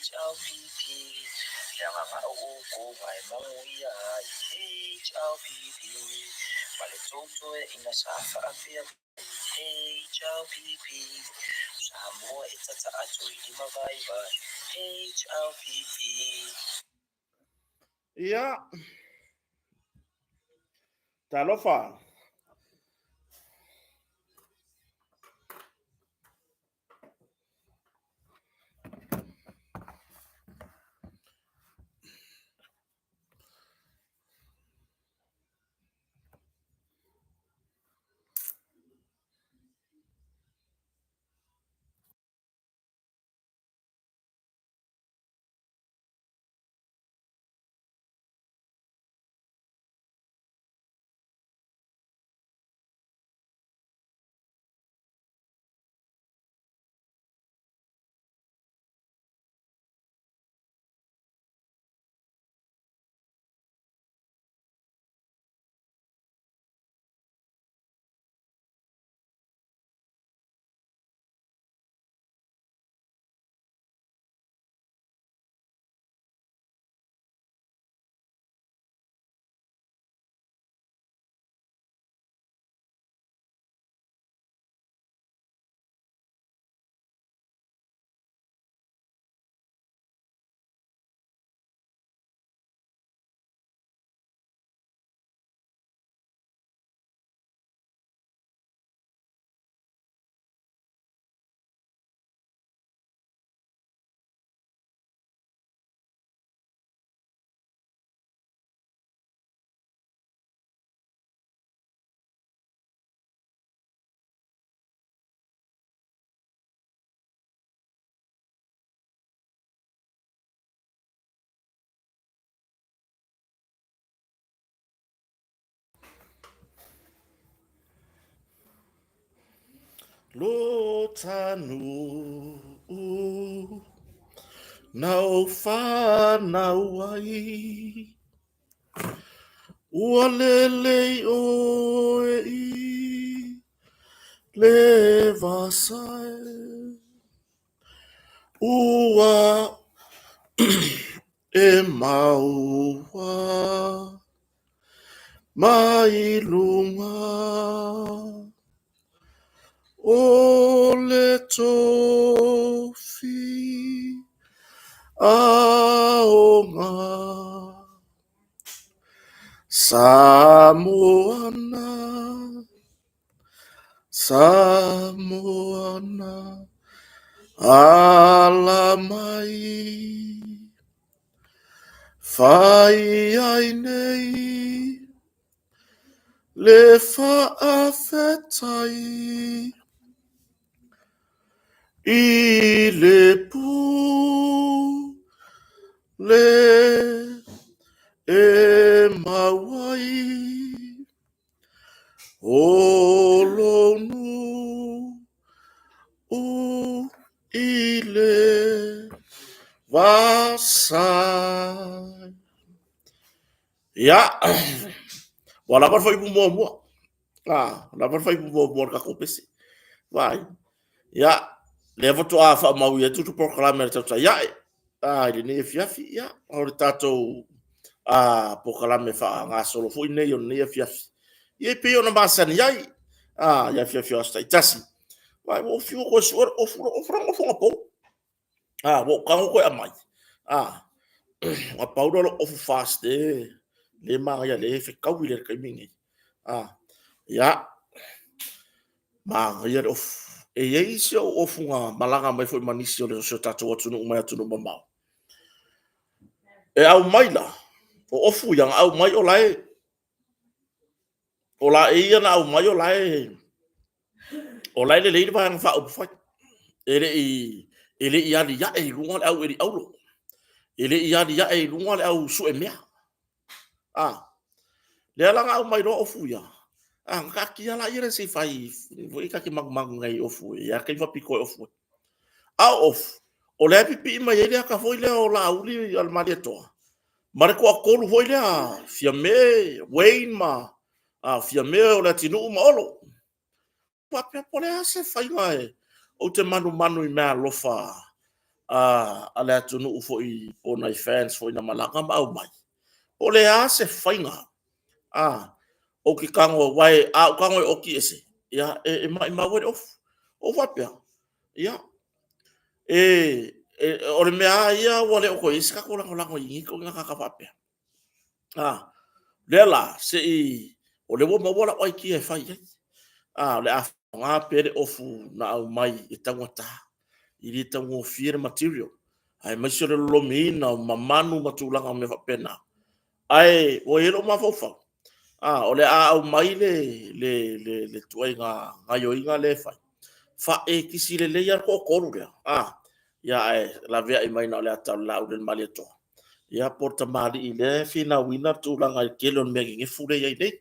HLPP Le agaga o oukou e manuia ai HLPP Ma le tou toeaina sa faapea mai HLPP O Samoa e tata atu i limavaivai HLPP. Ia. Talofa. Lo tanu na ou whanau ai Ua lelei oe i le vasa e Ua e maua mai luga o le tofi aoga Samoana, Samoana, ala mai Fai ai nei le faafetai i le pule e mau ai o lou nuu i le vasa. Ia, ua lava le fuaiupu muamua. Ah, lava le fuaiupu muamua o le tatou pese. Vai. Ia, lea faatoa faamau atu le polokalame a le tautai ae. Ah, i lenei afiafi, ia, o le tatou polokalame faagasolo foi nei o lenei afiafi. Ia, e pei ona masani ai, i afiafi o aso taitasi. Vai, ua ou fiu e toe sue le ofu, le ofu, le ofu anapo. Ua ou tago toe aumai, na pau lea o lou ofu FAST lea e manaia lea e fetaui i le taimi lenei. Ia, manaia le ofu. E i ai si ou ofu na malaga mai foi ma nisi o si o tatou atunuu mai atunuu mamao. E aumai la, o ofu ia na aumai o la e, o laei ia na aumai o la e, o la e lelei le vaega faaupufai. E le i aliae i luga le au eli auro. E le i aliae i luga le au suemea. Lea la na aumai loa ofu ia, na taatia lea se i fai, foi ta te manumanu i nai ofu, e i ai lava taimi faapito e ofu ai. A o ofu, o lea e pipii mai ai le ata foi lea o Laauli a le Malietoa, ma le toatolu foi lea, Fiame, Wayne ma Fiame o Leatinuu ma Olo. Faapea po o le a se faiga e, ou te manumanu i meaalofa. a le atunuu foi po o nai fans foi na malaga ma aumai, po o le a se faiga a ou te tago aua a ou tago e oti ese, ia e maimau ai le ofu. Ou faapea, ia, o le mea lava ia ua le o toe i ai se tatou lagolago i nei ituaiga tagata faapea. A, lea la, se i, o lea ua maua lau aikia e fai ai. A, o le a faaaoga pea le ofu na aumai e taugata, e le taugofie le material, aemaise o le lolomiina o mamanu ma tulaga o mea faapena. Ae ua i ai lou mafaufau, a, o le a aumai le ituaiga gaoioiga lea e fai, faaekisi lelei lava le toatolu lea, a, ia ae laveai mai na o le ata o le lauli o le Malietoa, ia po o le tamalii lea e finauina le tulaga i le tele o le mea nenefu lea e i ai nei.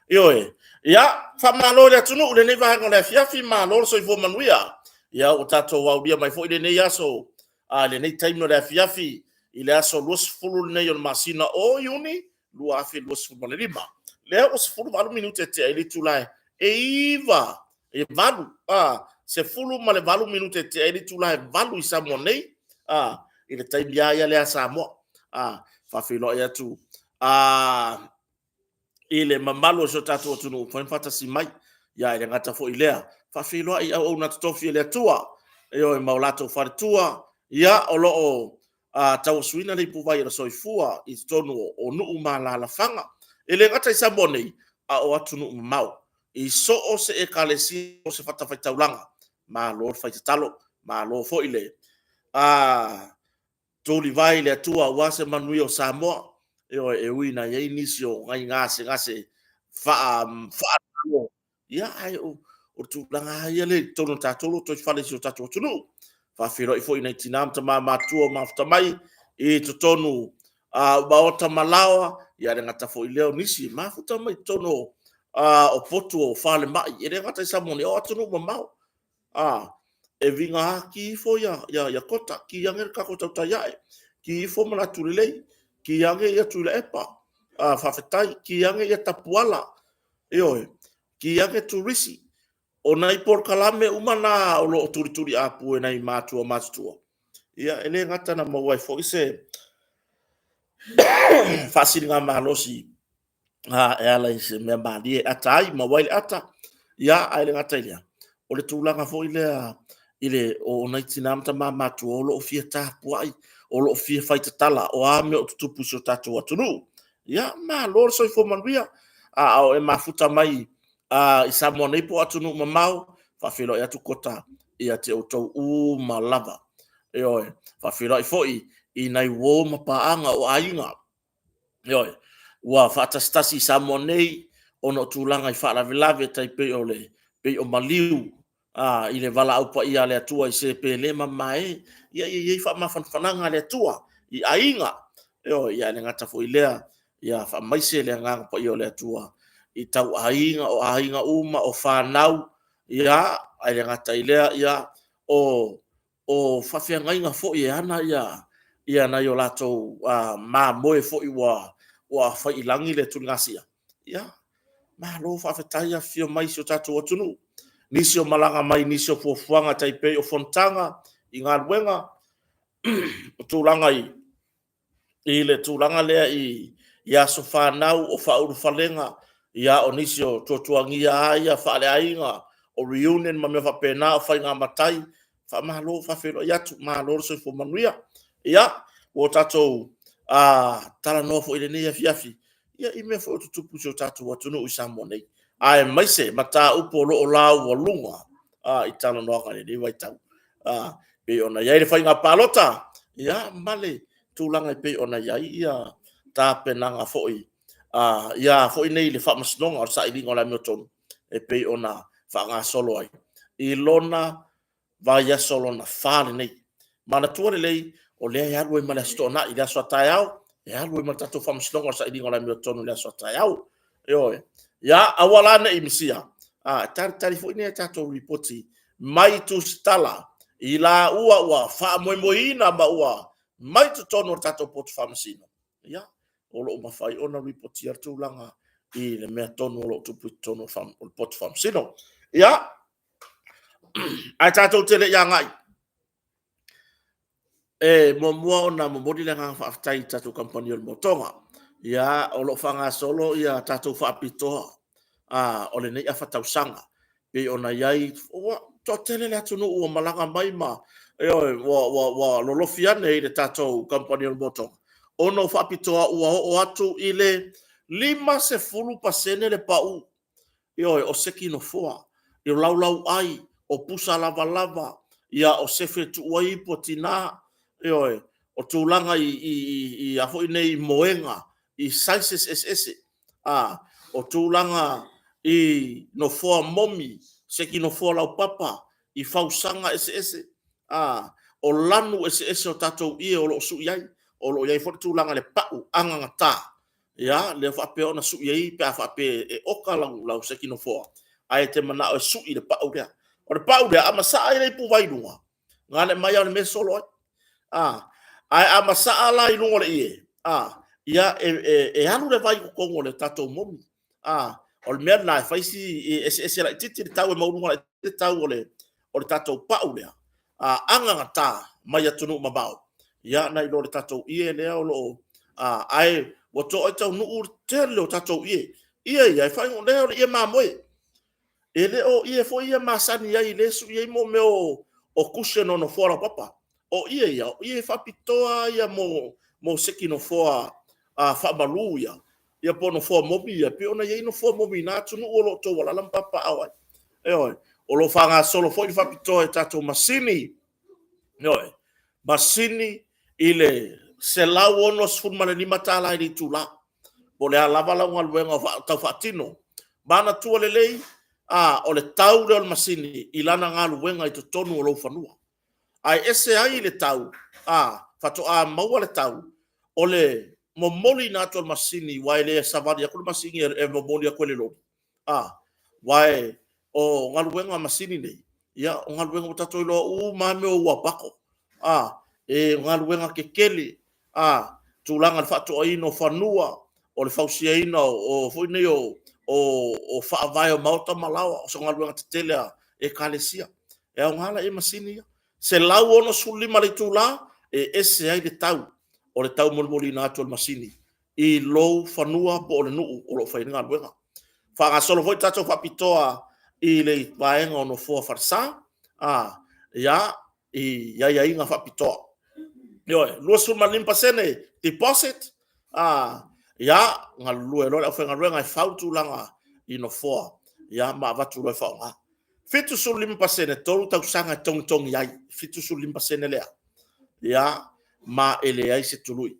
Ioe. Ia, faamalo i le atunuu i lenei vaega o le afiafi, malo le soifua manuia. Ia, ua tatou aulia mai foi lenei aso, a, lenei taimi o le afiafi i le aso 20 lenei o le masina o Iuni 2025. Lea ua 18 minute e tea ai le itula e 9, e 8, a, 18 minute e tea ai le itula e 8 i Samoa nei, a, i le taimi lava ia lea a Samoa. A, faafeiloai atu a, i le mamalu o si o tatou atunuu ua mafai ona faatasi mai. Ia, e le gata foi i lea, faafeiloai i auauna totofi a le Atua, ioe, ma o latou faletua, ia, o lo o tauasuina le ipuvai o le soifua i totonu o nuu ma alaalafaga. E le gata i Samoa nei, a o atunuu mamao, i so o se ekalesia, so o se fatafaitaulaga, malo le fai tatalo, malo foi le tulivae i le Atua aua se manuia o Samoa. Ioe, e ui ina i ai nisi o nai gasegase faale-Malo, ia ae o le tulaga lava ia lea i totonu o tatou lotoifale i si o tatou atunuu. Faafeiloai foi i nai tina ma tama matutua ua mafuta mai i totonu o maota ma laoa, ia e le gata foi i lea o nisi e mafuta mai i totonu o potu o falemai, e le gata i Samoa nei, a o atunuu mamao. E viga lava, ki ifo ia Kota, ki ane le tatou tautai ae, ki ifo Manatulelei, ki ane ia Tuilaepa, faafetai, ki ane ia Tapuala, ioe, ki ane Turisi. O nai polokalame uma na o lo o tulituliapu e nai matua matutua, ia e le gata na maua ai foi se faasiligamalosi e ala i se mea malie e ata ai, maua ai le ata, ia, ae le gata i lea, o le tulaga foi lea i le o nai tina ma tama matutua o lo o fia tapuai, o lo o fia fai tatala, o a mea o tutupu i si o tatou atunuu. Ia, malo le soifua manuia. A o e mafuta mai i Samoa nei po o atunuu mamao, faafeiloai atu Kota ia te outou uma lava. Ioe, faafeiloai foi i nai uo ma paaga o aiga. Ioe, ua faatasitasi i Samoa nei ona o tulaga i faalavelave tai pei o le pei o maliu i le valaau paia a le Atua i se pele ma mae, ia ia i ai faamafanafanaga a le Atua i aiga. Ioe, ia e le gata foi i lea, ia faamaise le agaga paia o le Atua i tau aiga, o aiga uma, o fanau, ia, ae le gata i lea, ia, o o faafeagaiga foi e ana ia nai o latou mamoe foi ua fai i lagi le tuligasia. Ia, malo faafetai afifio mai i si o tatou atunuu. Nisi o malaga mai i nisi o fuafuaga tai pei o fonotaga i galuega, o tulaga i le tulaga lea i aso fanau, o faaulufalega, ia, o nisi o tuatuagia lava ia faaleaiga, o reunion ma mea faapena, o faiga matai. Faamalo, faafeiloai atu, malo le soifua manuia. Ia, ua tatou talanoa foi i lenei afiafi, ia, i mea foi o tutupu i si o tatou atunuu i Samoa nei, aemaise mataupu o lo o laualuga i talanoaga i lenei vaitau, pei ona i ai le faiga palota, ia, ma le tulaga e pei ona i ai ia tapenaga foi ia foi nei le faamasinoga o le sailiga o le amiotonu e pei ona faagasolo ai i lona vaiaso lona fa lenei. Manatua lelei, o lea e alu ai ma le Aso Toonai, le aso a taeao, e alu ai ma le tatou faamasinoga o le sailiga o le amiotonu i le aso a taeao. Ioe. Ia, aua la ne i misia, a, e talitali foi nai a tatou lipoti mai tusitala i laua ua faamoemoeina ma ua mai totonu o le tatou potu faamasino, ia, o lo o mafai ona ripotia le tulaga i le mea tonu o lo o tupu i totonu o le potu faamasino. Ia, ae tatou te le i agai E muamua ona momoli le agaga faafetai i tatou kamupani o le Motoga. Ia, o lo o faagasolo ia tatou faapitoa o lenei afa tausaga. Pei ona i ai, ua toatele le atunuu ua malaga mai ma, ioe, ua lolofi ane i le tatou kamupani o le Motoga, ona o faapitoa ua oo atu i le 50% le pau, ioe, o seki nofoa, o laulauai, o pusa lavalava, ia o sefe e tuu ai ipu a tina, ioe, o tulaga i a foi nei moega i sizes eseese, o tulaga i nofoa momi, seki nofoa laupapa i fausaga eseese, o lanu eseese o tatou ie o lo o sui ai. O lo o i ai foi le tulaga i le pau agagata, ia, lea faapea ona sui ai pe a faapea e oka lau seki nofoa ae e te manao e sui le pau lea. O le pau lea, a masaa i le ipuvai i luga, na o le aumai lava o le mea solo ai. Ae a masaa la i luga o le ie, ia e alu le vai i totonu o le tatou momi. O le mea lena e fai si eseese laitiiti le tau, e maualuga laitiiti le tau o le tatou pau lea agagata mai atunuu mamao nai lo le tatou ie lea o lo o… Ae ua toai taunuu le tele o tatou ie. O ie ia, o le ie mamoe, e le o ie foi ia masani ai lea e sui ai mea o cushion o nofoa laupapa. O ie ia, o ie faapitoa lava ia mo seki nofoa faamalu ia po o nofoa momi ia, pei ona i ai nofoa momi i na atunuu o lo o outou alaala ma papaaao ai. Ioe. O lo o faagasolo foi le faapitoa i tatou masini, ioe, masini i le $165 i le itula, po o le a lava lau galuega tau faatino. Manatua lelei, o le tau lea o le masini i lana galuega i totonu o lou fanua. Ae ese ai le tau faatoa maua le tau o le momoliina atu o le masini, aua e le savali atu le masini e momoli atu e le loli, aua o galuega a masini nei, o galuega ua tatou iloa uma lava mea o uapato, o galuega tetele, tulaga i le faatoaina o fanua, o le fausiaina o foi nei o faavae o maota ma laoa, o galuega tetele a Ekalesia. E aoga la i ai masini ia. E $165 i le itula e ese ai le tau o le taumolimoliina atu o le masini i lou fanua po o le nuu o lo o fai ai le galuega. Faagasolo foi tatou faapitoa i le vaega o nofoa falesa i aiaiga faapitoa. Ioe, 25% deposit, ia galulue ai loa le aufaigaluega e fau tulaga i nofoa ma avatu loa e faaaoga. 75%, e 3 tausaga e togitogi ai, 75% lea. Ia, ma e leai se tului,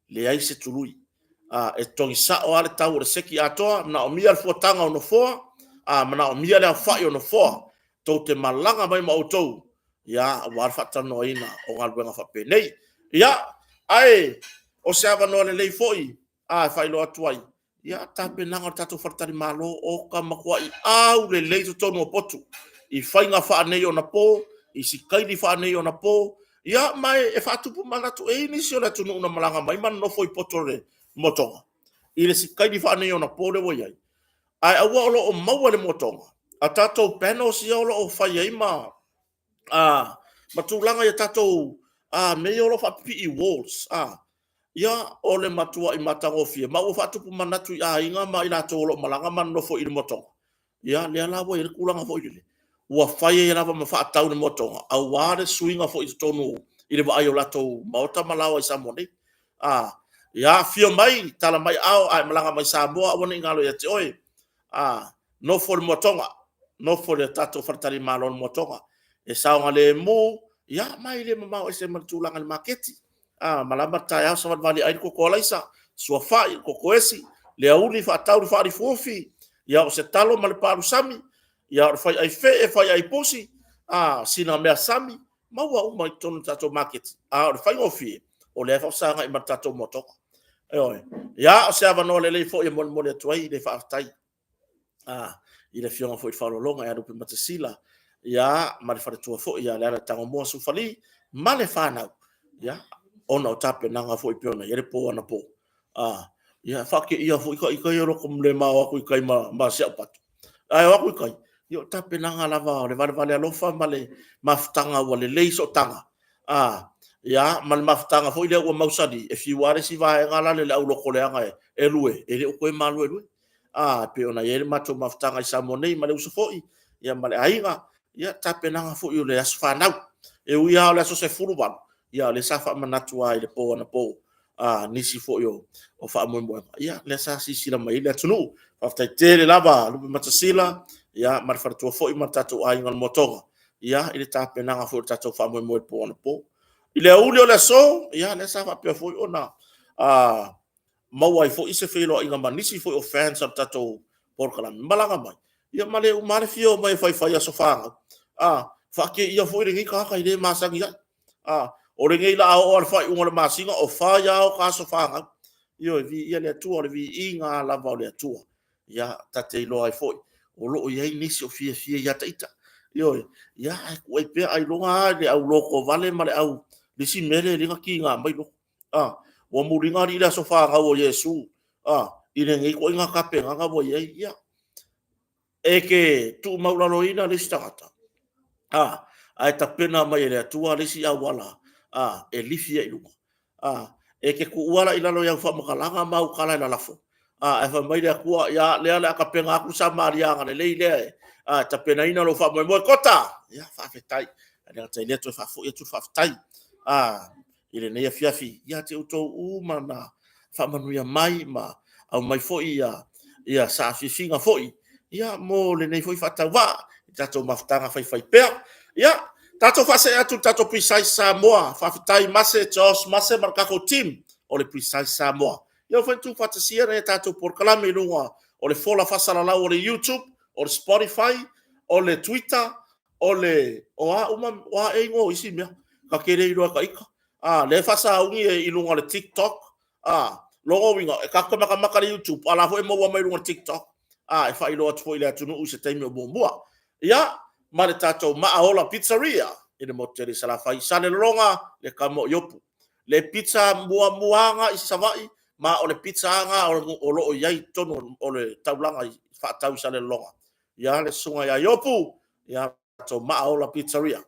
leai se tului. E totogi sao lava le tau o le seki atoa, manaomia le fuataga o nofoa, manaomia le aofai o nofoa, tou te malaga mai ma outou aua le faatalanoaina o galuega faapenei. Ia, ae o se avanoa lelei foi e faailoa atu ai, ia tapenaga o le tatou faletalimalo, ua matuai aulelei totonu o potu i faiga faaneionapo, i sikaili faaneionapo, ia ma e faatupu manatu. E i ai nisi o le atunuu na malaga mai ma nonofo i potu o le Motoga i le sikaili faaneionapo lea ua i ai, ae aua o lo o maua e le Motoga a tatou panels ia o lo o fai ai ma tulaga i tatou mea ia o lo o faapipii i walls. Ia, o le matuai matagofie, ma ua faatupu manatu i aiga ma i latou o lo o malaga ma nonofo i le Motoga, ia lea la ua i ai le tulaga foi lele, ua fai ai lava ma faatau e le Motoga, aua le suiga foi i totonu i le vaai o latou maota ma laoa i Samoa nei. Ia afio mai, tala mai aao a e malaga mai Samoa, aua ne i galo ia te oe, nofo i le Motoga, nofo i le tatou faletalimalo o le Motoga. E saogalemu ma e le mamao ese ma le tulaga i le maketi. A malama le taeao savalivali e ai le koko alaisa, suafai, koko esi, le aoauli faatau le faalifuafufi, ia o se talo ma le palusami, o le faiai fee, faiai pusi, sina measami, maua uma i totonu o le tatou maketi, a o le faigofie, o lea e faafesagai ma le tatou Motoga. Ioe. Ia, o se avanoa lelei foi e molimoli atu ai le faafetai i le Afioga foi i le Faaaloaloga ia Lupematasila ma le faletua foi ia Leala Tagomoa Sufali ma le fanau, ona o tapenaga foi pei ona i ai le po anapo. Ia, faateia foi ita ia le ma o atu i tai ma si au patu, ae o atu i tai, ia o tapenaga lava o le valevale alofa ma le mafutaga ua lelei sootaga. Ia, ma le mafutaga foi lea ua mausali, e fiu lava le isi vaega la le le aulokoleaga e lue, e le o toe maluelue. A, e pei ona i ai le matou mafutaga i Samoa nei ma le uso foi, ia ma le aiga, ia tapenaga foi o le aso fanau. E ui lava o le aso 18, ia o lea sa faamanatu lava i le po anapo nisi foi o faamoemoega, ia lea sa silasila mai ai le atunuu. Faafetai tele lava Lupematasila, ia ma le faletua foi ma le tatou aiga o le Motoga, ia i le tapenaga foi o le tatou faamoemoe i le po anapo. I le aoauli o le aso, ia lea sa faapea foi ona maua ai foi se feiloaiga ma nisi foi o fans o le tatou polokalame, malaga mai, ia ma le uma lava le fia omai e faifai aso fanau. A, faateia foi lenei tagata e le masani ai. A, o lenei o le a oo lava i le faaiuga o le masina o fai lava o ta aso fanau. Ioe, viia le Atua, o le viiga lava o le Atua. Ia, ta te iloa ai foi o lo o i ai nisi o fiafia ia te ita. Ioe, ia ae tuu ai pea ailoga lava le aulotovale ma le au le isi mea lea e ala ai ona tiga mai lou loto. A, ua muliga alii le aso fanau o Iesu i lenei ituaiga tapenaga ua i ai. Ia, e te tuumaualaloina le isi tagata, ae tapena mai e le Atua le isi auala e lifi ai i luga. E te tuua la i lalo i au faamatalaga ma au tala e lalafo, ae fai mai le Atua, ia, lea o le a tapena atu le Samaria agalelei lea e tapenaina lou faamoemoe. Kota! Ia, faafetai. E le gata i lea toe faafoi atu le faafetai i lenei afiafi ia te outou uma na faamanuia mai ma aumai foi saafiafiga foi mo lenei foi faatauvaa i tatou mafutaga faifaipea. Ia, tatou faasee atu i le tatou Precise Samoa. Faafetai Mase, Josh Mase ma le tatou team o le Precise Samoa. Ia ua foi tuufaatasia le tatou polokalame i luga o le fola faasalalau o le YouTube, o le Spotify, o le Twitter, o le... o a uma, o a ea igoa o isi mea, ta te le iloa e ta ita. A, lea e faasauni i luga o le TikTok, a, lona uiga, e tatou te matamata i le YouTube, a o la foi e maua mai luga o le TikTok, a, e faailoa atu foi i le atunuu i se taimi o muamua. Ia, ma le tatou Maaola Pizzeria i le motu tele i Salafai i Salelologa, le tama o Iopu. Le pizza muamua lava i Savaii, ma o le pizza lava lena o lo o i ai i totonu o le taulaga faatau i Salelologa. Ia, le susuga ia Iopu, ia, tatou Maaola Pizzeria.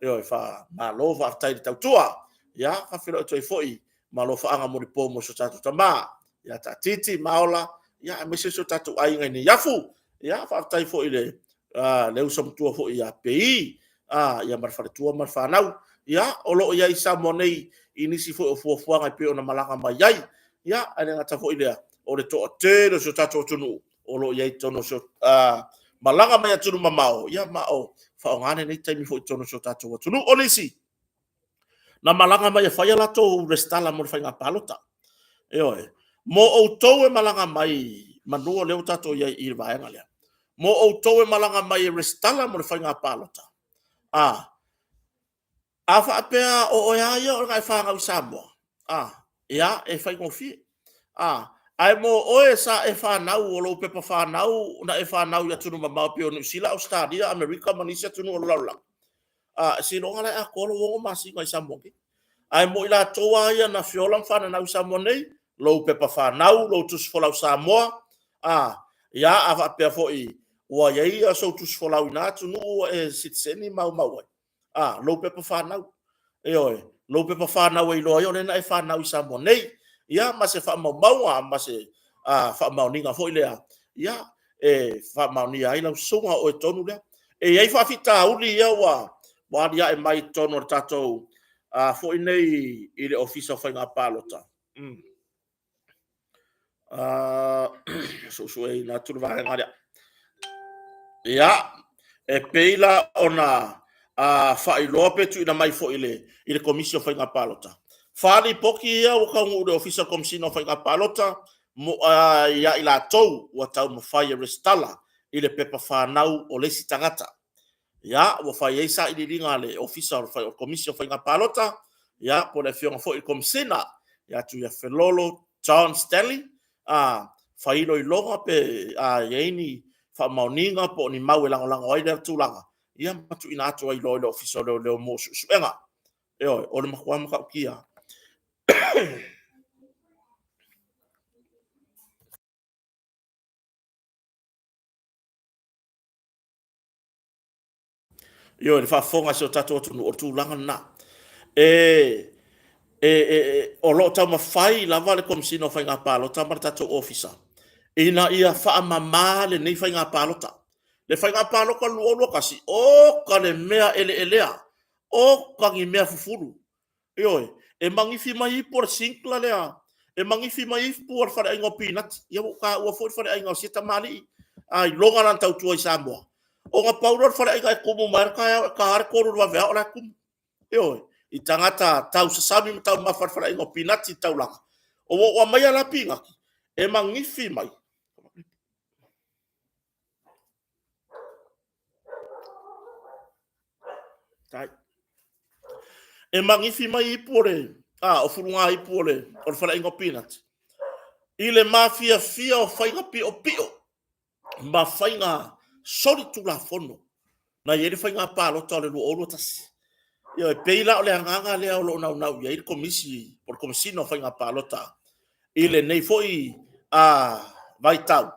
Ioe, faamalo faafetai le tautua. Ia, faafeiloai atu ai foi ma alofaaga molipo mo si o tatou tama ia Taatiti Maaola, ia aemaise si o tatou aiga i Neiafu. Ia, faafetai foi i le uso matua foi ia Pei, ia ma le faletua ma le fanau. Ia, o lo o i ai i Samoa nei i nisi foi o fuafuaga e pei ona malaga mai ai. Ia, ae le gata foi i lea, o le toatele o si o tatou atunuu o lo o i ai i totonu o si o malaga mai atunuu mamao, ia ma o faaaoga lenei taimi foi i totonu o si o tatou atunuu. O nisi na malaga mai e fai a latou resitala mo le faiga palota. Ioe. Mo outou e malaga mai, manu o lea ua tatou i ai i le vaega lea, mo outou e malaga mai e resitala mo le faiga palota, a, a faapea o oe lava ia na e fanau i Samoa, a, ia, e faigofie. A, ae mo oe sa e fanau, o lou pepa fanau na e fanau i atunuu mamao pei o Niu Sila, Ausetalia, Amerika ma nisi atunuu o le lalolagi, a, seiloga la e atoa lou 6 masina i Samoa nei. Ae mo i latou lava ia na feola ma fananau i Samoa nei, lou pepa fanau, lou tusi folau Samoa, a, ia, a faapea foi ua i ai sou tusi folau i na atunuu ua e sitiseni ma aumau ai, a, lou pepa fanau. Ioe, lou pepa fanau e iloa ai o lea na e fanau i Samoa nei. Ia, ma se faamaumauga ma se faamaoniga foi lea, ia, e faamaonia ai lau susuga o oe tonu lea. E i ai faafitauli ia ua aliae mai i totonu o le tatou foi nei i le Ofisa o Faiga Palota. Suesueina atu le vaega lea. Ia, e pei la ona faailoa pe tuuina mai foi i le Komisi o Faiga Palota. Fa lipoti ia ua taunuu i le Ofisa o le Komesina o Faiga Palota ia i latou ua taumafai e resitala i le pepa fanau o le isi tagata. Ia, ua fai ai sailiiliga a le Ofisa o le Komisi o Faiga Palota, ia, po o le Afioga foi i le Komesina ia Tuiafelolo John Stanley, a fai iloiloga pe a i ai ni faamaoniga po o ni mau e lagolago ai lea tulaga, ia ma tuuina atu ai loa i le Ofisa o Leoleo mo suesuega. Ioe, o le matua matautia. Ioe, le faafofoga a si o tatou atunuu, o le tulaga lena. E E, e, e, o lo o taumafai lava le Komesina o Faiga Palota ma le tatou Ofisa ina ia faamama lenei faiga palota. Le faiga palota 2021, oka le mea eleelea, oka ni mea fufulu. Ioe, e magifi mai ipu o le sinkla lea, e magifi mai ipu o le faleaiga o Pinati. Ia ua ou taua foi le faleaiga o sia tamalii, a iloga lana tautua i Samoa. Ona pau lea o le faleaiga e tumu mai lava le taeao e ta lava le 3 i le vaveao o la e tumu. Ioe, i tagata tausasami ma taumafa i le faleaiga o Pinati i le taulaga. Ua ou aumaia la Pinati e magifi mai. Tai. E magifi mai ipu o le, a, o fulugaipu o le, o le faleaiga o Pinati. I le mafiafia o faiga piopio ma faiga solitulafono na i ai le faiga palota o le 2021. Ioe, e pei la o le agaga lea o lo o naunau i ai le Komisi po o le Komesina o Faiga Palota i lenei foi vaitau,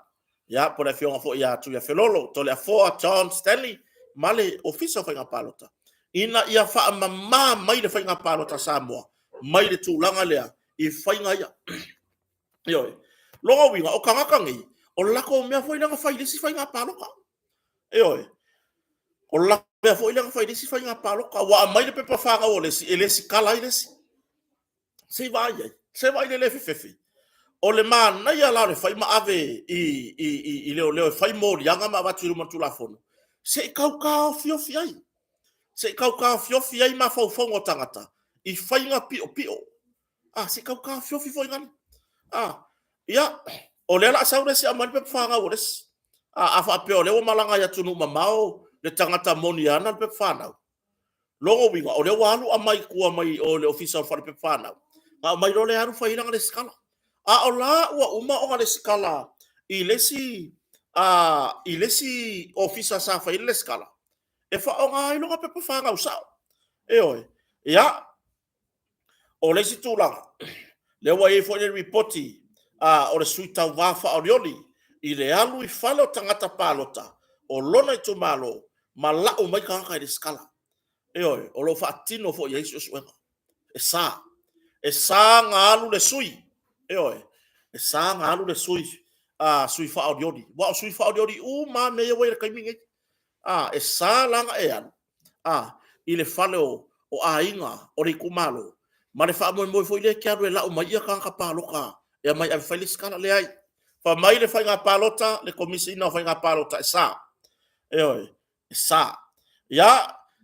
ia, po o le afioga foi ia Tuiafelolo, Toleafoa John Stanley ma le Ofisa o Faiga Palota, ina ia faamama mai le faiga palota a Samoa mai le tulaga lea i faiga ia. Ioe. Lona uiga, o tagata nei, o le latou mea foi lea na fai i le isi faiga palota. Ioe. O le latou mea foi lea na fai i le isi faiga palota. Ua aumai le pepa fanau o le isi e lesitala ai le isi. Se i vaai ai. Se i vaai le le fefefe. O le manaia la o le fai ma ave i leoleo e fai moliaga ma avatu i luma o le Tulafono, se i tau taofiofi ai. Se i tau taofiofi ai mafaufauga o tagata i faiga piopio. A, se i tau taofiofi foi nale. A, ia, o lea o le a sau le isi e aumai le pepa fanau o le isi. A, a faapea o lea ua malaga i atunuu mamao le tagata moni e ana le pepa fanau, lona uiga, o lea ua alu aumai i tua mai o le ofisa o le fale pepa fanau, ona aumai loa lea alu fai ai lana resitala. A o la ua uma ona resitala i le isi, a, i le isi ofisa sa fai ai le resitala, e faaaoga ai lona pepa fanau sao. Ioe. Ia, O le isi tulaga, lea ua i ai foi le lipoti a o le sui tauva faaolioli i le alu i fale o tagata palota o lona itumalo ma lau mai tagata i lesitala. Ioe, o lo o faatino foi i ai suesuega. E sa. E sa ona alu le sui. Ioe, e sa ona alu le sui, sui faaolioli. Aua o sui faaolioli uma lava mea ia ua i ai i le taimi lenei. E sa la ona e alu a, i le fale o, o aiga o le itumalo, ma le faamoemoe foi lea e te alu e lau mai ia tagata palota e aumai e ave fai lesitala. Leai. Fai mai le faiga palota, le Komesina o Faiga Palota e sa. Ioe, e sa. Ia,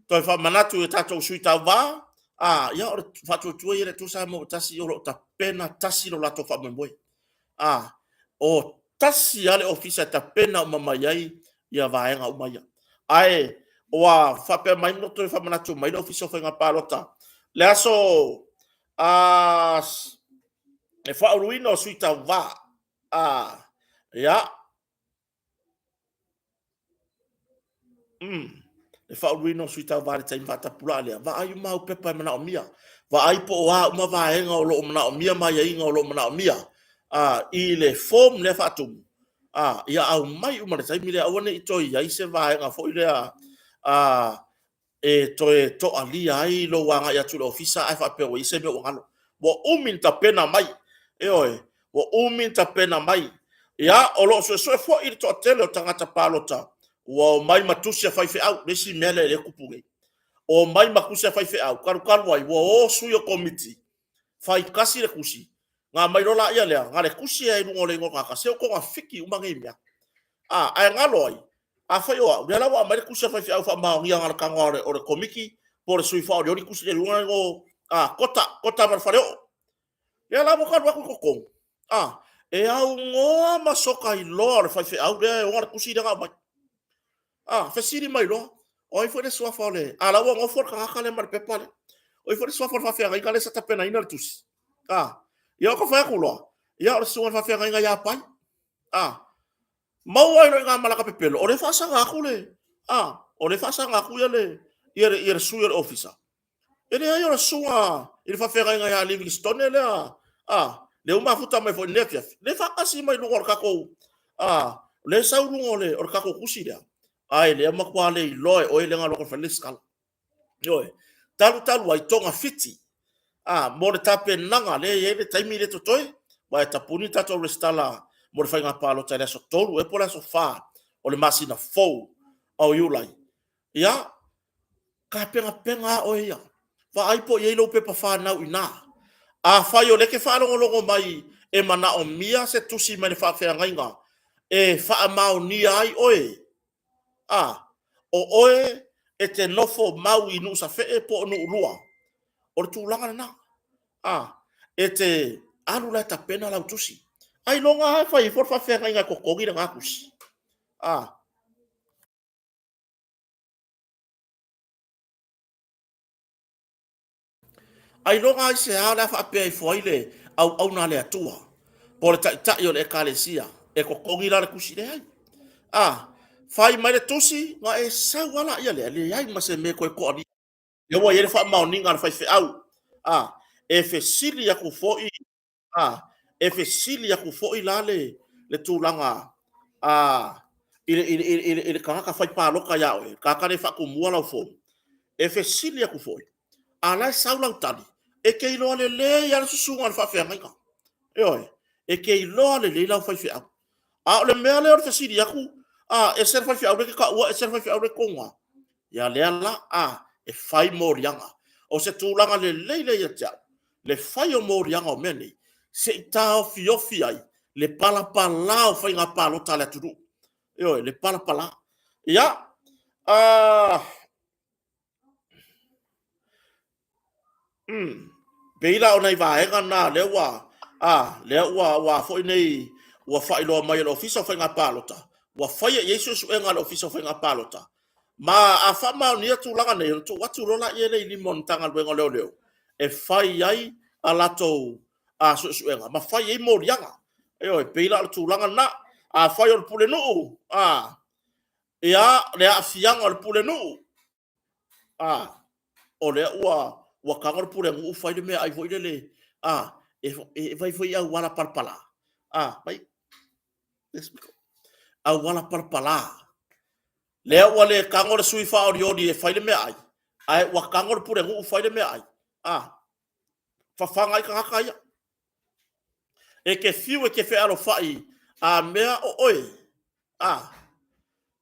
toe faamanatu i tatou sui tauva, a, ia o le faatuatua ia le Atua Samoa ua tasi o lo o tapena tasi lo latou faamoemoe. A, o tasi lava le ofisa e tapena uma mai ai ia vaega uma ia. Ae ua faapea mai ma toe faamanatu mai le Ofisa o Faiga Palota le aso a e faauluina o sui tauva a ia le faauluina o sui tauva i le taimi faatapulaa lea, vaai uma au pepa e manaomia, vaai po o a uma vaega o lo o manaomia ma aiaiga o lo o manaomia i le form lea faatumu, ia aumai uma i le taimi lea, aua ne i toe i ai se vaega foi lea e toe toalia ai lou agai atu i le ofisa ae faapea ua i ai se mea ua galo. Ua umi ona tapena mai, ioe, ua umi ona tapena mai. Ia, o lo o suesue foi le toatele o tagata palota ua omai ma tusi a faifeau, le isi mea lea e tupu nei. Omai ma tusi a faifeau, talu talu ai, ua o sui o komiti, fai tasi le tusi, na aumai loa laia lea, na o le tusi lava i luga o le igoa o le tagata, se ua togafiti uma nei mea. A, ae galo ai, afai o au, lea la ua aumai le tusi a faifeau faamaonia na o le tago o le komiti po o le sui faaolioli tusi i luga o a, Kota, Kota ma le Faleoo. Lea la ua ou alu atu i totonu, a, e aunoa ma soka iloa o le faifeau lea e ona le tusi lea na aumai. A, fesili mai loa, o ai foi le suafa o le... A, la ua nofo le tagata lea ma le pepa lea. O ai foi le suafa o le faafeagaiga lea sa tapenaina le tusi. A, ia o ka fai atu loa, ia o le susuga i le faafeagaiga ia Pai. A, maua ai loa i ina ma laka pepelo, o lea e faasaga atu le, a, o lea e faasaga atu ia le, ia le, ia le sui o le ofisa. E leai o le susuga i le faafeagaiga ia Livingstone lea, a, lea ua mafuta mai foi i lenei afiafi, lea e faatasi mai luga o le tatou, a, lea e sau luga o le, o le tatou tusi lea, ae lea matua le iloa e oe lea na alu atu e fai le lesitala. Ioe, talu talu ai, togafiti. A, mo le tapenaga, lea e i ai le taimi lea totoe, aua e tapuni le tatou resitala mo le faiga palota i le aso 3 ea po o le aso 4 o le masina fou o Iulai. Ia, tapenapena lava oe ia. Vaai po o i ai lou pepa fanau i ina. Afai o lea e te faalogologo mai e manaomia se tusi mai le faafeagaiga e faamaonia ai oe, a, o oe e te nofo mau i Nuusafee po o Nuulua, o le tulaga lena. A, e te alu la e tapena lau tusi. Ailoga lava e fai ifo le faafeagaiga e totogi lena tusi. A, Ailoga aisea o le a faapea ifo ai le auauna a le Atua po o le taitai o le Ekalesia e totogi la le tusi? Leai. A, fai mai le tusi, ona e sau lava laia lea, leai ma se mea e toe toalia. Lea ua i ai le faamaoniga a le faifeau. A, e fesili atu foi A, e fesili atu foi la le, le tulaga a, i le, i le, i le, i le tagata fai palota ia oe, le tagata lea e faatumua lau form, e fesili atu foi, a la e sau lau tali, e te iloa lelei lava le susuga i le faafeagaiga. Ioe, e te iloa lelei lau faifeau. A o le mea lea o le fesili atu, a, ese le faifeau lea e te taua, ese le faifeau lea e te toga. Ia lea la, a, e fai moliaga. O se tulaga lelei lea ia te au, le fai o moliaga o mea nei, se i taofiofi ai le palapala o faiga palota a le atunuu. Ioe, le palapala. Ia, a, Pei la o nai vaega na lea ua, a, lea ua, ua foi nei, ua faailoa mai e le Ofisa o Faiga Palota, ua faia i ai suesuega a le Ofisa o Faiga Palota, ma a faamaonia tulaga nei, ona tuu atu loa lea i lima o le Matagaluega o Leoleo e fai ai a latou suesuega ma fai ai moliaga. Ioe, pei la o le tulaga lena. Afai o le pulenuu, a, ia, le aafiaga o le pulenuu, a, o lea ua, ua tago le pulenuu fai le meaai foi lele, a, e, e fai foi auala palapala, a, mai, auala palapala. Lea ua le tago le sui faaolioli e fai le meaai, ae ua tago le pulenuu fai le meaai, a, fafaga ai tagata ia. E te fiu e te fealofai a mea o oe, a,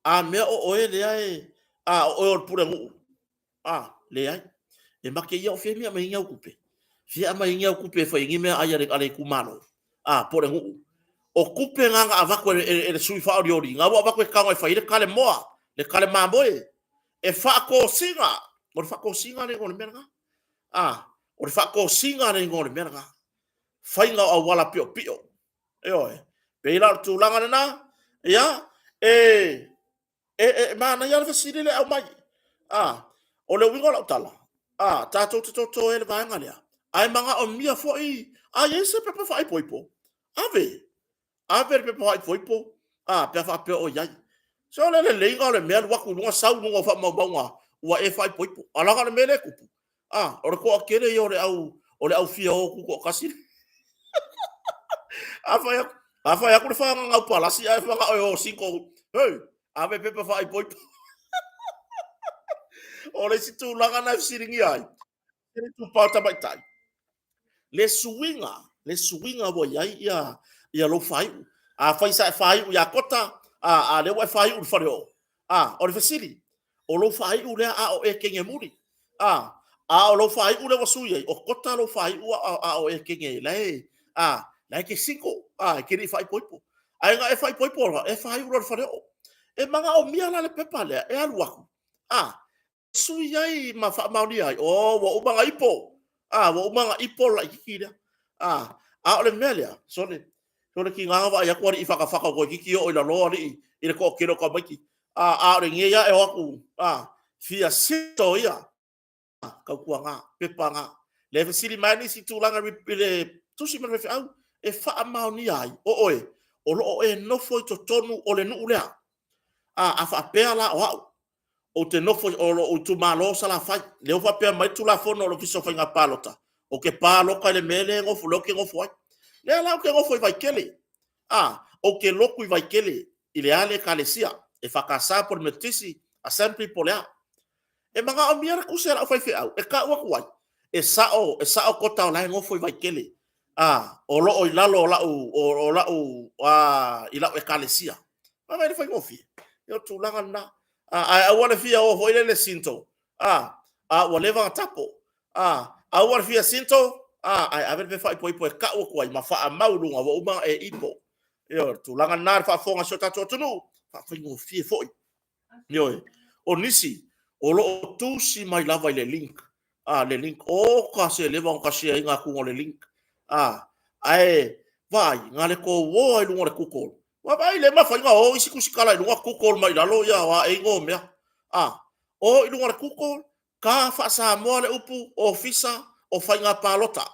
a mea o oe lea e, a, o oe o le pulenuu, a, leai. E make ia o fea mea mai ni au tupe. Fea aumai ni au tupe e fai ai ni meaai a le itumalo, a, po o le nuu. O tupe na na avatu e le sui faaolioli, na ua avatu e tago e fai ai le kale moa, le kale mamoe, e faatosina, o le faatosina le igoa o le mea lena. A, o le faatosina le igoa o le mea lena. Faiga o auala piopio. Ioe. Pei la o le tulaga lena, ia, e, e, e manaia le fesili lea e aumai. A, o le uiga o lau tala, a, tatou te toto e le vaega lea, ae manaomia foi, a i ai se pepa faaipoipo, ave, Ave le pepa faaipoipo, a, pe a faapea o i ai. Se o le leleiga o le mea alu atu i luga sau i luga o faamaumauga ua e faaipoipo. A leaga o le mea lea e tupu, a, o le toatele ia o le au, o le au fia o tutoatasi. A fai atu, a fai atu le whangangau palasi ae whanga oe o sinko, hei, ave pepa faaipoipo. O le isi tulaga na e fesiligia ai, le itupa o tamaitai. Le suiga, le suiga ua i ai ia, ia lou faaiu. Afai sa e faaiu ia Kota, a, a lea ua e faaiu i le faleoo. A, o le fesili, o lou faaiu lea a o e kenge muli. A, a o lou faaiu lea ua sui ai, o Kota lou faaiu a, a o e kenge la e, a, la e ke single, a, e ke le i faaipoipo. Ae na e faaipoipo loa, e faaiu loa i le faleoo. E manaomia la le pepa lea e alu atu, a, sui ai ma faamaonia ai, oh, ua uma na ipo. Ah, ua uma na ipo le laititi lea. Ah, a o le mea lea, sole, sole ki ngā vaai atu alii whakawhaka koe kiki o i lalo alii i le toatele o tamaiti. Ah, a o le ngia ia e o atu, ah, fia sito ia, ah, kautua ngā, pepa ngā. Le fesili mai nisi tulaga i le tusi ma le faifeau, e faamaonia ai, o oe, o lo o e nofo i totonu o le nuu lea. Ah, a faapea la o au, Ou te nofo o lou itumalo o Salafai. Lea ua faapea mai le Tulafono o le Ofisa o Faiga Palota, ou te palota i le mea lea e nofo, lea ou te nofo ai. Lea la ou te nofo i Vaitele. A, ou te lotu i Vaitele i le a le Ekalesia, EFKS po o le Metotisi, Assembly po o le a. E manaomia le tusi a lau faifeau e tau atu ai. E sao, e sao kota o la e nofo i Vaitele. A, o loo i lalo o lau, o lau, a, i lau ekalesia. Vaai le faigofie. Ia o tulaga lena. A, ae aua le fia o foi lele sinto. A, a ua leva ona tapo. A, aua le fia sinto, a, ae ave le pepa faaipoipo e tau atu ai ma faamau i luga ua uma ona e ipo. Ioe, o le tulaga lena i le faafofoga a si o tatou atunuu, faafaigofie foi. Ioe, o nisi o lo o tusi mai lava i le link, a, le link, oka se leva ona share ina atu o le link, a, ae vaai, na le tou o ai luga o le Google. Vaai le mafai ona o isi tusitala i luga Google mai lalo ia o a e igoa o mea. A, o i luga o le Google, ta faa-Samoa le upu Ofisa o Faiga Palota.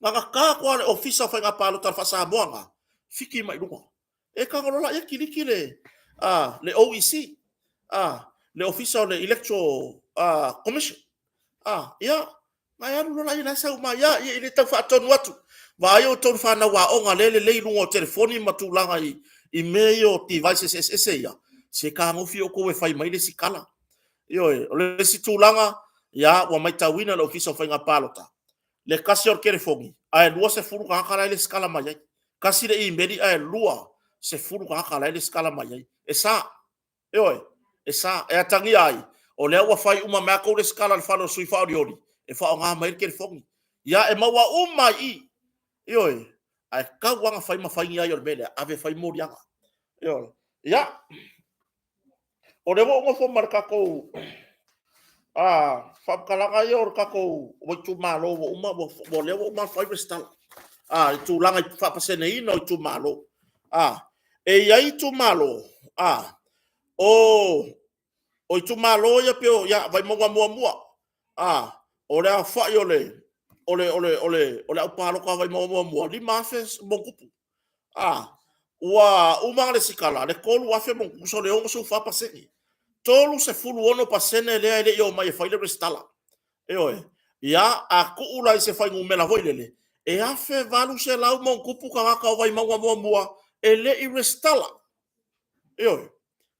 Na ona ta atu lava o le Ofisa o Faiga Palota faa-Samoa na, fiki mai luga. E tago loa laia kiliki le, a, le OEC, a, le Ofisa o le Electoral Commission. A, ia, na e alu loa laia la e sau mai. Ia, e le tau faatonu atu. Vaai outou fanau aoga lea e lelei i luga o telefoni ma tulaga i mea ia o devices eseese ia, se tagofi outou e fai mai le isi tala. Ioe, o le isi tulaga, ia, ua matauina e le Ofisa o Faiga Palota, le tasi o le telefoni, ae 20 tagata la e resitala mai ai. Tasi le imeli ae 20 tagata la e resitala mai ai. E sa. Ioe, e sa. E atagia ai, o lea ua fai uma mai a tou resitala i le fale o le sui faaolioli, e faaaoga mai ai le telefoni. Ia, e maua uma ai i i. Ioe, ae tau lava ona fai ma fai ni ai o le mea lea, ave e fai moliaga. Ioe. Ia, o lea ua ou nofo ma le tatou faamatalaga ia o le tatou itumalo ua uma, o lea ua uma ona fai resitala. I tulaga i faapaseneina o itumalo. E i ai itumalo, o itumalo ia pei o Vaimauga 1, o le aofai o le aupalota a Vaimauga 1, 5,000 ma ona tupu. Ua uma ona resitala le 3,000 ma ona tupu, so o le 64%. 36% lea e le i omai e fai le resitala. Ioe. Ia, a tuu la i se fuainumera foi lele, e 1,800 ma ona tupu tagata o Vaimauga 1 e le i resitala. Ioe.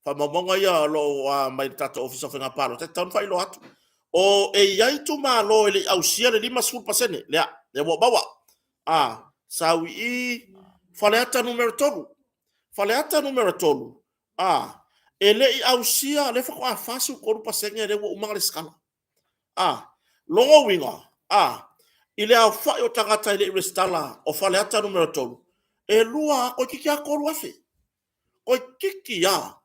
Faamaumauga ia o lo o mai le tatou Ofisa o Faiga Palota, e tatau ona faailoa atu. E i ai itumalo e le i ausia le 50%, lea ua ou maua. Sau i i Faleata Nu.3. Faleata Nu.3, e le i ausia, lea faatoa 43% lea ua uma ona resitala. Lona uiga, i le aofai o tagata e le i resitala o Faleata Nu.3, e lua, toeitiiti lava 3,000. Toeitiiti lava,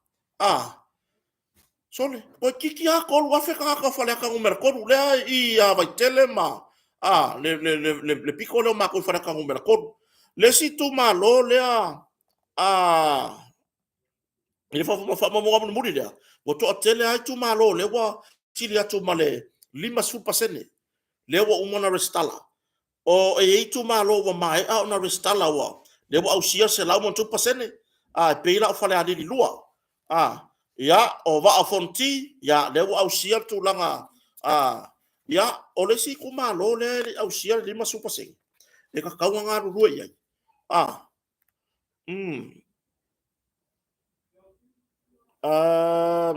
sole, toeitiiti lava 3,000 tagata o Faleata Nu.3, lea e i ia Vaitele ma le pito lea o matou i Faleata Nu.3. Le isi itumalo lea i le faamaumauga mulimuli lea, ua toatele lava itumalo o lea ua sili atu ma le 50% lea ua uma ona resitala. E i ai itumalo ua maea ona resitala, lea ua ausia le 100+%, e pei la o Falealili 2. Ia, o Vaa o Fonoti, lea ua ausia le tulaga. Ia, o le isi itumalo lea e le i ausia le 50%, e tatau ona galulue i ai.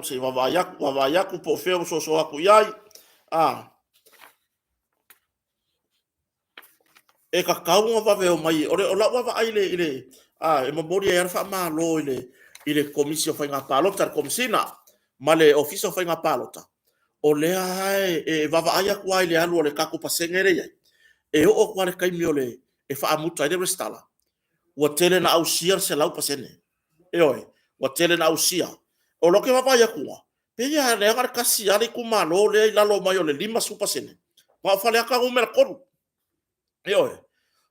Se i vaavaai atu, vaavaai atu po o fea ua soso atu i ai. E tatau ona vave omai. O lau vaavaai e momoli ai lava le faamalo i le Komisi o Faiga Palota, le Komesina ma le Ofisa o Faiga Palota, o lea lava e vaavaai atu lava i le alu o le tatou pasene lea e i ai, e oo atu lava i le taimi e faamuta ai le resitala, ua tele ina ausia le 100%. Ioe, ua tele ina ausia. O lea ou te vaavaai atu, pei lava na o le tasi lava le itumalo lea e i lalo mai o le 50%, na o Faleata Nu.3. Ioe.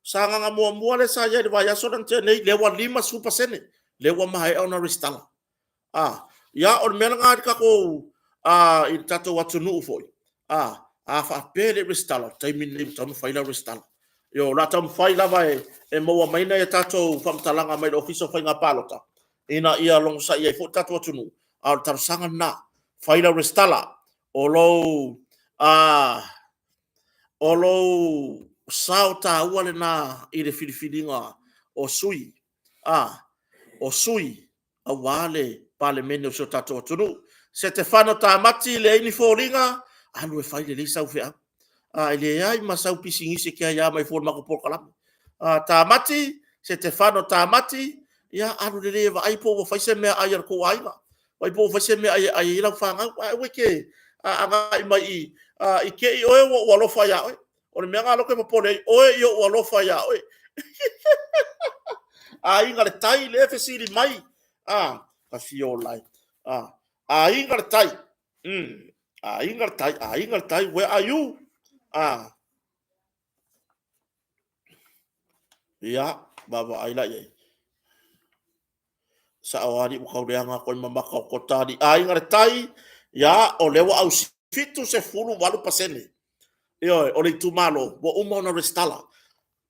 Sagaga 1 lea sa i ai i le vaiaso lea na tea nei, lea ua 50%, lea ua maea ona resitala. Ia, o le mea lena i le tatou atunuu foi, a faapea e le i resitala, o le taimi lenei ua tatau ona fai lau resitala. Ioe, o le a taumafai lava e maua mai nai a tatou faamatalaga mai le Ofisa o Faiga Palota ina ia logosaia ai foi le tatou atunuu, a o le talosaga lena, fai lau resitala, o lou sao taua lena i le filifiliga o sui, o sui aua le Palemene o si o tatou atunuu. Setefano Tamati, leai ni foliga, alu e fai lelei sau feau. A, e leai ma sau pisinisi e ke aia mai fua i le matou polokalame. A, Tamati, Setefano Tamati, ia alu lelei e vaai po ua fai se meaai a le tou aiga, vaai po ua fai se meaai e ai ai lau fanau, ae aua e te agai mai i i, i te i oe ua ou alofa ia oe. O le mea lena o lea ou te popole ai, oe i ou alofa ia oe. Aiga i le Tai lea e fesili mai, a, ta fia ola e. A, Aiga i le Tai, Aiga i le Tai, Aiga i le Tai, where are you? A, ia, vaavaai la i ai. Sao alii ua tau leaga atu ai ma maka o Kotali. Aiga i le Tai, ia, o lea ua ausi 78%. Ioe, o le itumalo ua uma ona resitala.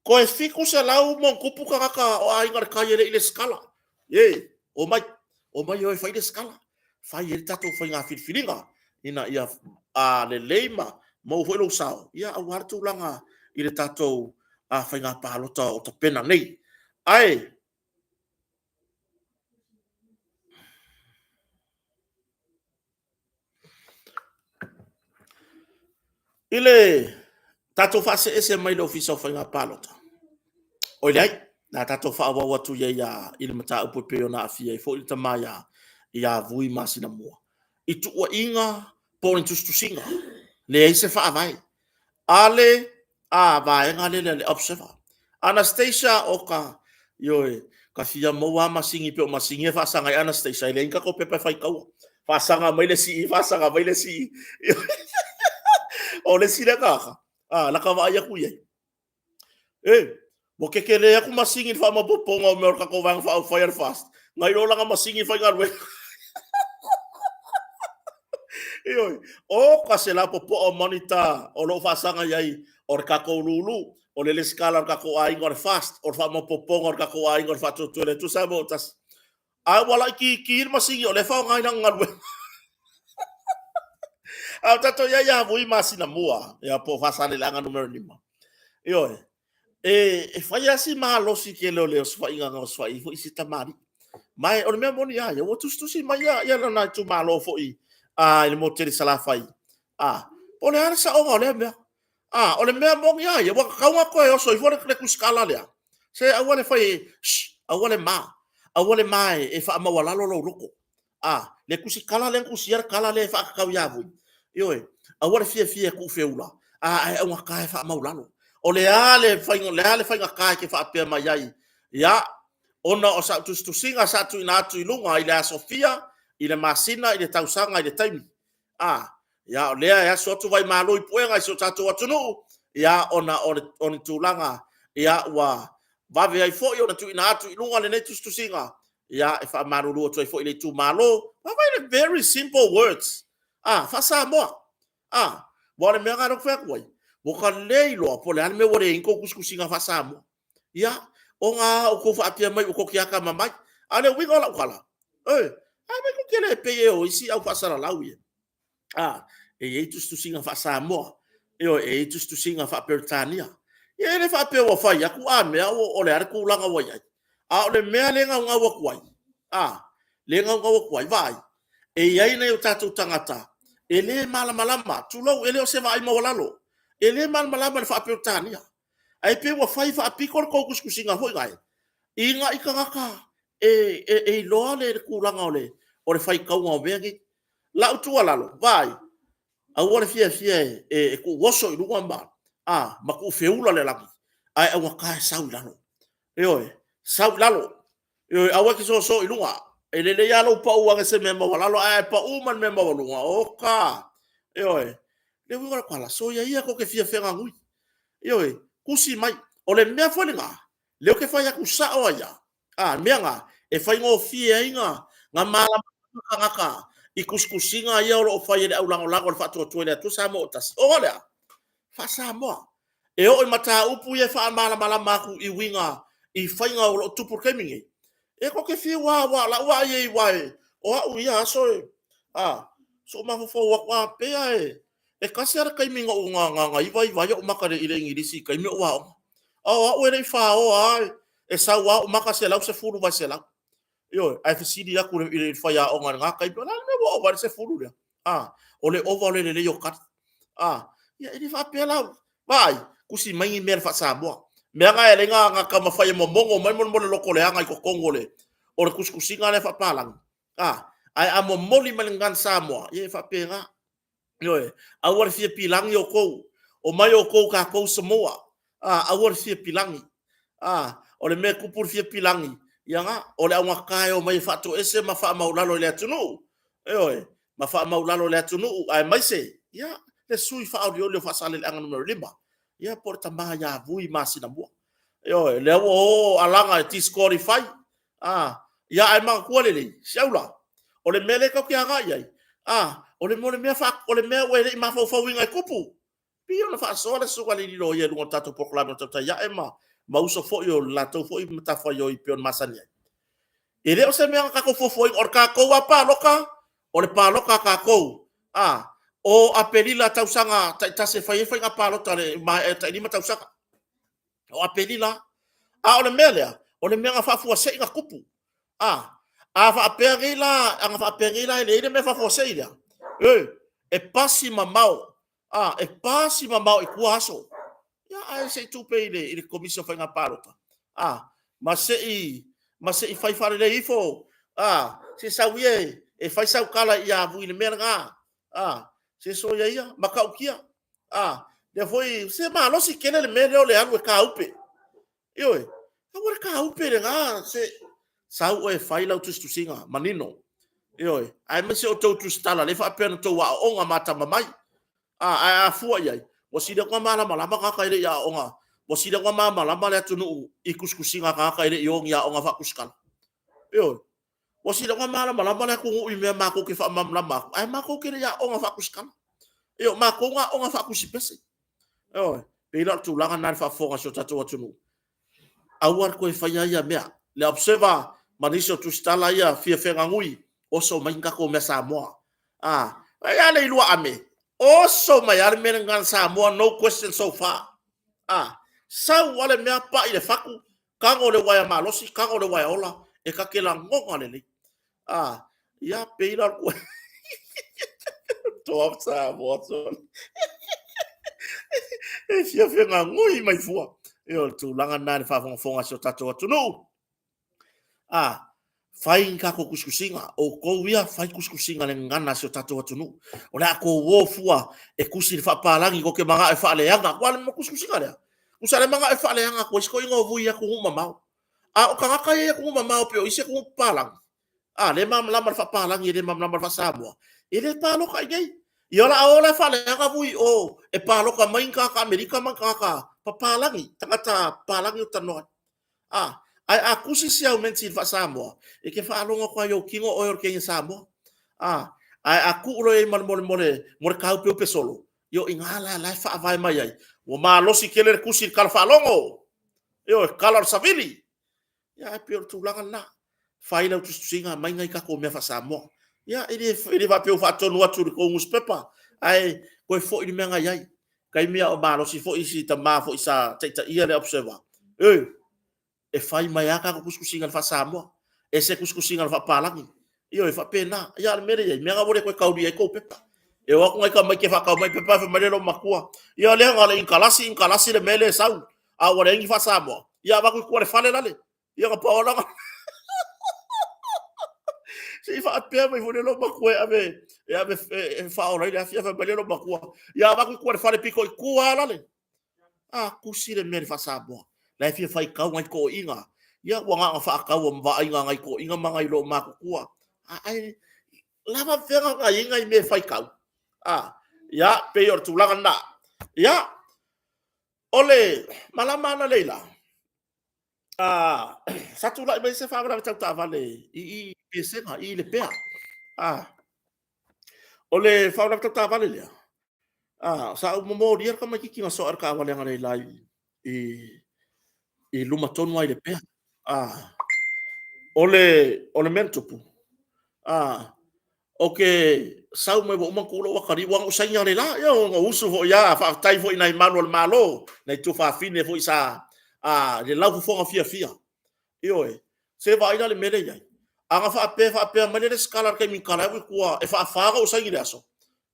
Toe 700 ma ona tupu tagata o Aiga i le Tai e le i resitala. E, omai, omai o e fai resitala. Fai ai le tatou faiga filifiliga ina ia lelei ma maua foi lou sao, ia aua le tulaga i le tatou faiga palota o tapena nei. Ae, I le tatou faaseese mai le Ofisa o Faiga Palota, oi leai, na tatou faaauau atu i ai i le mataupu e pei ona aafia ai foi le tama ia Vui Masinamua, i tuuaiga po o ni tusitusiga, leai se faavae a le a vaega lea le Observer. Anastasia Oka, ioe, ta fia maua lava masini pei o masini ia e faasaga ai Anastasia, e leai ni tatou pepa e faitaua. Faasaga mai le isi i, faasaga mai le isi i. O le isi lea tagata, a, lata vaai atu i ai. E, ua tetele atu masini i le faamaopoopoga o mea o le tatou Vaega Faaupufai a le FAST, nai lo lana masini e faigaluega. Ioe, o ka se lapopoa o monitor o lo o faasaga i ai o le tatou lulu, o le lesitala o le tatou aiga o le FAST, o le faamaopoopoga o le tatou aiga o le Faatuatua i le Atua Samoa ua Tasi. A ua laitiiti le masini o lea e faaaoga i lana galuega. A o tatou i ai ia Vui Masinamua, ia po o Faasaleleaga Nu.5. Ioe, e fai lava si malosi tele o le osofaiga na osofai ai foi si tamalii. Ma o le mea moni lava ia, ua tusitusi mai ia lona itumalo foi i le motu tele i Salafai, po o le a le saoga o lea mea. A, o le mea moni lava ia, ua tatau ona toe oso ifo le tusitala lea, se aua le fai, shh, aua le ma, aua le ma e faamaualalo lou loto. A, le tusitala lea na tusia le tala lea e faatatau ia Vui, ioe, aua le fiafia e tuufeula, ae augata e faamaulalo. O le a le faigata e te faapea mai ai, ia, ona o sau tusitusiga sa tuuina atu i luga i le aso fia, i le masina, i le tausaga, i le taimi. A, ia, o lea e aso atu vaimalu i puega i si o tatou atunuu, ia, ona o ni tulaga, ia, ua vave ai foi ona tuuina atu i luga lenei tusitusiga, ia, e faamalulu atu ai foi i le itumalo. Vaavaai le very simple words, a, faa-Samoa. A, aua o le mea lena lea ou te fai atu ai, ua ta le iloa po o le a le mea ua leai ai ni tou tusitusiga faa-Samoa. Ia, ona a outou faapea mai ua tou te atamamai. A o le uiga o lau tala, oi, a mea tou te le pei o isi au faasalalau ia? A, e i ai tusitusiga faa-Samoa, ioe, e i ai tusitusiga faa-Peretania. Ia e le faapea ua fai atu a mea o le a le tulaga ua i ai. A o le mea lea e naunau atu ai, a, lea e naunau atu ai, vaai, e i ai nai o tatou tagata e le malamalama, tulou, e le o se vaai maualalo, e le malamalama i le faa-Peretania. Ae pei ua fai faapito le tou tusitusiga foi lea i nai tagata e iloa le tulaga o le faitauga o mea nei. Lau tuualalo, vaai, aua le fiafia e tuuoso i luga ma tuufeula le lagi, ae augata e sau i lalo. Ioe, sau i lalo. Ioe, aua e te soso i luga. E lelei lava lou pau ane i se mea maualalo, ae a e pau mai le mea maualuga, oka! Ioe. Le uiga o le tala, soia ia tou te fia feganui. Ioe, tusi mai. O le mea foi lena, lea ou te fai atu sao ai lava, a, le mea lena, e faigofie ai ona malamalama tagata i tusitusiga ia o lo o fai e le aulagolago a le Faatuatua i le Atua Samoa ua Tasi. Ona o le a? Faa-Samoa. E oo i mataupu ia e faamalamalama atu i uiga i faiga o lo o tupu i le taimi nei, e tou te fiu lava, aua o lau vaai i ai, aua o au i ia aso, a, sou mafaufau atu lava, pei lava e tasi lava le taimi na ou ivaiva ai ou maka i le Igilisi i le taimi a o aoga. A o au e le i faoa lava, e sau lava ou maka 110/100. Ioe, ae fesili atu i le faiaoga i lena taimi, o le a le mea ua ova ai le 10 lea? A, o le ova o le lelei o tali. A, Ia, e le faapea la, vaai, tusi mai ni mea i le faa-Samoa. Mea na e ala ai ona taumafai e momono mai mo le lotoleaga i totonu o le tusitusiga lea faapalagi. A, ae a momoli mai le gagana Samoa, ia e faapena. Ioe, aua le fia pilagi outou, omai outou tatou Samoa, a, aua le fia pilagi. A, o le mea e tupu le fia pilagi, ia na, o le augata e omai e faatoese ma faamaualalo i le atunuu, ioe, ma faamaualalo i le atunuu, aemaise, ia, le sui usufono faaolioli o Faasaleleaga Nu.5, ia po o le tama ia Vui Masinamua. Ioe, lea ua o alaga e disqualify, a, ia ae manatua lelei, si aula, o le mea lea tatou te agai i ai, a, o le mea ua e le i mafaufauina e tupu. Pei ona faasoa le susuga i le loia i luga o le tatou polokalame o Tautai Ae ma uso foi o le latou foi matafaioi pei ona masani ai. E le o se mea na tatou fuafuaina, o le tatou lava palota, o le palota a tatou, a, o Aperila tausaga taitasi e fai ai faiga palota i le maea o le tai 5 tausaga. O Aperila. A o le mea lea, o le mea na faafuasei ona tupu. A, a faapea nei la, ana faapea nei la e leai le mea faafuasei lea, e, e pasi mamao, a, e pasi mamao i tua aso. Ia, ae se i tuu pea i le Komisi o Faiga Palota, a, ma se i fai faalelei ifo, a, se sau ia e fai sau tala ia Vui i le mea lena, a, se soia ia, matautia. A, lea foi, se malosi tele le mea lea o le alu e taupe. Ioe, aua le taupe lena, se sau oe e fai lau tusitusiga, manino. Ioe, aemaise o tou tusitala lea e faapea na outou aooga ma atamamai. A, ae a fua i ai, ua sili atu ona malamalama tagata e le i aooga, ua sili atu ona malamalama le atunuu i tusitusiga a tagata e le i o i ni aoga faatusitala. Ioe. Ua sili atu ona malamalama le atunuu i mea matou te faamalamalama atu, ae matou te le i aooga faatusitala. Ioe, o matou na aooga faatusipese. Ioe, pei la o le tulaga lena i le faafofoga a si o tatou atunuu. Aua le toe faia ia mea. Le Observer ma nisi o tusitala ia fia feganui, oso mai ni tatou mea Samoa. A, e a le ilua ame, oso mai lava le mea lena Samoa, no question so far. A, sau lava le mea pai i le fatu, tago le uaea malosi, tago le uaea ola, e ta te lagona lelei. A, ia pei la o toa Samoa sole. E fia fegagui mai fua. E o le tulaga lena i le faafogafoga a si o tatou atunuu. A, fai ni tatou tusitusiga, outou ia fai tusitusiga i le gagana a si o tatou atunuu. O le a tou o fua e tusi i le faapalagi tou te manao e faaleaga. Aua o le tusitusiga lea, tusa o lea e manao e faaleaga atu ai si toeaina o Vui i atunuu mamao. A o tagata ia i atunuu mamao pei o isi atunuu papalagi, a lea e malamalama i le faapalagi e le malamalama i le faa-Samoa, e le palota i inei. Ia o le a o la e faaleaga Vui i o e palota mai ni tagata Amerika ma ni tagata papalagi, tagata papalagi o talanoa ai. A, ae a tusi si au menti i le faa-Samoa, e te faalogo atu lava i ou tino oe o le teine Samoa. A, ae a tuu loa i ai ma le mo le tāupeupe solo, ia o i ina la la e faavae mai ai. Ua malosi tele le tusi i le tala faalogo. Ioe, tala o le savili. Ia ae pei o le tulaga lena. Fai lau tusitusiga, aumai nai tatou mea faa-Samoa. Ia, e le faapea ua faatonu atu i le tou nusipepa, ae toe foi le mea na i ai. Taimi a o malosi foi si tama foi sa taitaia le Observer, e, e fai mai lava tatou tusitusiga i le faa-Samoa, ese tusitusiga i le faapapalagi. Ioe, e faapena. Ia, a o le mea lea e i ai, mea na ua le toe taulia ai tou pepa. E o atu nai tamaiti e faatau mai pepa ae fai mai le loomatua, ia lea na o le inikalasi, inikalasi le mea lea e sau, a ua leai ni faa-Samoa, ia avatu i tua i le fale lale. Ia na pau lava lena. Se i faapea mai foi le loomatua e ave e ave e faaola ai le afi, ae fai mai le loomatua, ia avatu i tua i le fale pito i tua lale. A tusi le mea i le faa-Samoa, la e fia faitau nai toeaiina. Ia ua na ona faatau ma vaaiga a nai toeaiina ma nai loomatutua. Ae lava fea na i ai nai mea e faitau. A, ia, pei o le tulaga lena. Ia, o le malama analeila, sa tulai mai se faalavelave tau taavale i Pesega, i Lepea. O le faalavelave tau taavale lea, sa ou momolia le tamaitiiti na soa i le taavale analeila i luma tonu lava i Lepea. O le mea na tupu, Ou te sau mai ua uma ona tuu lou atalii, aua na ou saini analeila. Ia na ou usu foi lava, faafetai foi i nai malu o le Malo, nai tuafafine foi sa i le laufofoga fiafia. Ioe, se vaai la i le mea lea e i ai. A na faapea e faapea mai le resitala i le taimi na tatala ai au i tua e faafa ona ou saini i le aso,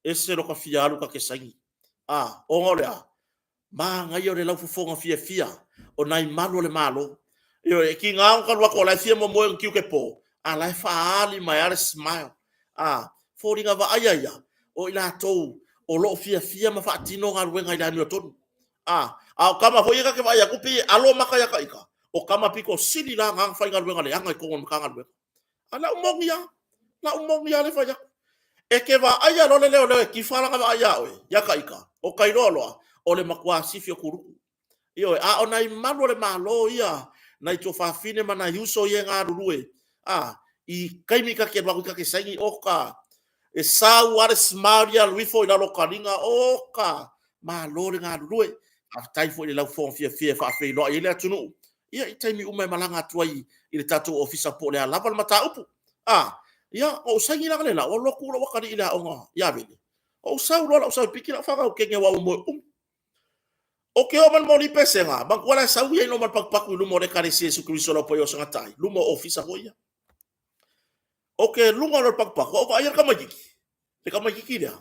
ese lota fia alu ta te saini. A, ona o le a? Manaia o le laufofoga fiafia o nai malu o le Malo. Ioe, e tiga ona talu atu o la e fia momoe ona tiute po, a la e faaali mai lava le smile. A, foliga vaaia ia, o i latou o lo o fiafia ma faatino galuega i le amiotonu. A, a o tama foi ia ta te vaai atu pei e alo maka ia ta ita, o tama pito sili la na faigaluega leaga i totonu o le Matagaluega. A o lau moni lava, lau moni lava lea e fai atu. E te vaaia loa le leoleo e tifa lana vaai ia oe, ia ta ita, ota iloa loa, o le matua sifi o kuluku. Ioe, a o nai malu o le Malo ia, nai tuafafine ma nai uso ia e galulue, a, i taimi ta te alu atu ta te saini, oka, e sau lava le smile ia alu ifo i lalo o taliga, oka, malo le galulue. Faafetai foi i le laufofoga fiafia e faafeiloai ai le atunuu, ia i taimi uma e malaga atu ai i le tatou ofisa po o le a lava le mataupu. A, ia, ona ou saini la le la, ou alu loa tuu lou atalii i le aoga ia Avele, ou sau loa lou sau e piki lau fanau teine aua ua moe umi. Ou te oo mai i le moli Pesega, manatua la e sau ia i luma o le patupatu i luma o le Ekalesia Iesu Keriso o le Au Paia o Aso e Gata ai, luma o ofisa foi ia. Ou te luga loa o le patupatu, ou vaai le tamaitiiti, le tamaitiiti lea,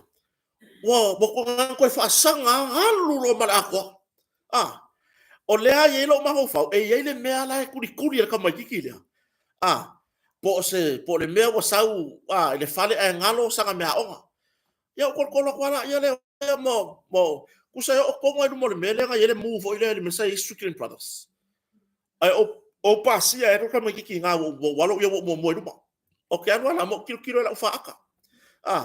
ua toe faasaga lava, alu loa ma le atoa. A, o lea e i ai lou mafaufau, e i ai le mea la e tulituli e le tamaitiiti lea, a, po o le mea ua sau i le fale ae galo sana meaaoga. Ia ou tolotolo atu lava lea, ma tusa e oo tonu lava i luma o le mea lea na i ai le mu foi lea i le mea sa i ai Strickland Brothers. Ae ou pasia ai le tamaitiiti i ina, ua ou alu au ia ua ou muamua i luma. Ou te alu lava la ma ou tilotilo i lau faata. A,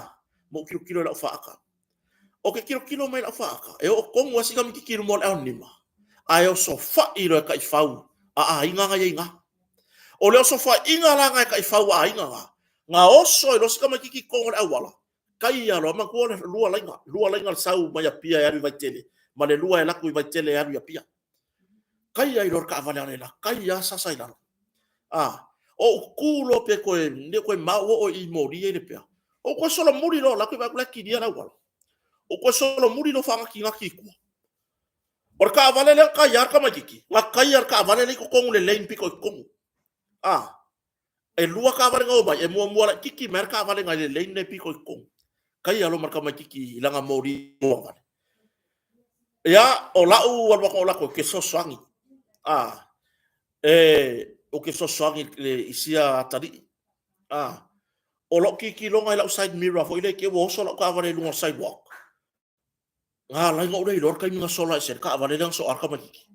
ma ou tilotilo i lau faata. Ou te tilotilo mai i lau faata, e oo tonu lava si tamaitiiti i luma o le aonima, ae osofai loa e taifau a aiga na i ai i ina. O le osofaiga la lena e taifau a aiga na, na oso ai loa si tamaitiiti i totonu o le auala, taia loa, manatua e lua laina, lua laina i le sau mai Apia e alu i Vaitele, ma le lua e alu atu i Vaitele e alu i Apia. Taia ai loa le taavale a lela, taia lava sasa i lalo. A, ou tu loa pe toe, le toe ma ou oo i moli ia i Lepea, ou toe solomuli loa ou alu atu vaai atu la e kilia le auala. Ou toe solomuli loa faanatinati i tua. O le taavale lea na taia ai le tamaitiiti, na taia e le taavale lea i totonu i le lane pito i totonu. A, e lua taavale na omai, e muamua laitiiti mai lava le taavale nai le lane lea pito i totonu. Taia loa ma le tamaitiiti i lana moli moavale. Ia, o lau alu atu ou alu atu ou te fesoasoani. A, e, ou te fesoasoani i sia atalii. A, o lau titiloga i lau side mirror foi lea i te i ua oso lau taavale i luga o le sidewalk, na ala ai ona ou le iloa le taimi na sola ese ai le taavale lea na soa le tamaitiiti.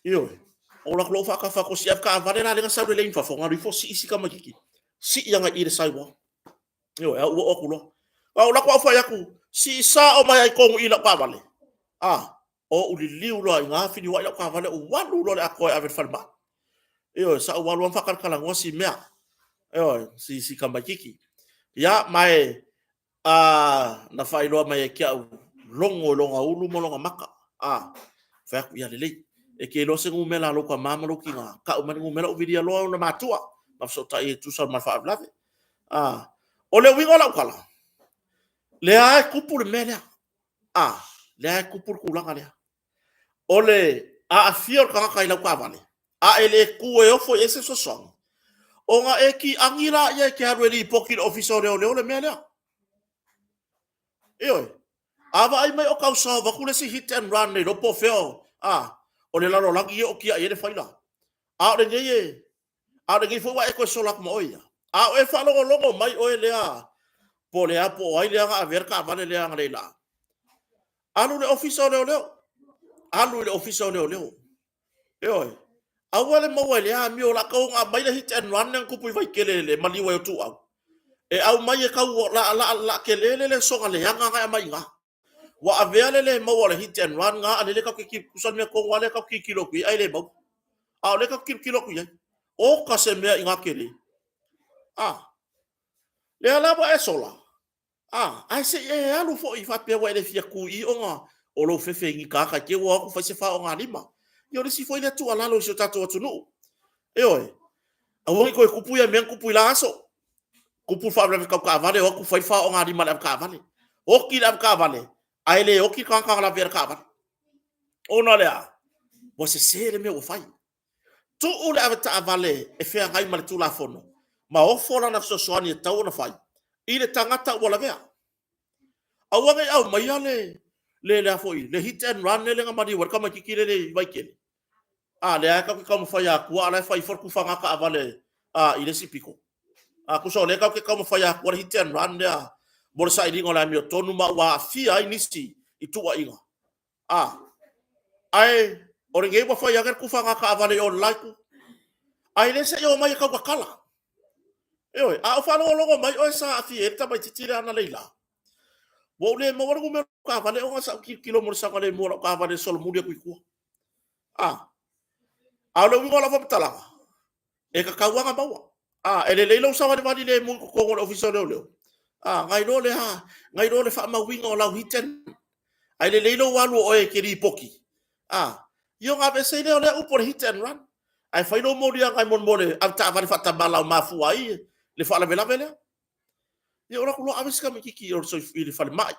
Ioe. Ou alu atu loa ou faatafa atu si avetaavale la lea na sau i le lane fafo, na alu ifo sii si tamaitiiti, sii agai i le sidewalk. Ioe, a ou oo atu loa. A ou alu atu au fai atu, sii sao mai lava i totonu i i lau taavale. A, ou liliu loa i ina filiuai lau taavale, ou alu loa i le atoa e ave i le falemai. Ioe, sa ou alu lava faatalatalanoa si mea, ioe, si tamaitiiti. Ia, ma e, a, na faailoa mai e ke au logo i lona ulu ma lona maka. A, fai atu, ia lelei, e te iloa se numera a lou tama ma lou tina, tau mai le numera ou vilia loa ona matua, ma fesootai e tusa ma le faalavelave. A, o le uiga o lau tala, lea lava e tupu le mea lea. A, lea e tupu le tulaga lea. O le aafia o le tagata i lau taavale, a e le tu e ofo i ai se fesoasoani, ona e tiagi lea e te alu e lipoti i le Ofisa o Leoleo le mea lea. Ioe. A vaai mai o tau solve atu le isi hit and run le iloa po o fea o, a, o le lalolagi ia o tiai ai le faila. A o lenei e, a o lenei foi ua e toe sola atu ma oe ia. A o e faalogologo mai oe lea, po o le a, po o ai lea na avea le taavale lea analeila. Alu i le ofisa o leoleo. Alu i le ofisa o leoleo. Ioe. Aua le maua i lea amio o le a tau ona aumai le hit and run lea na tupu i Vaitele le maliu ai o Tuuau. E aumai e tau la, la, la tele le lesona leaga na e aumai i ina. Ua avea le le maua o le hit and run na a lele tatou te tusa le mea tonu lava lea tatou te tilotilo atu i ai ae le maua. A o lea tatou te tilotilo atu i ai. Oka se mea i gā tele. A, lea la ua e sola. A, ae se i e alu foi faapea ua e le fia tu i i ona o lou fefe i ni kāta i te ua o atu fai se faogalima. Ia o le isi foi lea tuualalo i si o tatou atunuu. Ioe, aua ne i toe tupu ia mea na tupu i la aso. Tupu le faalavelave tau taavale, o atu fai le faogalima a le avetaavale. Oti le avetaavale, ae le oti le tagata na lavea i le taavale. Ona o le a? Ua sese le mea ua fai. Tuu le avetaavale e feagai ma le Tulafono ma ofo lana fesoasoani e tatau ona fai i le tagata ua lavea. Aua ne i aumaia le, le lea foi, le hit and run lele na maliu ai le tamaitiiti lele i Vaitele. A, lea e tatou te taumafai atua, a la e fai ifo le tufaga taavale a, i le isi pito. A, tusa o lea tatou te taumafai atua le hit and run lea mo le sailiga o le amiotonu ma ua aafia ai nisi i tuuaiga. A, ae o lenei ua fai ane le tufaga taavale i o le la itu. Ae le se i omai e tautatala. Ioe, a ou faalogologo mai oe sa aafia ai le tamaitiiti lea analeila, ua ou le maua le numera o lau taavale ona sa ou tilotilo mo le saogalemu o lau taavale e solomuli atu i tua. A, a o le uiga o lau faamatalaga, e tatau lava ona maua. A, e lelei lou savalivali lemu i totonu o le Ofisa o Leoleo, a, nai lo le a, nai lo le faamauina o lau hidden, ae lelei lou alu o oe e te lipoti, a, ia ona aveese ai lea o lea upu o le hit and run. Ae fai lou moliaga mo le avetaavale faatamala o mafua ai le faalavelave lea. Ia o atu loa ave si tamaitiiti i le falemai.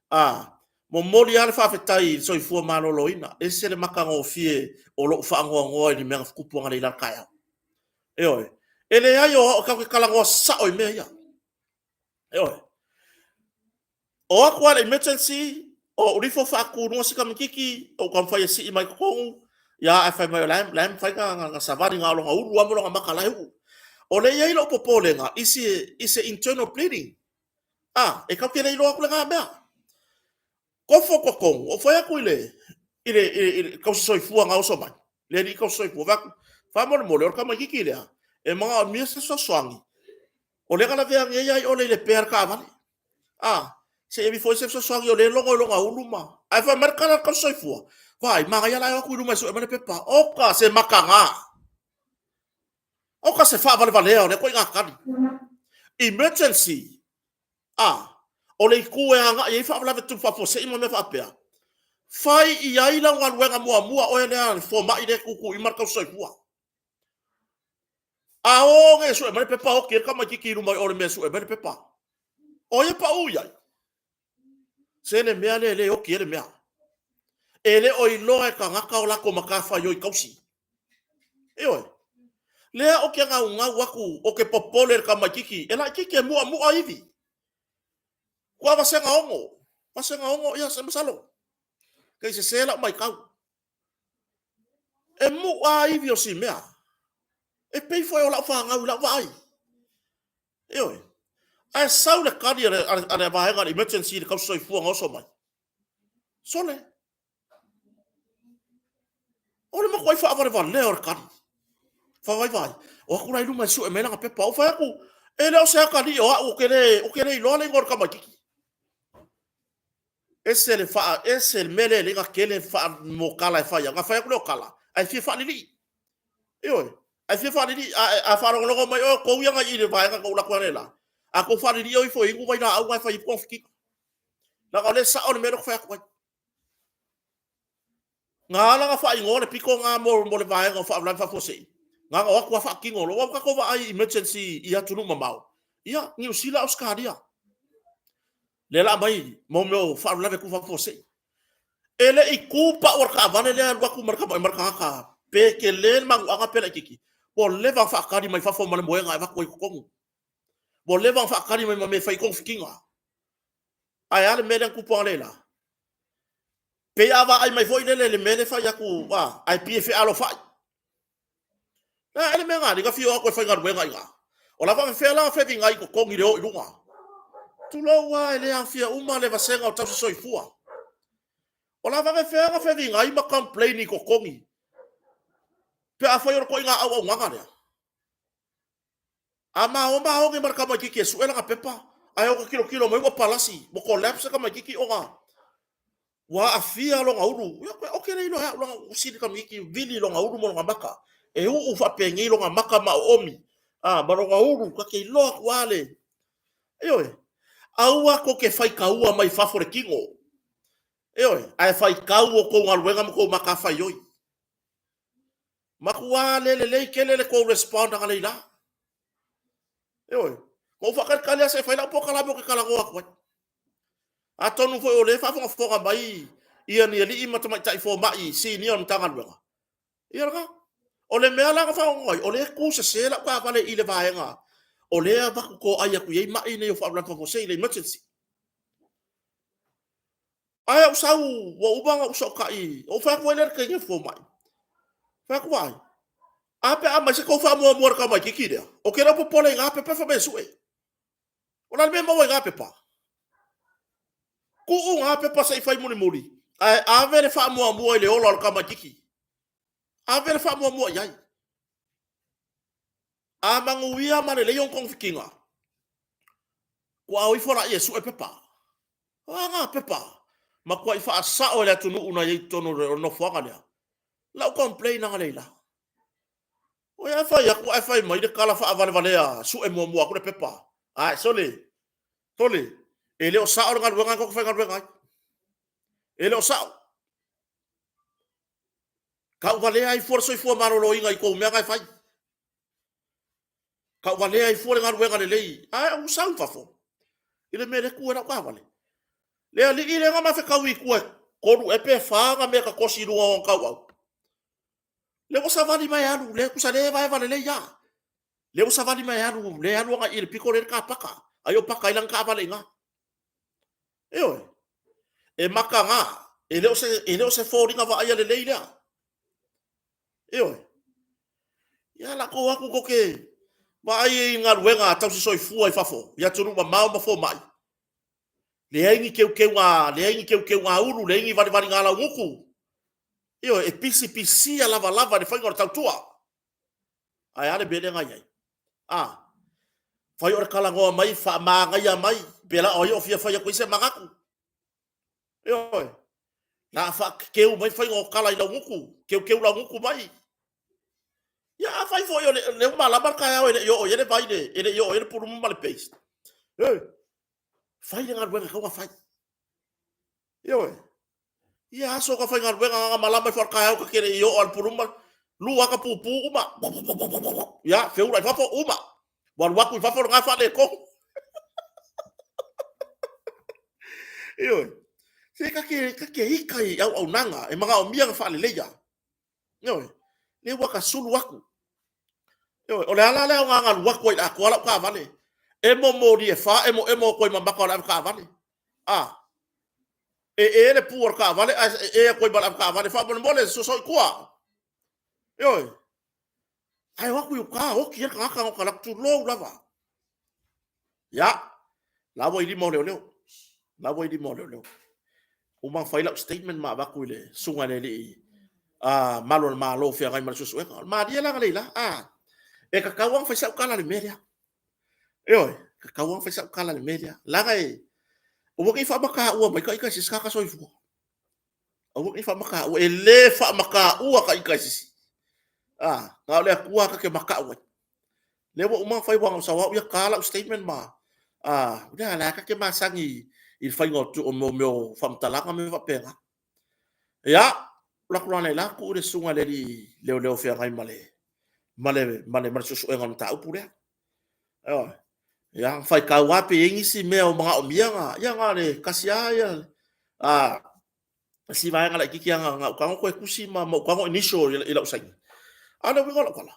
A, momoli lava le faafetai i le soifua maloloina. E ese le matagofie o lou faanoanoa i le mea na tupu analeila i le taeao. Ioe. E leai o au tatou te talanoa sao i mea ia. Ioe. O atu lava i le emergency, o ulifo faatu i luga si tamaitiiti, ou taumafai e sii mai totonu, ia ae fai mai o la e mafai ona savali na o lona ulu lava ma lona maka la e uu. O lea e i ai lou popolega i se internal bleeding. A, e tatou te le iloa atu lena mea. Kofo totonu, ou fai atu i le i le i le tausi soifua na oso mai, le alii tausi soifua, fai atu, faamolemole o le tamaitiiti lea, e manaomia se fesoasoani, o lea na lavea nei lava i ole i le pea le taavale. A, se i ave ifo i ai se fesoasoani o lea e logo i lona ulu ma... Ae fai mai le tala a le tausi soifua, vaai, manaia la e o atu i luma e sue mai le pepa. Oka se mataga! Oka se faavalevalea o lea ituaiga tali. Emergency! A, o le itu e agai ai faalavelave tupu faafuasei ma mea faapea, fai i ai lau galuega muamua oe lea le fomai lea e tutu i ma le tausi soifua. A o nei e sue mai le pepa oti ai le tamaitiiti i luma i o le mea e sue mai le pepa. O ai e pau i ai? Se le mea lea e le oti ai le mea. E le o iloa e tagata o latou matafaioi tausi. Ioe. Lea ou te gaugau atu, ou te popole i le tamaitiiti, e laitiiti e mu'amu'a ivi. Kua vasega 6, vasega 6, ia se masalo. Kei sese lau maitau. E mu'a ivi o si mea. E pei foi o lau fanau i lau vaai. Ioe. Ae sau le tali a le, a le vaega a le emergency i le tausi soifua na oso mai. Sole, O le matuai faavalevalea o le tali. Faavaivai, o atu la i luma e sue mai lana pepa. Ou fai atu, e le o se atalii o au, ou te le, ou te le iloa le igoa o le tamaitiiti. Ese le faa, ese le mea lea e le tele faamokala e fai au. Na fai atu lea o tala, ae fia faalilii. Ioe, ae fia faalilii, a, a faalogologo mai oe, o tou ia na i le vaega na ou alu atu ai la. A tou faalilii o ifo e inu vailaau na e fai ai togafitiga. Leaga o lea e sao le mea lea ou te fai atu ai. Na ala ona faaigoa le pito lena mo le vaega o faalavelave faafuasei, na ona o atu lava faatino loa. Aua ua tatou vaai i emergency i atunuu mamao, ia, Niu Sila, Ausetalia, lea la aumai mo mea o faalavelave tupu faafuasei. E le i tu pau a le taavale lea e alu atu ma le tagata, pe tele le manuaga pe laitiiti, ua leva ona faatali mai fafo ma le moega e avatu ai i totonu. Ua leva ona faatali mai ma mea e fai ai togafitiga. Ae a le mea lea na tupu analeila? Pei a vaai mai foi lele i le mea lea fai atu, a, ae pei e fealofai. A, e le mea na alii, na fia o atu e faigaluega i ina. O la faapefea la ona fevigai i totogi i le o i luga? Tulou a, e le aofia uma le vasega o tausi soifua. O la faapefea ona fevigai ma complain i totogi pe afai o le ituaiga auaunaga lea? A maomaoge ma le tamaitiiti e sue lana pepa, ae o ta tilotilo mai ua palasi, ua collapse le tamaitiiti ona ua aafia lona ulu. Ia, ou te le iloa e au leaga ua sili le tamaitiiti vili lona ulu ma lona maka. E uu faapenei lona maka ma oomi, a, ma lona ulu, ta te iloa atu lava le... Ioe, aua tou te faitaua mai fafo le tino. Ioe, ae faitau outou galuega ma tou matafaioi. Matua le lelei tele le tou respond analeila. Ioe. Na ou faatalitali lava se i fai lau polokalame ou te talanoa atu ai. Atonu foi o lea e faafogafoga mai ia ni alii ma tamaitai fomai sinia o le Matagaluega. Ia lena. O le mea la na faanoanoa ai, o lea e tu sese lau taavale i le vaega o lea e avatu toai atu i ai mai nei o faalavelave faafuasei, le emergency. Ae ou sau, ua uma ona ou sokai, ou fai atu ai lea i le teine fomai. Fai atu ai, a pe a aumai se tou faamuamua i le tamaitiiti lea, ou te le o popole i na pepa e fai mai e sue. O le a le mea e maua i na pepa? Tuu na pepa se i fai mulimuli, ae ave le faamuamua i le ola o le tamaitiiti. Ave le faamuamua i ai. A manuia ma lelei ona togafitiga, ua o ifo laia e sue pepa. O a na pepa? Matuai faasao e le atunuu na i ai i totonu o le nofoaga lea. Lau complain analeila. Oi a fai atu ae fai mai le tala faavalevalea sue muamua atu le pepa. Ae sole, sole, e le o sao le galuega lena tou te faigaluega ai. E le o sao. Tauvalea ai fua le soifua maloloina i tou mea na e fai. Tauvalea ai fua le galuega lelei. Ae ou sau i fafo i le mea lea e tu ai lau taavale. Le alii lea na ma fetaui i tua e tolu ea pe fa ana mea tatosi i luga o ona tauau. Lea ua savali mai e alu, lea tusa lea e evaeva lelei lava. Lea ua savali mai e alu, lea e alu agai i le pito lea e i ai le car paka. Ai o paka ai lana taavale i ina. Ioe. E mataga, e le o se, e le o se foliga vaaia lelei lea. Ioe. Ia la tou o atu tou te vaai i galuega a tausi soifua i fafo, i atunuu mamao ma fomai. Leai ni teuteuga, leai ni teuteuga ulu, leai ni valivaliga laugutu. Ioe, e pisipisia lavalava i le faiga o le tautua. Ae a le mea lea na i ai? A, fai o le talanoa mai, faamanaia mai, pe la o ai o fia fai atu ai se manatu. Ioe, la a faakekeu mai faiga o tala i laugutu, keukeu laugutu mai. Ia afai foi o le ua malama le taeao e le i oo i ai le vai, e le i oo i ai le pulumu ma le paste. Ioe, fai le galuega e tatau ona fai. Ioe. Ia aso ka faigaluega na malama ifo a le taeao ta te le i oo a le puluma, lua ata pupu uma. Ia, feula i fafo, uma. Ua alu atu i fafo lena faaletonu. Ioe. Se ta te, ta te ika i auaunaga e manaomia na faaleleia. Ioe. Lea ua ta sulu atu. Ioe. O le ala lea o na alu atu ai i le atoa lau taavale. Emo moli e fa, emo emo atu ai ma maka o le avetaavale. A. E e le pu o le taavale ae e atu ai ma le avetaavale. Faamolemole, soso i tua. Ioe. Ae o atu i uka, oti ai le tagata na o ta tulou lava. Ia, la ua i lima o leoleo. La ua i lima o leoleo. Uma ona fai lau statement ma avatu i le susuga i le alii a malu o le Malo feagai ma le suesuega. O le malie la analeila, a, e tatau lava ona fai sau tala i le mea lea. Ioe, tatau lava ona fai sau tala i le mea lea. Leaga e, aua ne i faamataua mai ita i se isi tagata soifua. Aua ne i faamataua, e le faamataua ta ita e se isi. A, na o le Atua ta te matau ai. Lea ua uma ona fai, aua na ou sau au ia ta lau statement ma, a, lea la ta te masani i le faiga o mea o faamatalaga ma mea faapena. Ia, alu atu la analeila tuu i le susuga i le alii leoleo feagai ma le, ma le, ma le, ma le suesuega o le mataupu lea. Ioe. Ia, faitau lava pe i ai nisi mea o manaomia na, ia na o le tasi lava ia, a, si vaega laitiiti lava na ou tago toe tusi ma ou tago initial i lau saini. A o le uiga o lau tala,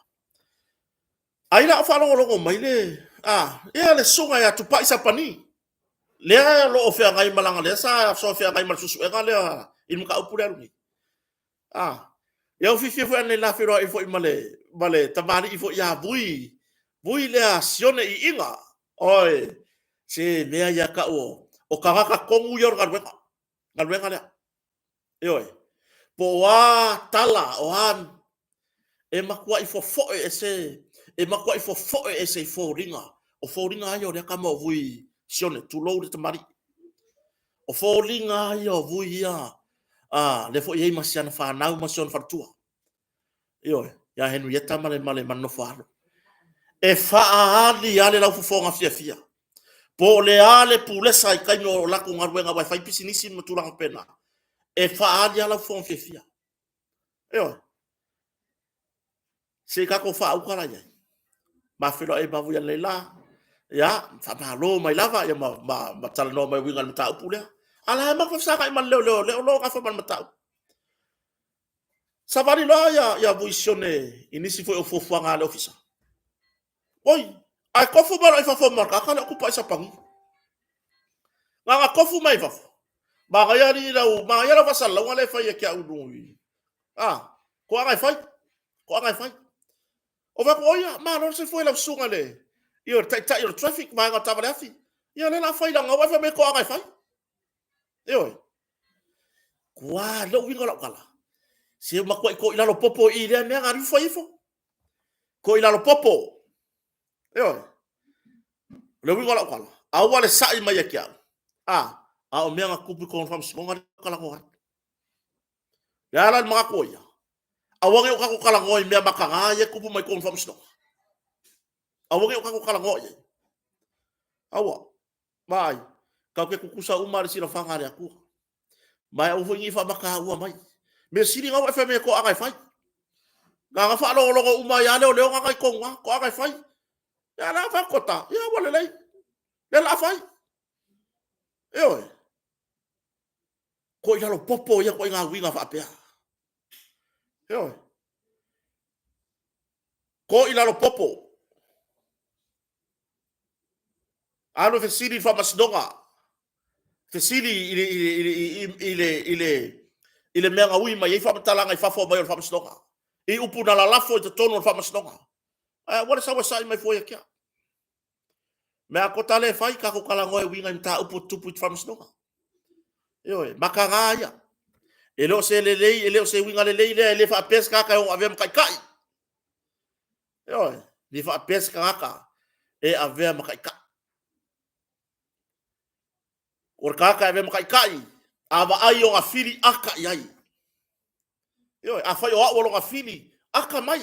ai la o faalogologo mai le, a, ia le susuga ia Tupai Sapani, lea o lo o feagai ma lana, lea sa feagai ma le suesuega lea i le mataupu lea alu nei. A, ia ua fiafia foi analeila feiloai foi ma le, ma le tamalii foi ia Vui, Vui lea Sione Iiga. Oi, se mea ia tau o tagata tonu ia o le galuega, galuega lea. Ioe, po o a tala, o a, e matuai fofoe ese, e matuai fofoe ese i foliga. O foliga lava ia o lea tama o Vui Sione, tulou le tamalii. O foliga lava ia o Vui ia, a, lea foi e i ai ma si ana fanau ma si ona faletua. Ioe, ia Henrietta ma le, ma le, ma le nofo-a-alo. E faaali lava le laufofoga fiafia. Po o le a le pulesa i taimi o latou galuega aua e fai pisinisi ma tulaga faapena, e faaali lava laufofoga fiafia. Ioe. Se i tatou faauta la i ai. Ma feiloai ai ma Vui analeila. Ia, faamalo mai lava ia ma, ma, ma talanoa mai uiga i le mataupu lea. A la e matou fesagai ma le leoleo, lea o lo o gafa ma le mataupu. Savali loa ia, ia Vui Sione i nisi foi o fuafuaga a le ofisa. Oi, ae tofu mai loa i fafo ma le tagata lea o Tupai Sapani. Na ona tofu mai i fafo. Manaia alii lau, manaia lau faasalalauga lea e fai ia te au i luga i, a, toaga e fai, toaga e fai. O fai atu, o ia, malo le soifua i lau susuga i le, ia, le taitai o le traffic, vaega o taavale afi. Ia, o lea o le a fai leaga ua e fai mai toaga e fai. Ioe. Ua, lou uiga o lau tala, se ua matuai toilalo popo i i lea mea na alu ifo fai ifo. Toilalo popo. Ioe. O le uiga o lau tala, aua le sai mai ia te au. A, a o mea na tutupu i totonu o le faamasinoga lea ou talanoa ai. O le a la le manatu o ia? Aua ne i o tatou talanoa i mea mataga ia e tupu mai totonu o le faamasinoga. Aua ne i o tatou talanoa i ai. Aua. Vaai, tatou te tutusa uma lava i le silafaga a le Atua. Ma e aua foi ne i faamataua mai. Mea sili na ua e fai mai e toaga e fai. Na ona faalogologo uma ai lava leoleo na i totonu i ina, toaga e fai. Ia a la fai atu ta, ia ua lelei. Lea o le a fai. Ioe. Toilalo popo ia ituaiga uiga faapea. Ioe. Toilalo popo. Alu e fesili i le faamasinoga, fesili i le, i le, i le, i le, i le mea na ui mai ai faamatalaga i fafo mai o le faamasinoga, i upu na lalafo i totonu o le faamasinoga. Ae aua le sau e sai mai fua ia te au. Mea a kota lea e fai, tatou talanoa e uiga i mataupu e tutupu i te faamasinoga. Ioe, mataga ia. E le o se lelei, e le o se uiga lelei lea, e le faapea se tagata e ono avea ma taitai. Ioe, le faapea se tagata e avea ma taitai. O le tagata e avea ma taitai, a vaai ona fili, aka i ai. Ioe, afai o au o lona fili, aka mai.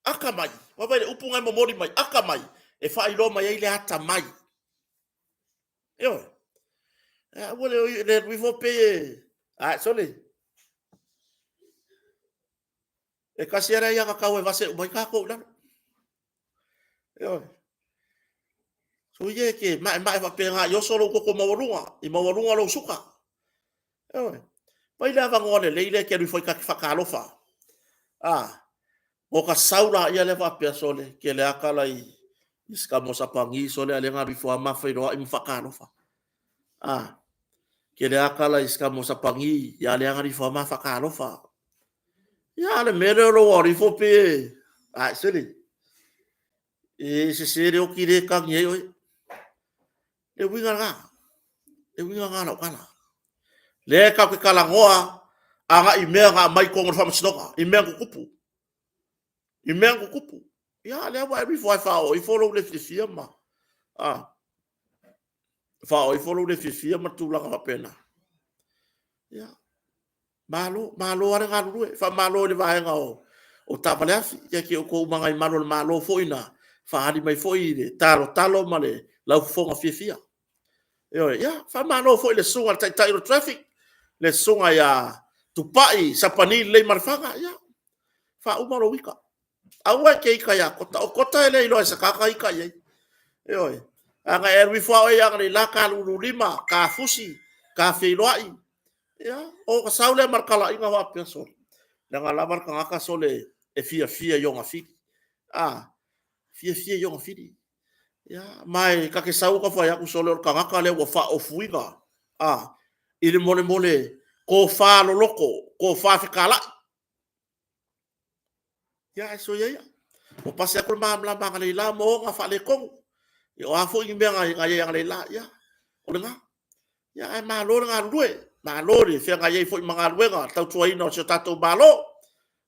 Aka mai. Vaai le upu na e momoli mai, aka mai, e faailoa mai ai le atamai. Ioe. Aua le le alu ifo pe a sole. E tasi lava le aiatatau e vase uma ai tatou i lalo. Ioe. Soia e te maemae faapena i oso lou toto maualuga, i maualuga lou suka. Ioe. Vai le avanoa lelei lea e te alu ifo ai ta te faatalofa. A, o ka sau laia lea faapea sole, ke le aka la i i mo sapani sole a le na alu ifo a ma feiloai ma faatalofa. A, ke le aka la i mo sapani ia le alu ifo a ma faatalofa. Ia le mea lea o lou alu ifo pe ai sele. E sese le oti le tagi ai oe. Le uiga lena. Le uiga lena o lau tala. Lea e tatou te talanoa agai i mea na aumai i totonu o le faamasinoga, i mea na tutupu. I mea na tutupu. Ia, lea ua e alu ifo lava e faaoo ifo lou le fiafia ma... A, faaoo ifo lou le fiafia ma tulaga faapena. Ia, Malo, malo lava le galulue. Faamalo i le vaega o taavale afi. Ia ki outou umaga i malu o le Malo foi na faaali mai foi le talotalo ma le laufofoga fiafia. Ioe, ia, faamalo foi i le susuga i le taitai o le traffic, le susuga ia Tupai Sapani Lelei Malefaga. Ia, faauma lou ita. Aua e te ita ia Kota. O Kota e le iloa e se tagata ita i ai. Ioe. A na e alu ifo lava oe ia Agalelei ta lululima, ta fusi, ta feiloai. Ia, o ka sau lea ma le talaiga faapea sole. Leaga lava le tagata sole e fiafia i ona fili. A, fiafia i ona fili. Ia, ma e ta te sau ta fai atu sole o le tagata lea ua faaofuina, a, i le molemole tofa loloto, tofa fetalai. Ia, ae soia ia. Ua pasi atu le malamalama analeila ma ona faaletonu. Ia, o a foi ni mea na i ai analeila, ia, o lena. Ia, ae malo le galulue, malo le feagai ai foi ma galuega, le tautuaina o si o tatou Malo.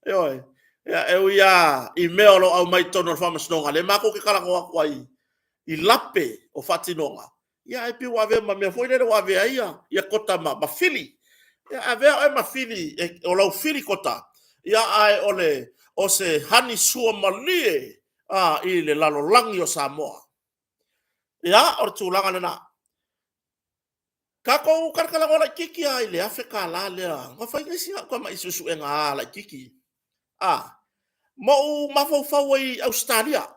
Ioe. Ia, e ui lava i mea o lo o aumai i totonu o le faamasinoga, lea matou te talanoa atu ai i lape o faatinoga, Ia ae pei ua avea ma mea foi lele ua avea ai ia Kota ma fili. Ia avea oe ma fili, o lau fili Kota, ia ae o le o se hani suamalie a i le lalolagi o Samoa. Ia, o le tulaga lena. Tatou talatalanoa laitiiti lava i le $1,000 lea. Na fai nei sina au tamai suesuega lava laitiiti. A, ma ou mafaufau ai i Ausetalia.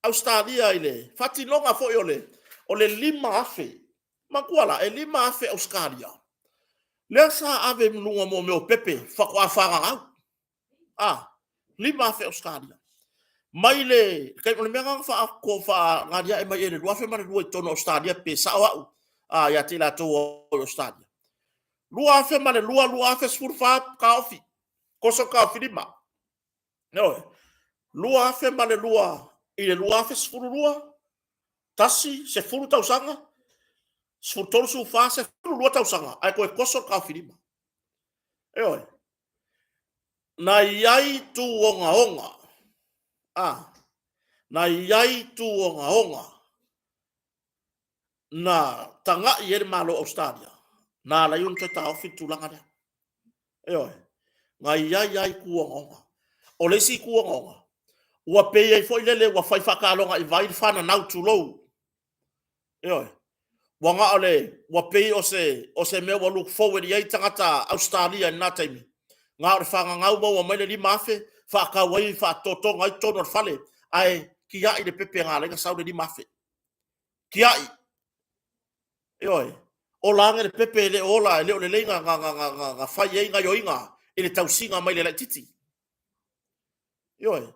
Ausetalia i le faatinoga foi o le 5,000. Manatua la, e 5,000 Ausetalia lea sa ave i luga o mea o pepe faatoa fagagau. A, 5,000 Ausetalia. Mai le taimi, o le mea lena na faagaliae mai i le 2002 i totonu o Ausetalia pe sao au. a, ia te i latou o Ausetalia. 2002, 2014 taofi, koso taofi lima. Ioe. 2002 i le 2012, tasi, 10 tausaga, 13, 14, 12 tausaga, ae toe toso le taofilima. Ioe. Na i ai tu ogaoga. A, na i ai tu ogaoga na tagai ai le Malo o Ausetalia, na ala ai ona toe taofi le tulaga lea. Ioe. Na i ai lava itu ogaoga. O le isi itu ogaoga, ua pei ai foi lele ua fai faataaloga i vai le fananau, tulou. Ioe. Ua na o le, ua pei o se, o se mea ua look forward i ai tagata Ausetalia i lena taimi. Na o le fananau maua mai le 5,000, faatau ai, faatotoga ai totonu o le fale, ae tiai le pepe na ala ai ona sau le 5,000. Tiai. Ioe. Ola ane le pepe e le o ola, e le o lelei na, na, na, na, na, na fai ai gaioiga i le tausiga mai le laititi. Ioe.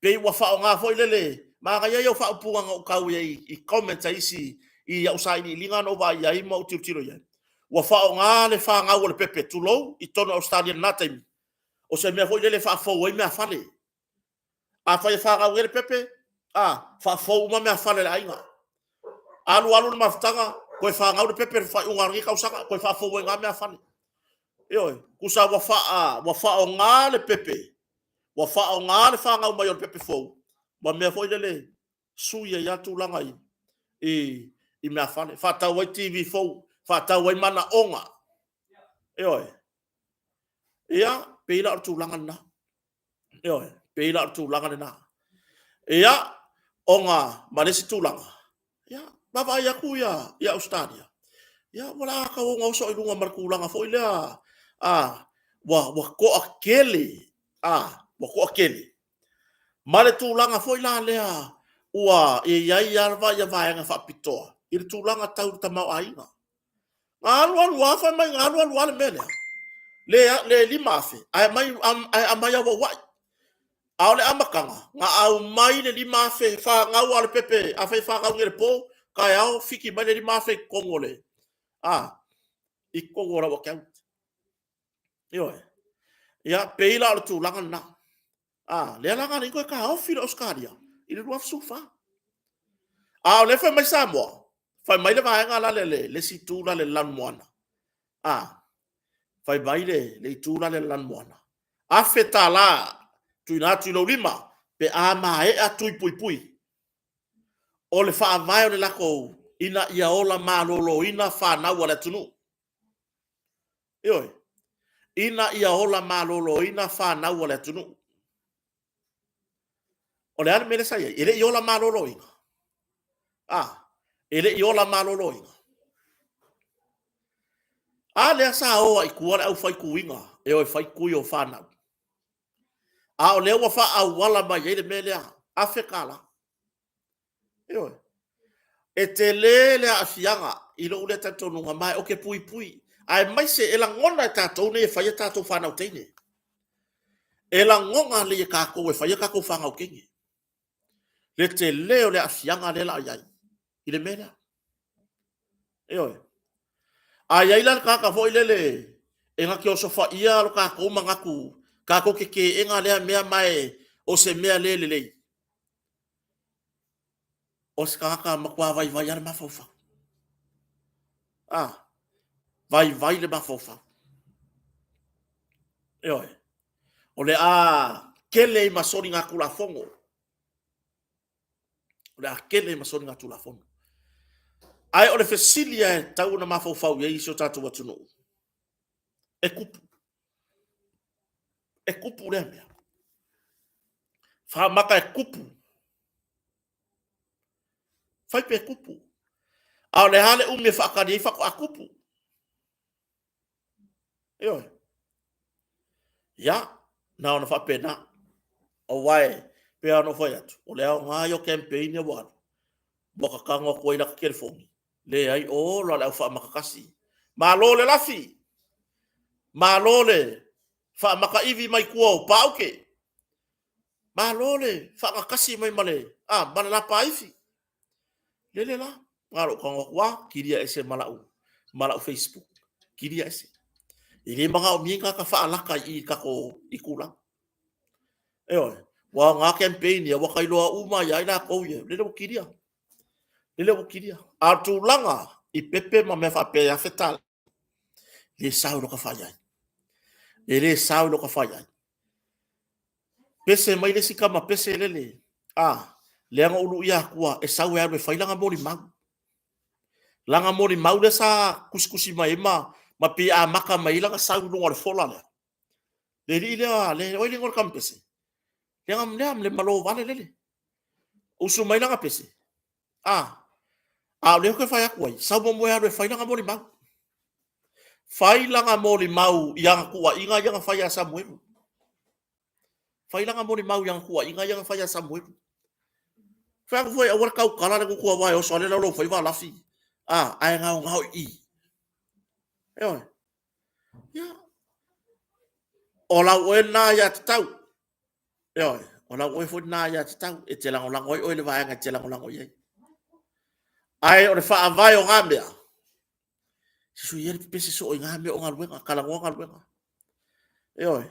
Pei ua faaaoga foi lele, manaia ia o faaupuga na ou tau i ai i comments a isi i au sailiiliga na ou vaai ai ma ou tilotilo i ai. Ua faaaoga le fanau o le pepe, tulou, i totonu o Ausetalia i lena taimi, o se mea foi lele e faafou ai meafale. Afai e fanau nei le pepe, a, faafou uma meafale a le aiga. Alu alu le mafutaga, toe fanau le pepe i le faaiuga o lenei tausaga, toe faafou ai na meafale. Ioe, tusa ua faa, ua faaaoga le pepe, ua faaaoga le fanau mai o le pepe fou, ma mea foi lele sui ai lava tulaga i, i, i meafale. Faatau ai TV fou, faatau ai manaoga. Ioe. Ia, pei la o le tulaga lena. Ioe, pei la o le tulaga lena. Ia, ona ma le isi tulaga, ia, vaavaai atu ia, ia Ausetalia, ia, ua la tau ona oso i luga ma le tulaga foi lea, a, ua, ua toatele, a, ua toatele. Ma le tulaga foi la lea, ua i ai lava ia vaega faapitoa i le tulaga tau tamaoaiga. Na alu alu lava, fai mai na alu alu lava le mea lea. Le, le 5,000, ae aumai, ae aumai auauai. A o le amataga, na aumai le 5,000 fanau a le pepe, afai e fanau nei i le po, taeao fiki mai le 5,000 i totonu o le, a, i totonu o lau account. Ioe. Ia, pei la o le tulaga lena. A, lea la na ala ai toe taofi le Ausetalia i le 2014. A o lea fai mai Samoa, fai mai le vaega la le, le, le isi itu la le lanumoana. A, fai mai le, le itu la le lanumoana. $1,000 tuuina atu i lou lima pe a maea tui puipui. O le faavae o le latou ina ia ola maloloina fanau a le atunuu. Ioe. Ina ia ola maloloina fanau a le atunuu. O le a le mea lea sa i ai? E le i ola maloloina. A, e le i ola maloloina. A lea sa o ai i tua le aufai tuiga e o e fai tui o fanau. A o lea ua faaauala mai ai le mea lea, $1,000. Ioe. E tele le aafiaga i lou lea talitonuga, ma ou te puipui, aemaise e lagona e tatou nei e fai a tatou fanau teine. E lagona lelei e tatou e fai a tatou fanau teine le tele o le aafiaga lea la i ai i le mea lea. Ioe. A i ai la le tagata foi lele e na te osofaia lo tatou manatu, tatou te teena lea mea ma e o se mea le lelei, o se tagata matua vaivai lava le mafaufau. A, vaivai le mafaufau. Ioe. O le a tele ai ma soligatulafono. O le a tele ai ma soligatulafono. Ae o le fesili lava e tatau ona mafaufau i ai si o tatou atunuu, e tupu. E tupu lea mea. Faamata e tupu. Fai pe tupu. A o le a le umi e faatali ai faatoa tupu. Ioe. Ia, na ona faapena. Aua e pei ona ou fai atu, o le aoga ia o campaign ia ua alu, ua tatago atu ai lata telefoni, leai, ola le au faamakakasi. Malo le lafi, malo le faamakaivi mai tua o Paaute, malo le faagatasi mai ma le, a, ma le lapaifi. Lele la. Na lou tago atu, a, kilia ese ma lau, ma lau Facebook. Kilia ese. E le manaomia ni tagata faalata i i tatou itulagi. Ioe, ua aoga campaign ia, ua tailoa uma ia ai latou ia, lele ua kilia. Lele ua kilia. A o le tulaga i pepe ma mea faapea e $1,000, le sao i lota fai ai. E le sao i lota fai ai. Pese mai le isi tama pese lele, a, lea na ou luia atua e sau e alu e fai lana molimau. Lana molimau lea sa tusitusi mai ai ma, ma pei amata mai ai lana sau i luga o le fola lea. Le alii lea, le, o ai le igoa o le tama pese? Lea, lea, le malo vale lele. Usu mai lana pese. A, a o lea ou te fai atu ai, sau muamua e alu e fai lana molimau. Fai lana molimau i ana tuuaiga ia na fai ia Samuelu. Fai lana molimau i ana tuuaiga ia na fai ia Samuelu. Fai atu foi, aua le tautala le gutu aua e oso lava le lau faiva a lafi. A, ae gaogao i i. Ioe. Ia. O lau oe lena ia tatau. Ioe, o lau oe foi lena ia tatau e te lagolago ai oe i le vaega e te lagolago i ai. Ae o le faavae o na mea, se sui ia le pepese soo i na mea o galuega, talanoa galuega. Ioe,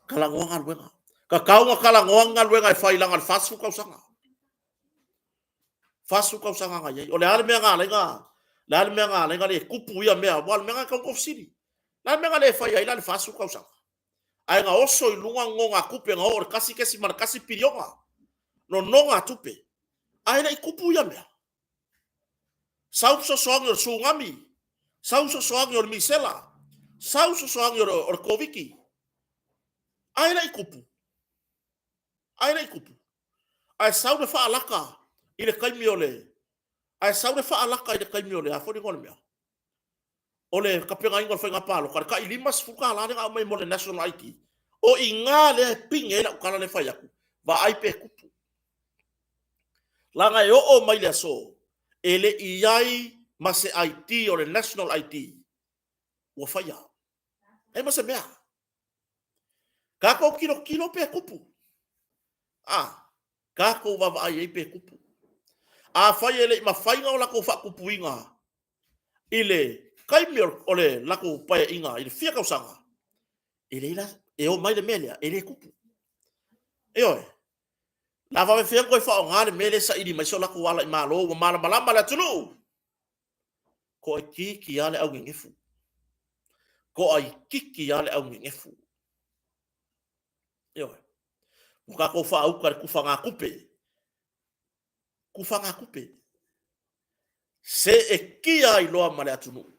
talanoa galuega. Tatau ona talanoa ni galuega e fai leaga o le 40 tausaga. 40 tausaga na i ai. O le a le mea na ala ai na, le a le mea na ala ai na le tupu ia mea, aua o le mea lena e tatau ona outou fesili. O le a le mea na le fai ai la i le 40 tausaga? Ae na oso i luga nonogatupe na oo i le 1.1 piliona nonogatupe, ae le i tupu ia mea. Sau fesoasoani o le tsunami, sau fesoasoani o le misela, sau fesoasoani o le Koviti, ae le i tupu. Ae le i tupu. Ae sau le faalata i le taimi o le, ae sau le faalata i le taimi o le a foi le igoa o le mea? O le tapenaina o le faiga palota, le tai $50 lea na aumai mo le National ID, o i ina lea e pine ai lau tala lea e fai atu, vaai pe tupu. Leaga e oo mai le aso, e le i i ai ma se ID o le National ID ua faia. Leai ma se mea. Tatou tilotilo pe tupu. A, tatou vaavaai ai pe tupu. Afai e le i mafai ona latou faatupuina i le taimi o le latou paeaiga i le fia tausaga, e leai la, e omai le mea lea, e le tupu. Ioe. La faapefea ona toe faaaoga le mea lea e saili mai si o latou ala i Malo ua malamalama le atunuu? Toaitiiti lava le augegefu. Toaitiiti lava le augegefu. Ioe. Ua tatou faauta i le tufagatupe. Tufagatupe. Seetia ai loa ma le atunuu.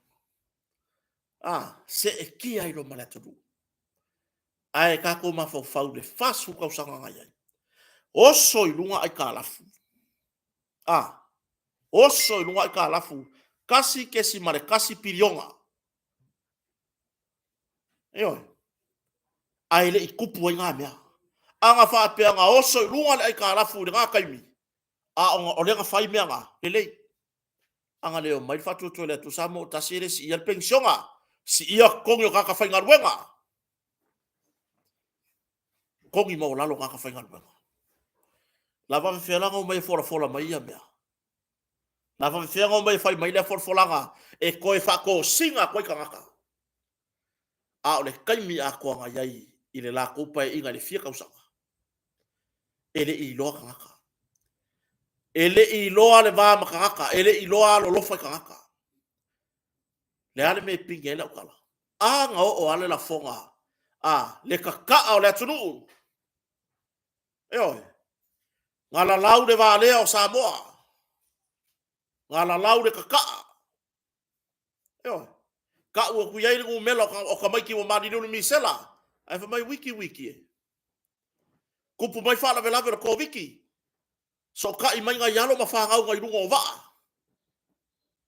A, seetia ai loa ma le atunuu. Ae tatou mafaufau i le 40 tausaga na i ai. Oso i luga aitalafu. A, oso i luga aitalafu 1.1 piliona. Ioe. Ae le i tupu ai na mea. A na faapea na oso i luga le aitalafu i lena taimi, a o lea na fai mea na, lelei. A na le omai le faatuatua i le Atua Samoa ua tasi e le siia le penisiona, siia totogi o tagata faigaluega. Totogi maualalo o tagata faigaluega. La faapefea la ona omai e folafola mai ia mea? La faapefea ona omai e fai mai lea folafolaga e toe faatosina atu ai tagata? A o le taimi atoa na i ai i le latou paeaiga i le fia tausaga, e le i iloa tagata. E le i iloa le va ma tagata, e le i iloa alolofa i tagata. Le a le mea e pine ai lau tala? A na oo lava le lafoga a le tataa o le atunuu. Ioe. Na lalau le valea o Samoa. Na lalau le tataa. Ioe. Tau atu i ai le numera o tamaiti ua maliliu i le misela, ae fai mai, wiki wiki e. Tupu mai faalavelave o le Koviti, sootai mai nai alo ma fanau nai luga o vaa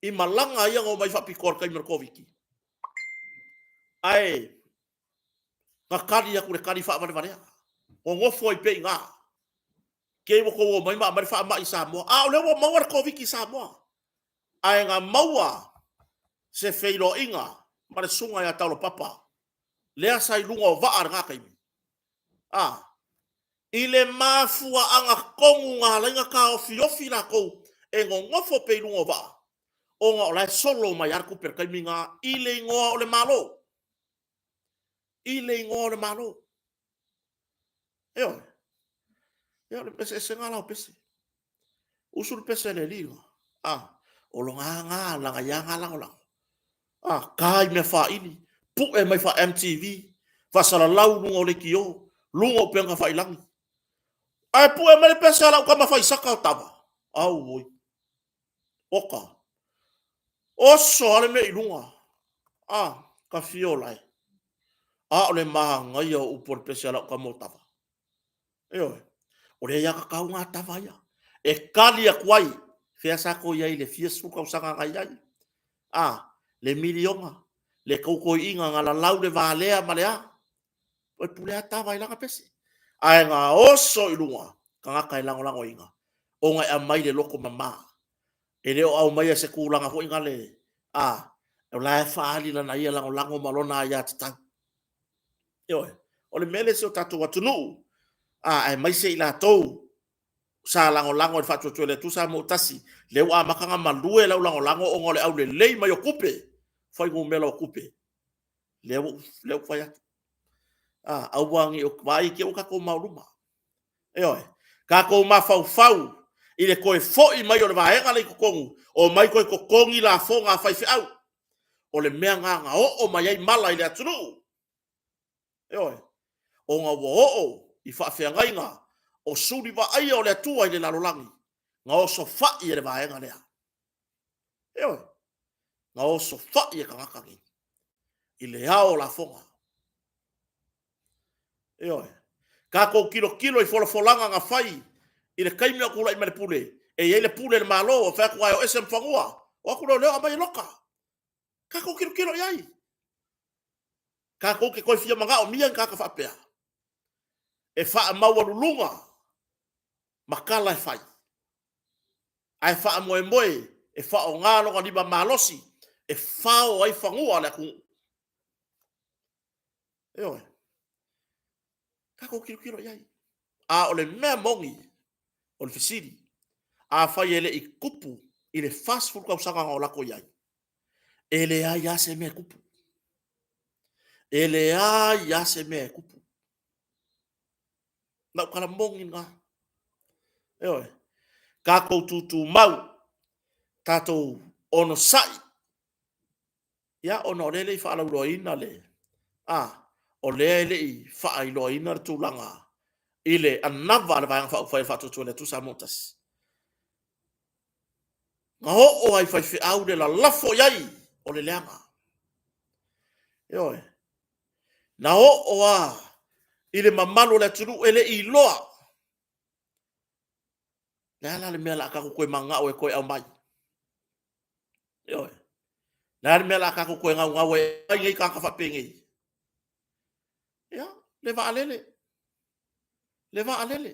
i malaga ia na omai faapitoa i le taimi o le Koviti. Ae na tali atu le tali faavalevalea. Nonofo ai pea i ina. Kei ua tou omai ma aumai le faamai i Samoa. A o lea ua maua le Koviti i Samoa. Ae na maua se feiloaiga ma le susuga ia Taulapapa, lea sa i luga o vaa i lena taimi. A, i le mafuaaga tonu na ala ai ona taofiofi latou e nonofo pea i luga o vaa. Ona o la e solo mai lava le tupe i le taimi lena i le igoa o le Malo. I le igoa o le Malo. Ioe. Ia o le eseesega la o pese. Usu le pese a le alii lena. A, o lona ga, lana ia ga lagolago. A, ta i mea faaili, pue mai faa-MTV, faasalalau luga o leitio, luga o upega tafailagi. Ae pue mai le pese a lau tama faisaka o tama. Auoi. Oka. Oso lava le mea i luga. A, ka fia o lae. A o le manaia o upu o le pese a lau tama o tama. Ioe. O le aiatatau lena a tama ia. E tali atu ai, fea sa toe i ai i le fia sefulu tausaga na i ai? A, le miliona, le tautoeaiina na lalau le valea ma le a? O le pule lava tama i lana pese. Ae na oso i luga tagata e lagolagoina ona e aumai le loto mama. E le o aumaia i se tulaga foi nale, a, o la e faaali lana ia lagolago ma lona aiatatau. Ioe. O le mea lea i si o tatou atunuu, a, aemaise i latou sa lagolago i le faatuatua i le Atua Samoa ua tasi, lea ua amata ona malue lau lagolago ona o le aulelei mai o tupe, fuainumera o tupe, lea ua ou fai atu. A, aua ne i vaai i ai ua tatou maoaluma. Ioe. Tatou mafaufau i le toe foi mai o le vaega lea i totonu, omai toe totogi lafoga a faifeau. O le mea lena na oo mai ai mala i le atunuu. Ioe. Ona ua oo i faafeagaiga o suli vaaia o le Atua i le lalolagi, na osofai e le vaega lea. Ioe. Na osofai e tagata nei i le ao o lafoga. Ioe. Tatou tilotilo i folafolaga na fai i le taimi o tulai mai le pule, e i ai le pule i le Malo, e fai atu a e o ese ma fanua, o atu leoleo aumai e loka. Tatou tilotilo i ai. Tatou te toe fia manaomia ni tagata faapea e faamaualuluga ma tala e fai, ae faamoemoe e faaaoga lona lima malosi e fao ai fanua o le atunuu. Ioe. Tatou tilotilo i ai. A o le mea moni, o le fesili, afai e le i tupu i le 40 tausaga na o latou i ai, e leai lava se mea e tupu. E leai lava se mea e tupu. Lau tala moni lena. Ioe. Tatou tutumau, tatou onosai, ia ona o lea e le i faalauiloaina le, a, o lea e le i faailoaina le tulaga i le anava a le Vaega Faaupufai a le Faatuatua i le Atua Samoa ua Tasi. Na oo lava i faifeau le lalafo i ai o le leaga. Ioe. Na oo lava i le mamalu o le atunuu e le i iloa. Le a la le mea o le a tatou toe mananao e toe aumai? Ioe. Le a le mea o le a tatou toe naunau ai e aumai nei tagata faapenei? Ia, le vaalele. Le vaalele.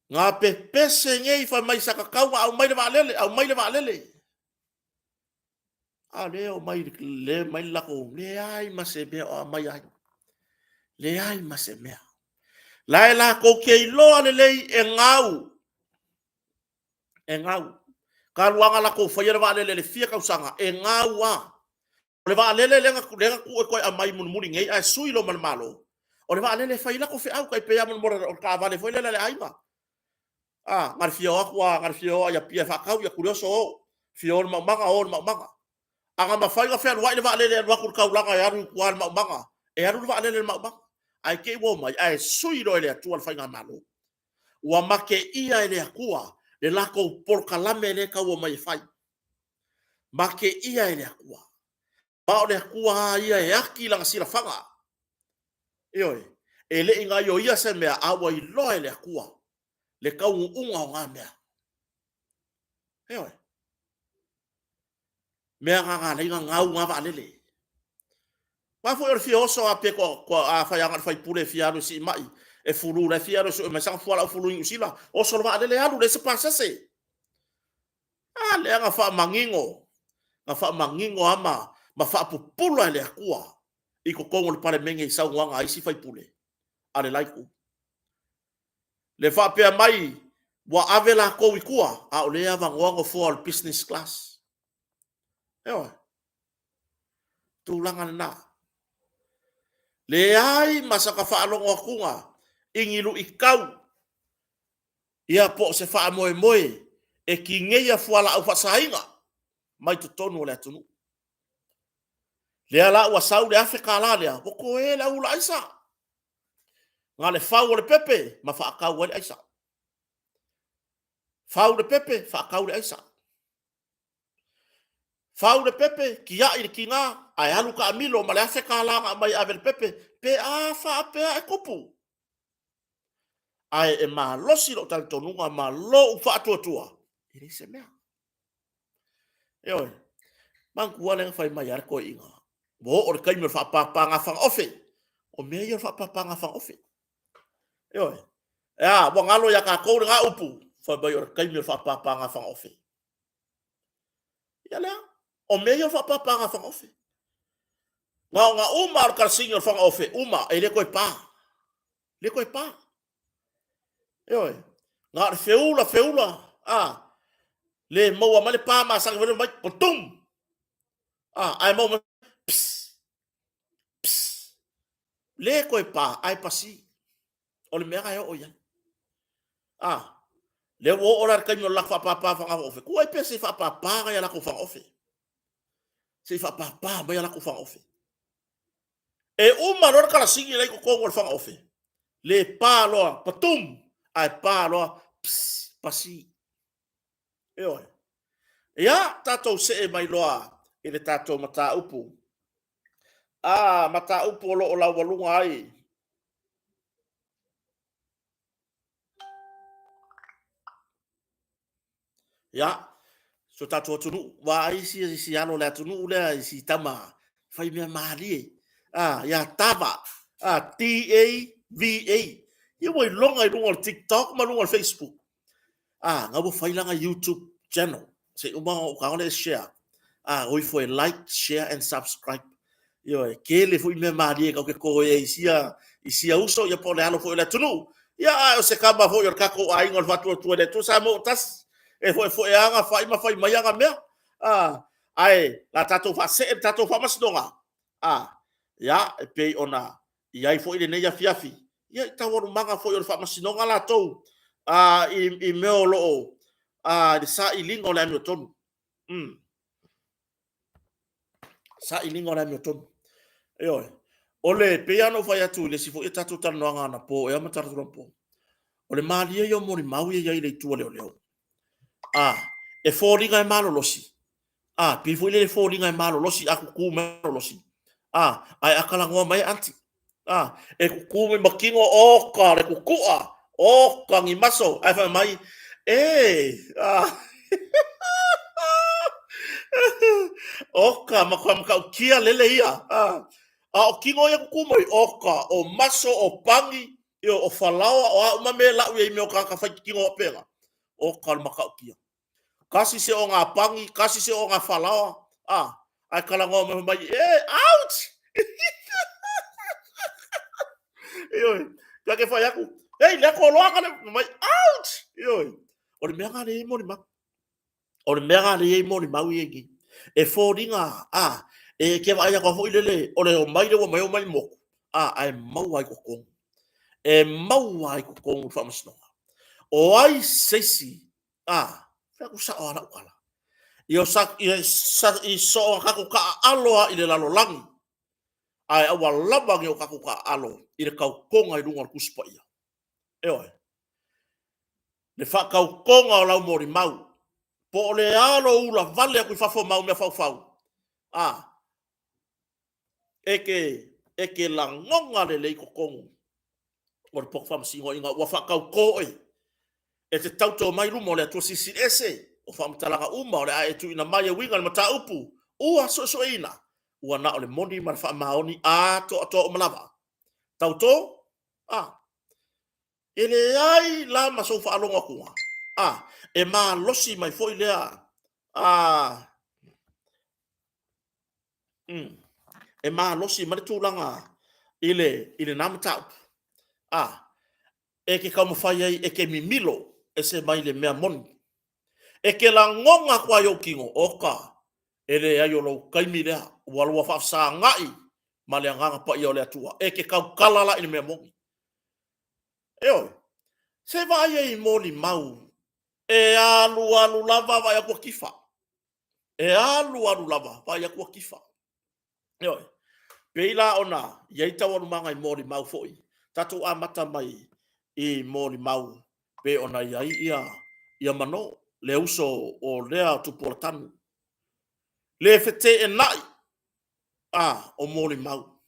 Na pepese nei fai mai sa tatau ona aumai le vaalele, aumai le vaalele. A o lea e omai, lea e aumai le latou, leai ma se mea o aumai ai. Leai ma se mea. La e latou te iloa lelei e gau. E gau. Talu lava ona latou faia le vaalele i le fia tausaga, e gau lava. O le vaalele lea na tuu e toe aumai mulimuli nei ae sui loa ma le Malo, o le vaalele e fai ai latou feau, tai pei lava o le taavale foi lele a le aiga. A, na o le fia o atu lava, na o le fia o lava i Apia e faatau, ia Tuioso o, fia o i le maumaga, o i le maumaga. A na mafai ona fealuai le vaalele e alu atu i le taulaga e alu i tua i le maumaga, e alu le vaalele i le maumaga. Ae te i ua omai ae sui loa e le Atua le faigamalo. Ua mateia e le Atua le latou polokalame lea e tau omai e fai. Mateia e le Atua. Ma o le Atua lava ia e ati lana silafaga. Ioe, e le i gaioia se mea, a ua iloa e le Atua le taunuuga o na mea. Ioe. Mea na na alai na gau na vaalele. Aua foi o le fia oso a pe toa, afai lava na o le faipule e fia alu e siimai, e fulu la e fia alu e sue mai sana fualaau fulu i Niu Sila, oso le vaalele alu, leai se pasese. A lea na faamanino, na faamanino lava ma, ma faapupula e le Atua i totonu o le Palemene i saunoaga a isi faipule a le la itu. Le faapea mai ua ave latou i tua, a o lea e avanoa nofoa o le business class. Ioe. Tulaga lena. Leai ma saka faalogo atuga i ni luitau ia po o se faamoemoe e tineia fualaau faasaina mai totonu o le atunuu. Lea la ua sau le $1,000 lea, ua toe le au ula aisa. Na le fau o le pepe ma faatau ai le aisa. Fau le pepe, faatau le aisa. Fau le pepe, tiai le tiga, ae alu taamilo ma le $1,000 na aumai e ave i le pepe, pe a faapea e tupu. Ae e malosi lou talitonuga ma lou faatuatua, e leai se mea. Ioe, manatua lea na fai mai lava le toeaina, ua oo i le taimi o le faapapaaga fagaofe. O mea ia o le faapapaaga fagaofe. Ioe, e a, ua galo ia tatou lena upu, fai mai o le taimi o le faapapaaga fagaofe. Ia lea, o mea ia o le faapapaaga fagaofe. Na ona uma lava o le kalasini o le fagaofe, uma, e le toe pa. Le toe pa. Ioe, na o le feula, feula, a, le maua mai le pa masani foi lea mai, patum! A, ae maua mai, pss, pss. Le toe pa, ae pasi. O le mea na e oo i ai. A, lea ua oo la i le taimi o le latou faapapa fagaofe. Tuu ai pea se i faapapa nai a latou fagaofe. Se i faapapa mai a latou fagaofe. E uma loa le kalasini la i totonu o le fagaofe, le pa loa, patum, ae pa loa, pss, pasi. Ioe. Ia, tatou see mai loa i le tatou mataupu. A, mataupu o lo o laualuga ai Ia, so tatou atunuu, ua ai isi isi alo o le atunuu lea i si tama fai mea malie. Ah, ia Tava, ah, T-A-V-A. Ia ua iloga i luga o le TikTok ma luga o le Facebook. Ah, na ua fai lana YouTube channel. Se i uma ona ou tago lea e share. Ah, o ifo e like, share and subscribe. Ioe, tele foi mea malie tatou te toe ai i sia, i sia uso, ia po o le alo foi o le atunuu. Ia, a o se kama foi o le tatou aiga o le Faatuatua i le Atua Samoa ua tasi, e foefoe aga fai ma fai mai aga mea. A, ae la tatou faasee le tatou faamasinoga. A, ia, e pei ona i ai foi lenei afiafi, ia i taualumaga foi o le faamasinoga latou, a, i mea o lo o, a, i le sailiga o le amiotonu. Sailiga o le amiotonu. Ioe. O le, pei lava ona ou fai atu i le isi foi tatou talanoaga anapo ea ma talaatu anapo, o le malie ia o molimau ia e i ai i le itu a leoleo. A, e foliga e malolosi, a, pei foi lele e foliga e malolosi, a tutu mai malolosi, a, ae a talanoa mai e anti, a, e tutu mai ma tino, oka le tutua, oka ni maso, ae fai mai, e, a, oka, matua matautia lele ia, a, a o tino ia tutu mai, oka, o maso, o pani, io, o falaoa, o a uma mea e lau i ai i mea o tagata fai tino faapena, oka le matautia. Kasi se o ngā pangi, kasi se o ngā falaoa, a, ae talanoa mai mai, e, ouch! Ioe, kia ke whai aku, hei, lea ko loa ka le, mai, ouch! Ioe, o le mea ngā le i moni mau. O le mea ngā le i moni mau i nei. E fōringa, a, e ke vaai aku foi lele, o le o mai le ua mai o mai moku, a, ae maua ai totonu. E maua ai totonu le faamasinoga. O ai se isi A, fai atu sao a lau tala. Ia sa, ia sa, i so o tatou taaalo a i le lalolagi, ae aua lava ne o tatou taaalo i le tautoga i luga o le Tusi Paia. Ioe. Le faatautoga o lau molimau, po o le a lou ula vale atu i fafo ma au mea faufau, a, e ke, e ke lagona lelei totonu o le poto faamasinoga ina ua faatautō oe e te tauto mai luma o le Atua Silisili Ese, o faamatalaga uma o le a e tuuina mai e uiga i le mataupu ua suesueina, ua na o le moni ma le faamaoni atoatoa uma lava. Tautō? A. E leai la ma sou faalogo atuga. A. E malosi mai foi lea a. E malosi mai le tulaga i le, i lena mataupu. A, e ke taumafai ai e ke mimilo ese mai le mea moni. E ke lagona atu ai ou tino, oka, E leai o lou taimi lea, ua lua faafesagai ma le Agaga Paia o le Atua. E te tautala la i le mea moni. Ioe, se vaai ai i molimau e alualu lava vaai atu ua tifa. E alualu lava vaai atu ua tifa. Ioe, pei la ona i ai taualumaga i molimau foi, tatou amata mai i molimau pei ona i ai ia Manō, le uso o lea Tupuolatanu. Le feteenai a o molimau.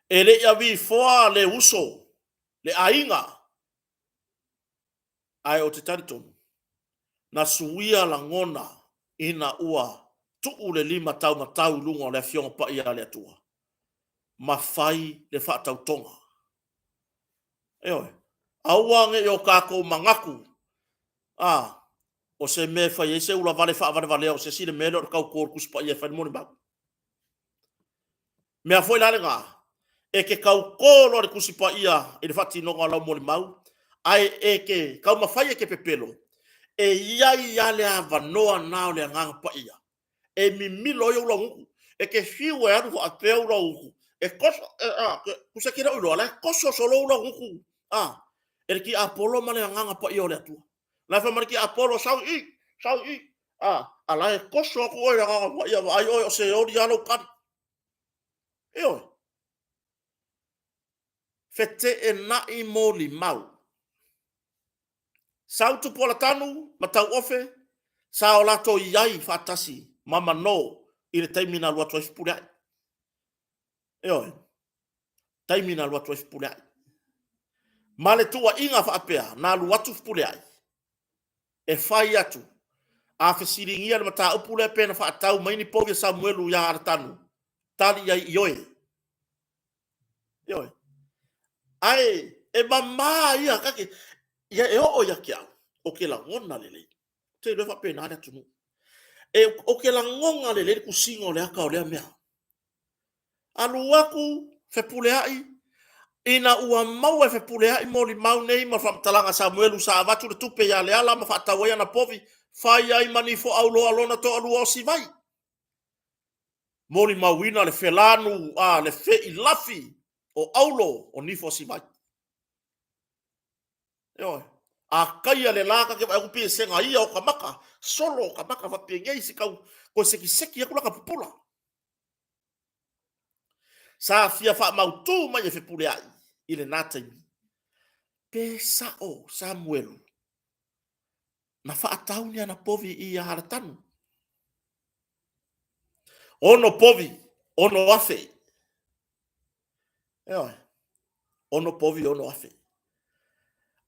E le i avifoa le uso, le aiga, ae ou te talitonu, na suia lagona ina ua tuu le lima taumatau i luga o le Afioga Paia a le Atua ma fai le faatautoga. Ioe, aua ne i o tatou manatu, a, o se mea e fai ai se ulavale faavalevalea o se isi le mea lea o le tauto o le Tusi Paia e fai le molimau. Mea foi la lena, e te tauto loa i le Tusi Paia i le faatinoga o lau molimau, ae e te taumafai e te pepelo, e i ai lava le avanoa lena o le Agaga Paia e mimilo ai ou laugutu. E te fiu e alu faapea ou laugutu, e toso, tusa e te le o iloa, o la e toso solo ou laugutu e le tiapolo ma le Agaga Paia o le Atua. La e fai mai le tiapolo, sau i i, sau i i, a la e toso atu oe e le Agaga Paia, vaai oe o se oli lava lou tali. Ioe. Feteenai molimau. Sau Tupuolatanu ma Tauofe, sa o latou i ai faatasi ma Manō i le taimi na alu atu ai Fepuleai. Ioe. Taimi na alu atu ai Fepuleai. Ma le tuuaiga faapea, na alu atu Fepuleai e fai atu, a fesiligia le mataupu lea pe na faatau mai ni povi a Samuelu ia Alatanu, tali i ai, ioe. Ioe. Ae e mama ia kake, ia e oo ia te au, o ke lagona lelei. Ou te iloa e faapena le atunuu. E, o ke lagona lelei le tusiga o le ata o lea mea. Alu atu Fepuleai, ina ua maua e Fepuleai molimau nei ma faamatalaga a Samuelu sa avatu le tupe ia Leala ma faatau ai ana povi, fai ai ma nifo auloa lona toalua o Sivai. Molimauina le felanu a le feilafi o Aulo o nifo a Sivai. Ioe. A taia le la, ta te vaai atu pei e sega ia o ka maka, solo o ka maka faapenei se tau toe sekiseki atu la ka pupula. Sa fia faamautū mai e Fepuleai i lena taimi, pe sa'o Samuelu na faatau ni ana povi i ia Alatanu. Ono povi, ono afe. Ioe, ono povi, ono afe.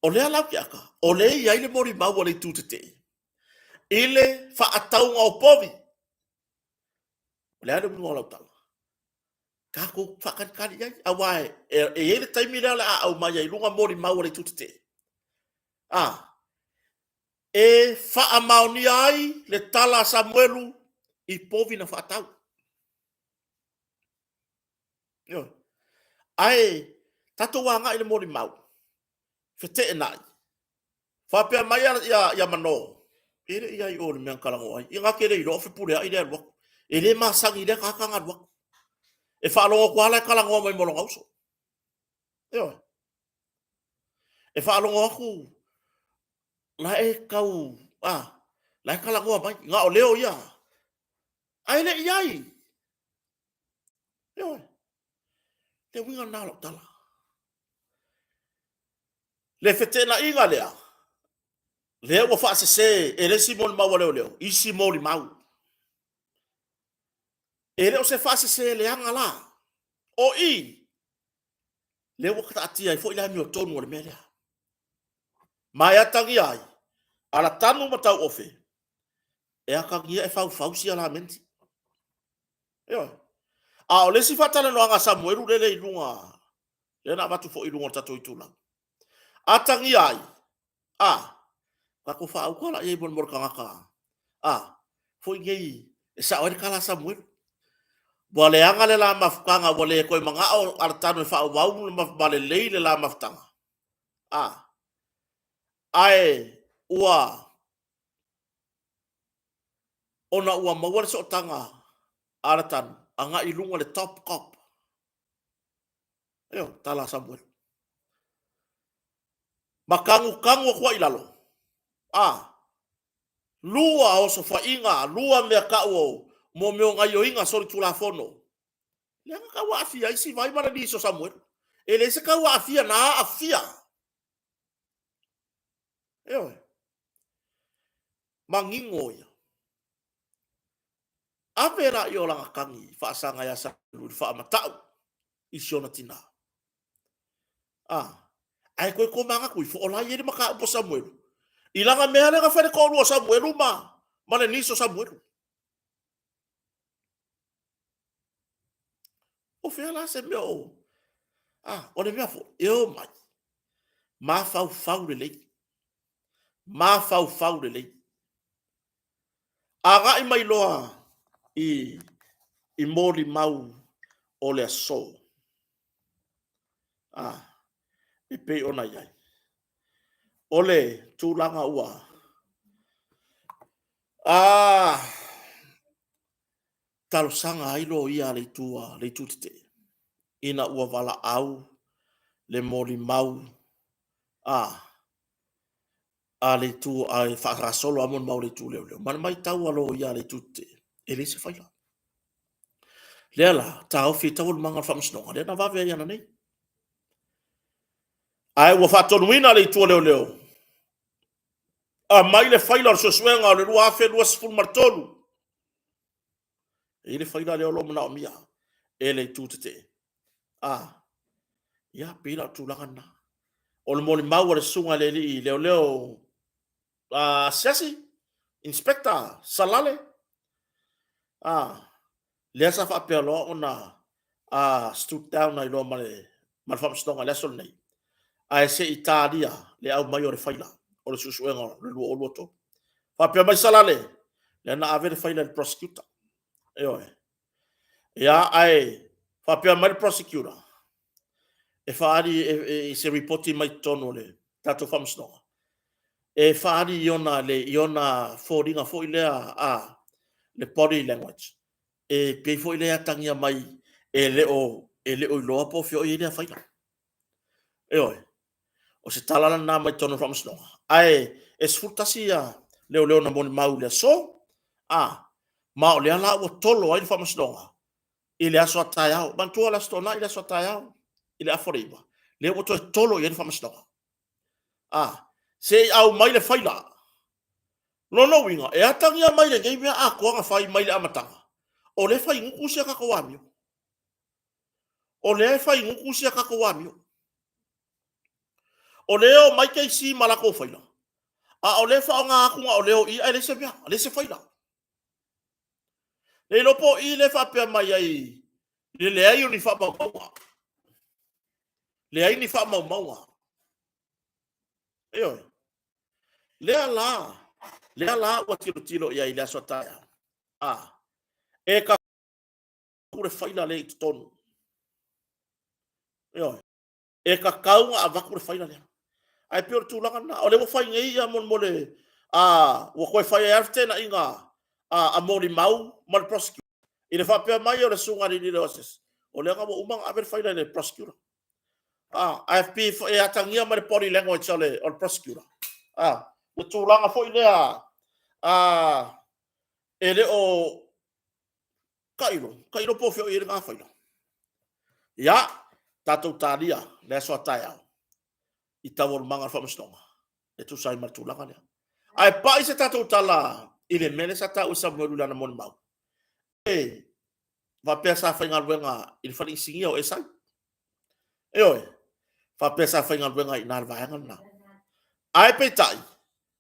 O lea lau ke aka, o lea i ai le molimau a le itu tetee i le faatauga o povi. O le a le uiga o lau tala? Tatou faatalitali i ai, aua e i ai le taimi lea o le a aumai ai i luga molimau a le itu tetee. A, e faamaonia ai le tala a Samuelu i povi na faatau. Ioe. Ae tatou agai i le molimau, feteenai. Faapea mai ia Manō, e le i ai o i le mea na talanoa ai. Ia na te le iloa o Fepuleai lea e alu atu. E le masani i lea tagata na alu atu. E faalogo atu lava la e talanoa mai ma lona uso. Ioe. E faalogo atu la e tau, a, la e talanoa mai, na o leo ia. Ae le i ai. Ioe. Le uiga lena o lau tala. Le feteenaiga lea, lea ua faasese e le isi molimau a leoleo, isi molimau. E le o se faasese leaga la. O i, lea ua taatia ai foi le amiotonu o le mea lea. Ma e atagia ai, Alatanu ma Tauofe, e atagia e faufau sia lamenti. Ioe. A o le isi faatalanoaga a Samuelu lele i luga, lea na avatu foi i luga o le tatou itulau. Atagia ai, a, tatou faauka la i ai mo le tagata, a, foi nei e sao ai le tala a Samuelu. Ua leaga le la mafutaga, ua le toe manao Alatano e faaauau ma lelei le la mafutaga. A, ae ua Ona ua maua le sootaga a le tanu agai i luga le top cop. Ioe, tala a Samuelu. Ma kagukagu atu ai i lalo. A, lua osofaiga, lua mea kau o mo mea o gaioiga solitulafono. Leaga tau aafia ai Sivai ma le niso o Samuelu. E leai se tau aafia na aafia. Ioe. Manino ia. Ave la i o lana tagi faasaga ia Samuelu i le faamatau i si ona tinā. A, ae toe tomanatu ifo, o la e i ai le mataupu a Samuelu i lana mea lea na fai le toalua o Samuelu ma, ma le niso o Samuelu. O fea la se mea o... A, o le mea foi, e o mai, mafaufau lelei, mafaufau lelei. Agai mai loa i, i molimau o le aso. A, e pei ona i ai. O le tulaga ua... A, talosaga ai loia a le itu a le itu tetee ina ua valaau le molimau a a le itu a e faagasolo a molimau a le itu leoleo ma le matau a loia a le itu tetee e leai se faila. Lea la taofi ai taualumaga o le faamasinoga lea na vave ai ananei. Ae ua faatonuina le itu a leoleo aumai le faila o le suesuega o le 2023. E i ai le faila lea o lo o manaomia e le itu tetee. A, ia, pei la o le tulaga lena. O le molimau a le susuga i le alii leoleo asiasi, inspector Salale, a, lea sa faapea loa ona stoop down ai loa ma le ma le faamasinoga i le aso lenei, ae se i talia le aumai o le faila o le suesuega o le 2023. Faapea mai Salale, lea na ave le faila i le prosecutor. Ioe. Ia, ae faapea mai le prosecutor, e faaali i se ripoti mai totonu o le tatou faamasinoga, e faaali i ona, le, i ona foliga foi lea a le body language, e pei foi lea e atagia mai e le o, e le o iloa po o fea o i ai lea faila. Ioe, o se tala lena mai totonu o le faamasinoga. Ae e 11 ia leoleo na molimau i le aso, a, ma o lea la ua tolo ai le faamasinoga i le aso a taeao. Manatua le Aso Toonai i le aso a taeao i le afa o le 9, lea ua toe tolo i ai le faamasinoga. A, se i aumai le faila. Lona uiga, e atagia mai lenei mea atoa na fai mai le amataga, o lea e fai gutu si a tatou amio. O lea e fai gutu si a tatou amio. O lea e omai KC ma latou faila, a o lea e faaaoga atu na o lea o i ae leai se mea, leai se faila. Le iloa po o i lea e faapea mai ai le leai o ni faamaumauga. Leai ni faamaumauga. Ioe. Lea la, lea la ua tilotilo i ai i le aso a taeao. A, e ka le faila lea i totonu. Ioe. E tatau ona avatu le faila lea. Ae pei o le tulaga lena. O lea ua fai nei ia molemole, a, ua toe fai ai lava le feteenaiga a molimau ma le prosecutor. I le faapea mai o le susuga i le alii leoleo asiasi, o lea ua uma ona ave le faila i le prosecutor. A, ae pei e atagia mai le body language o le prosecutor. A, le tulaga foi lea, a, e le o Tailo, tailo po o fea o i ai lena faila. Ia, tatou talia le aso a taeao i taualumaga o le faamasinoga e tusa ai ma le tulaga lea. Ae pai se tatou tala i le mea lea sa taua e Samuelu i lana molimau. E faapea sa faigaluega i le fale inisinia o Esai. Ioe, faapea sa faigaluega i ina le vaega lena. Ae peitai,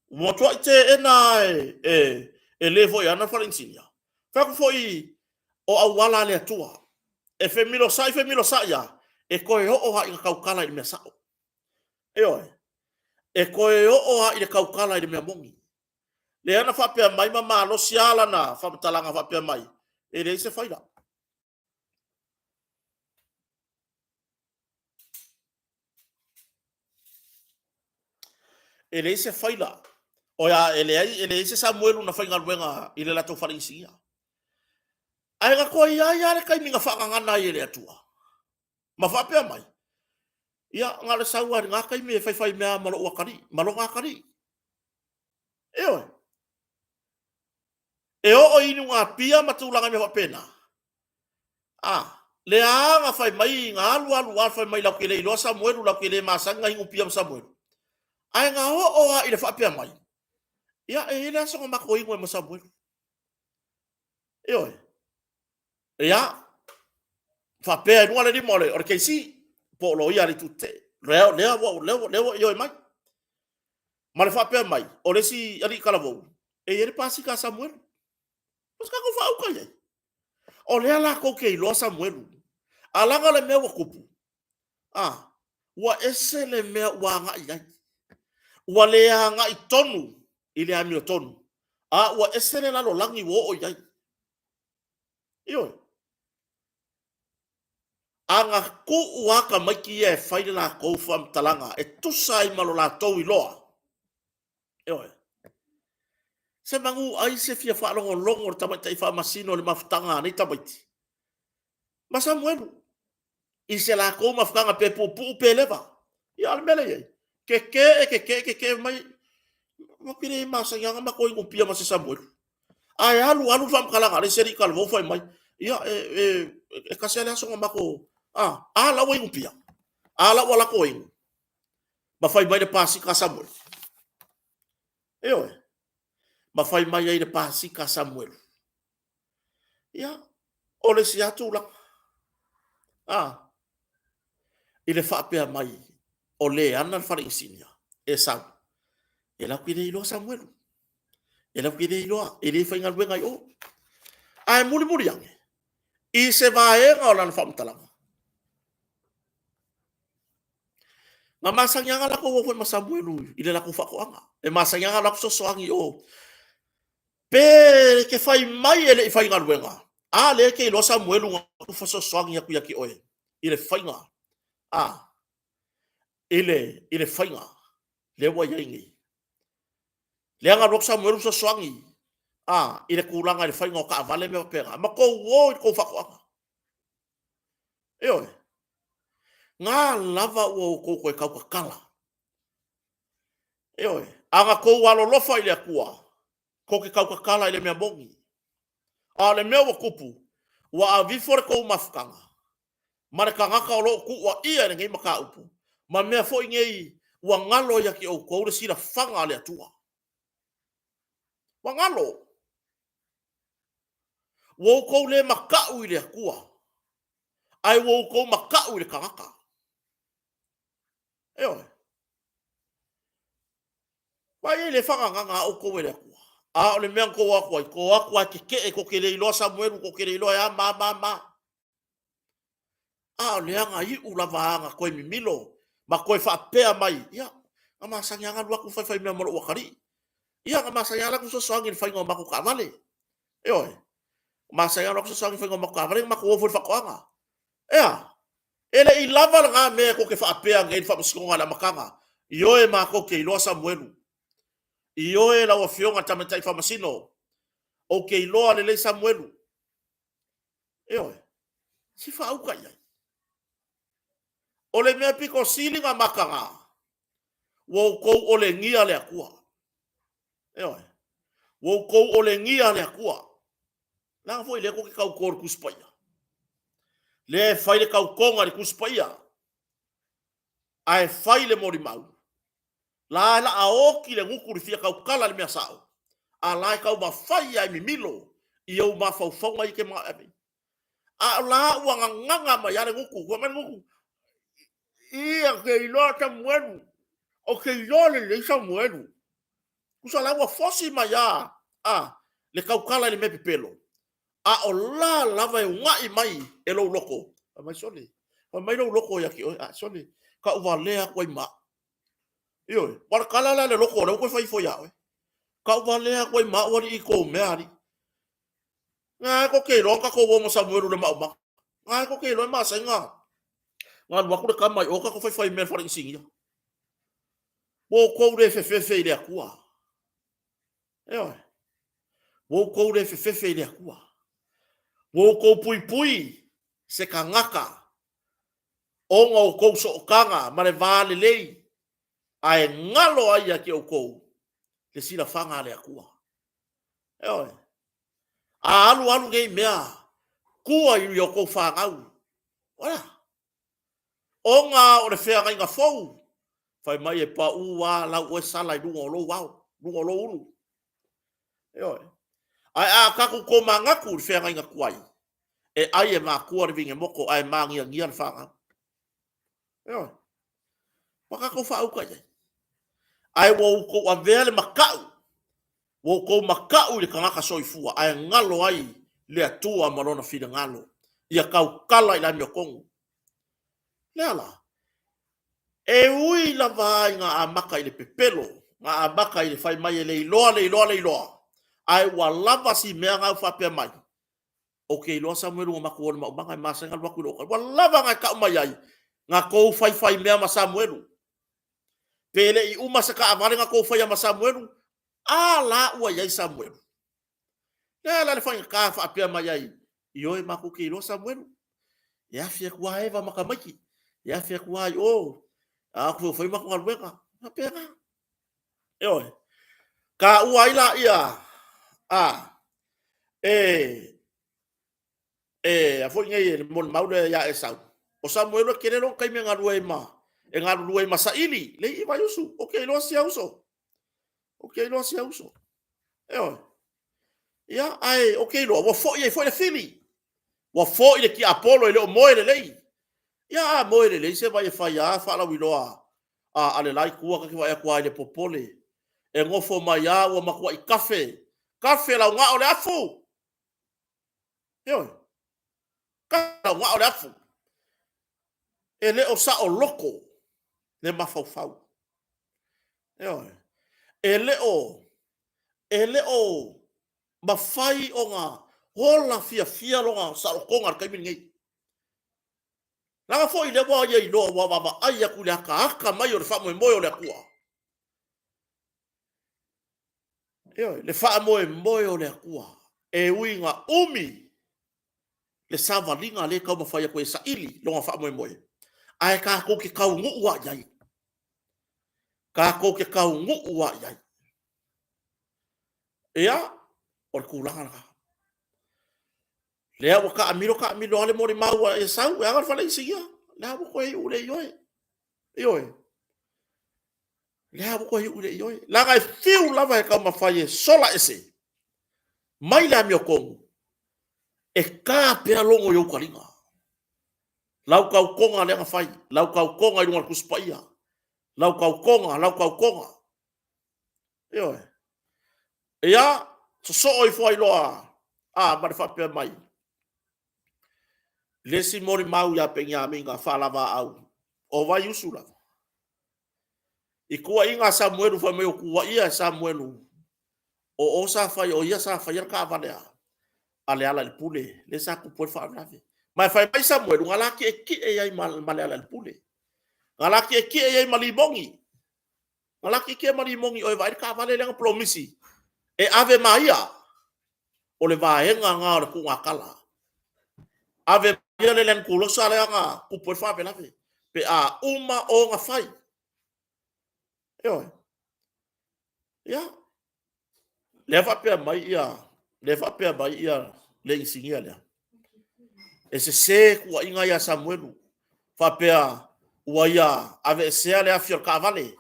ua matuai teena e, e le foi ana le fale inisinia. Fai atu foi o auala a le Atua. E femilosai femilosai lava, e toe oo lava ina tautala i le mea sao. Ioe, e toe oo lava i le tautala i le mea moni. Lea na faapea mai ma malosi lava lana faamatalaga faapea mai, e leai se faila. E leai se faila. Oia, e leai, e leai se Samuelu na faigaluega i le latou fale inisinia. Ae na toe i ai lava le taimi na faagagana ai e le Atua. Ma faapea mai, ia, na o le sau lava i lena taimi e faifai mea ma lou atalii, ma lona atalii. Ioe. E oo i inugapia ma tulaga i mea faapena. A, lea na fai mai, na alu alu lava fai mai latou te le iloa Samuelu, latou te le masani na inupia ma Samuelu. Ae na oo lava i le faapea mai, ia, e i ai le aso na matou inu ai ma Samuelu. Ioe. Ia, faapea i luga le lima o le KC, po o loia a le Itu Tetee. Lea, lea, lea, lea ua ioe mai. Ma le faapea mai, o le isi alii talavou, e i ai le pasika a Samuelu. O se tatou faauta i ai. O lea latou te iloa Samuelu. A leaga le mea ua tupu, a, ua ese le mea ua agai i ai. Ua le agai tonu i le amiotonu, a ua ese le lalolagi ua oo i ai. Ioe. A na tuu lava tamaiti ia e fai le latou faamatalaga e tusa ai ma lo latou iloa, ioe, se manu ai se fia faalogologo o le tamaitai faamasino i le mafutaga a nei tamaiti ma Samuelu i se latou mafutaga pe puupuu pe leva. Ia, o le mea lea e i ai, keke'e, keke'e, keke'e mai, matou te le masani lava ona matou inupia ma se Samuelu. Ae alu alu le faamatalaga a le isi alii talavou fai mai, ia, e tasi lava le aso na matou, a, a la ua inupia, a la ua latou inu, ma fai mai le pasika a Samuelu. Ioe, ma fai mai ai le pasika a Samuelu. Ia, o le isi lava tulaga, a, i le faapea mai o le ana le fale inisinia, e sau, e latou te le iloa Samuelu. E latou te le iloa, e le faigaluega i o. Ae mulimuli ane, i se vaega o lana faamatalaga, na masani lava ona latou o foi ma Samuelu i le latou faatoaga. E masani lava ona latou fesoasoani i o. Pe te fai mai e le i faigaluega, a lea e te iloa Samuelu na fesoasoani atu ia te oe i le faiga, a, i le faiga lea ua i ai nei. Lea na alu atu Samuelu fesoasoani, a, i le tulaga i le faiga o taavale ma mea faapena, ma tou o i le tou faatoaga. Ioe. Na lava ua outou toe tautatala. Ioe. A na tou alolofa i le Atua, tou te tautatala i le mea moni. A o le mea ua tupu, ua aveifo le tou mafutaga ma le tagata o lo o tuuaia i lenei mataupu, ma mea foi nei ua galo ia te outou le silafaga a le Atua. Ua galo. Ua outou le matau i le Atua, ae ua outou matau i le tagata. Ioe. Vaai ai le fagagaga a outou e le Atua. A o le mea na tou o atu ai, tou o atu lava e tetee, tou te le iloa Samuelu, tou te le iloa e a ma a ma a ma a. A o lea na iu lava na toe mimilo ma toe faapea mai, ia, na masani lava ona alu atu faifai mea ma lou atalii. Ia, na masani lava ona alu atu fesoasoani i le faiga o matou taavale. Ioe. Masani lava ona alu atu fesoasoani i le faiga o matou taavale, na matou o foi i le faatoaga. Ea, e le i lava lena mea tou te faapea nei i le faamasinoga i le amataga. Ioe, matou te iloa Samuelu. Ioe, lau Afioga i le Tamaitai Faamasino, ou te iloa lelei Samuelu. Ioe, se faauta i ai. O le mea pito sili na mataga, ua outou olegia le Atua. Ioe, ua outou olegia le Atua. Leaga foi lea tou te tauto i le Tusi Paia. Lea e fai le tautoga i le Tusi Paia, ae fai le molimau. La e laa oti le gutu i le fia tautala i le mea sao, a la e taumafai lava e mimilo i ou mafaufauga ia e te manao e ave. A o la ua gagaga mai lava le gutu, fai mai le gutu, Ia, ou te iloa Samuelu, ou te iloa lelei Samuelu. Tusa la ua fosi mai lava a, le tautala i le mea pepelo, a o la lava e una'i mai e lou loto, fai mai, sole, fai mai lou loto ia te oe, a, sole, tauvalea atu ai ma au. Ioe, aua o le tala lea a le loto o lea ua toe fai ifo ia oe. Tauvalea atu ai ma au alii i tou mea alii. Na e tou te iloa na tatou o ma Samuelu i le maumaga. Na e tou te iloa e masani na alu atu le tama i o tatou faifai mea i le fale inisinia. Ua outou le fefefe i le Atua. Ioe. Ua outou le fefefe i le Atua. Ua outou puipui se tagata ona o outou sootaga ma le va lelei, ae galo ai ia te outou le silafaga a le Atua. Ioe. A alu alu nei mea, tua i outou fanau. Oa. Ona o le feagaiga fou, fai mai e pau lava lau oe sala i luga o lou ao, luga o lou ulu. Ioe. Ae a tatou tomanatu i le feagaiga tuai, e ai e matua le vinemoto ae magiagia le fanau. Ioe. Ua tatou faauta i ai. Ae ua outou avea le matau, ua outou matau i le tagata soifua ae galo ai le Atua ma lona finagalo ia tautala i le amiotonu. Lea la, e ui lava ina amata i le pepelo, na amata i le fai mai e le iloa, le iloa, le iloa, ae ua lava si mea na faapea mai, ou te iloa Samuelu na matou o i le maumaga e masani ona alu atu i lou Ua lava na e tau mai ai, na tou faifai mea ma Samuelu. Pe le i uma se taavale na tou faia ma Samuelu, a la ua i ai Samuelu. Le a la le faigata faapea mai ai, ioe matou te iloa Samuelu. E afi atu lava Eva ma tamaiti, e afi atu lava i o, a o fai matou galuega. Faapena. Ioe. Taua ai laia, a, e, e, a foi nei e le molimau lea ia Esau. O Samuelu e tele lona taimi e galue ai ma, e galulue ai ma saili, le i Vaiusu, ou te iloa sia uso. Ou te iloa sia uso. Ioe. Ia, ae ou te iloa, ua foi ai foi le fili. Ua foi le tiapolo e le o moe lelei. Ia, a moe lelei se vai e fai lava faalauiloa a le la itu, ta te vaai atu lava i le popole. E nofo mai lava ua matuai tafe, tafe laugao le afu. Ioe. Tafe laugao le afu. E le o saoloto le mafaufau. Ioe. E le o, e le o mafai ona ola fiafia lona saolotoga i le taimi lenei. Leaga foi lea ua ia iloa, ua vaavaai atu i le ataata mai o le faamoemoe o le Atua. Ioe, le faamoemoe o le Atua e ui ina umi le savaliga lea e taumafai atu e saili lona faamoemoe, ae tatou te taunuu lava i ai. Tatou te taunuu lava i ai. Ia, o le tulaga lena. Lea ua taamilo taamilo lava le molimau a Esau, e aga le fale inisinia. Lea ua toe iu i le ioe. Ioe. Lea ua toe iu i le ioe. Leaga e fiu lava e taumafai e sola ese mai le amiotonu, e ta pea logo i ou taliga. Lau tautoga lea na fai, lau tautoga i luga o le Tusi Paia, lau tautoga, lau tautoga. Ioe. Ia, sosoo ifo ai loa a ma le faapea mai, le isi molimau ia Peniamina faalavaau, o Vaiusu lava. I tuuaiga a Samuelu fai mai o tuuaia e Samuelu, o o sa fai, o ia sa faia le taavale a Lealailepule, lea sa tupu ai le faalavelave. Ma e fai mai Samuelu, na la tietie i ai ma Lealailepule. Na la tietie i ai ma Limoni. Na la tietie ma Limoni o e vaai le taavale lea na polomisi e ave ma ia. O le vaega na o le tuugatala. Ave ma ia le Land Cruiser lea na tupu ai le faalavelave pe a uma ona fai. Ioe. Ia. Lea faapea mai ia, lea faapea mai ia le inisinia lea. E sese tuuaiga ia Samuelu. Faapea ua ia aveesea le afi o le taavale.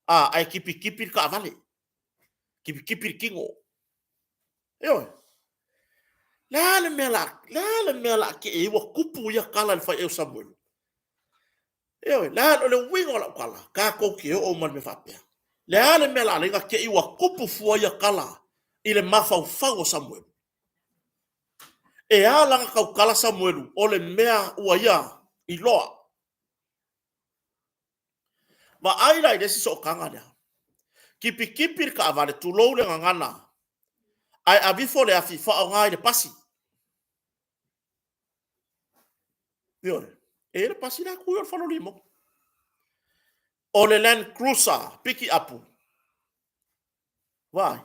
A, ae tipitipi le taavale. Tipitipi le tino. Ioe. Le a le mea la, le a le mea la tee ai ua tupu ia tala i le fai o Samuelu. Ioe, le a le uiga o lau tala, tatou te oo ma le mea faapea. Le a le mea la alai na tei ua tupu fua ia tala i le mafaufau o Samuelu. E a la na tautala Samuelu o le mea ua ia iloa. Vaai la i le isi sootaga lea. Tipitipi le taavale, tulou le gagana, ae avifo le afi faaaoga i le pasi. Ioe, e i ai le pasi la e tu i o i le fale o Limoni. O le Land Cruiser piki apu. Vaai.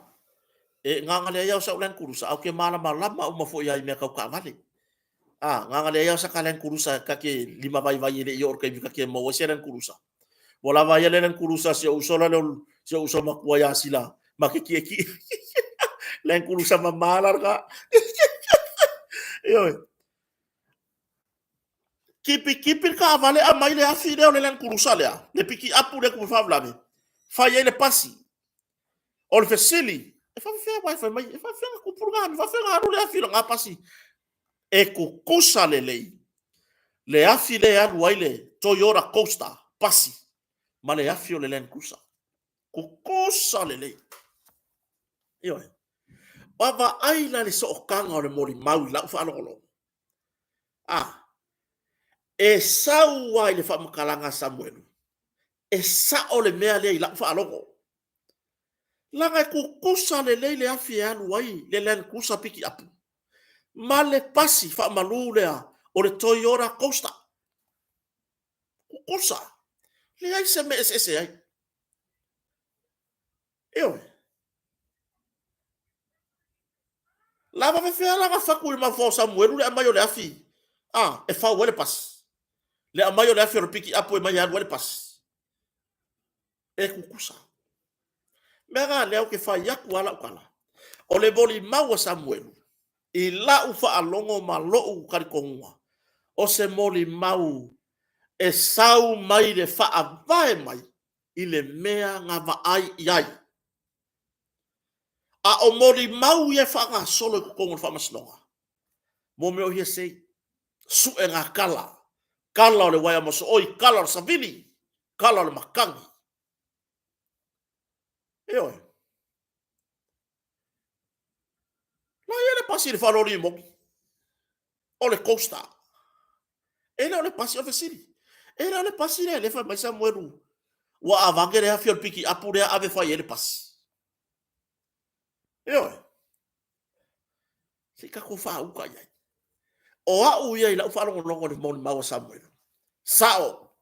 E gaga leai au sau Land Cruiser, au ke malamalama uma foi ai mea kau kaavale. A, gaga leai au sa ka Land Cruiser ka ke lima vai vai ele i o ka ka ke maua se Land Cruiser. Ua lava ia le Land Cruiser si o uso la le si o uso makua ia sila ma ke kie ki. Land Cruiser mamala ka. Ioe. Kipi kipi le kaavale aumai le afi lea o le Land Cruiser lea, le piki apu lea kupu faalavelave, fai ai le pasi. O le fesili, e faafefea aua e fai mai, e faafefea na kupu lena, e faafefea na alu le afi lena pasi. E kukusa lelei le afi lea e alu ai le Toyota Coaster pasi ma le afi o le Land Cruiser. Kukusa lelei. Ioe. Vaavaai la le sootaga o le molimau i lau faalogologo. A, e sau lava i le faamatalaga a Samuelu, e sao le mea lea i lau faalogo. Leaga e tutusa lelei le afi e alu ai le Land Cruiser pikiapu ma le pasi faamalu lea o le Toyota Coaster. Tutusa. Leai se mea eseese ai. Ioe. Lava fefea la na fatu i le mafaufau o Samuelu le aumai o le afi a e fau ai le pasi. Le aumai o le afi o le piki apu e mai e alu ai le pasi. E kukusa. Mea na lea ou te fai atu a lau tala. O le molimau a Samuelu i lau faalogo ma lou talitonuga, o se molimau e sau mai le faavae mai i le mea na vaai i ai. A o molimau ia e faagasolo i totonu o le faamasinoga, mo mea o hearsay, suega tala, tala o le uaea mosooi, tala o le savili, tala o le matagi. Ioe. La ia le pasi i le faaloli i moni. O le coaster. E le o le pasi o fesili. E le o le pasi lea le fai mai Samuelu. Ua avane le afi o le piki apu lea ave fai ai le pasi. Ioe. Se i tatou faauka i ai. O au ia i lau faalogologo i le molimau a Samuelu. Sao.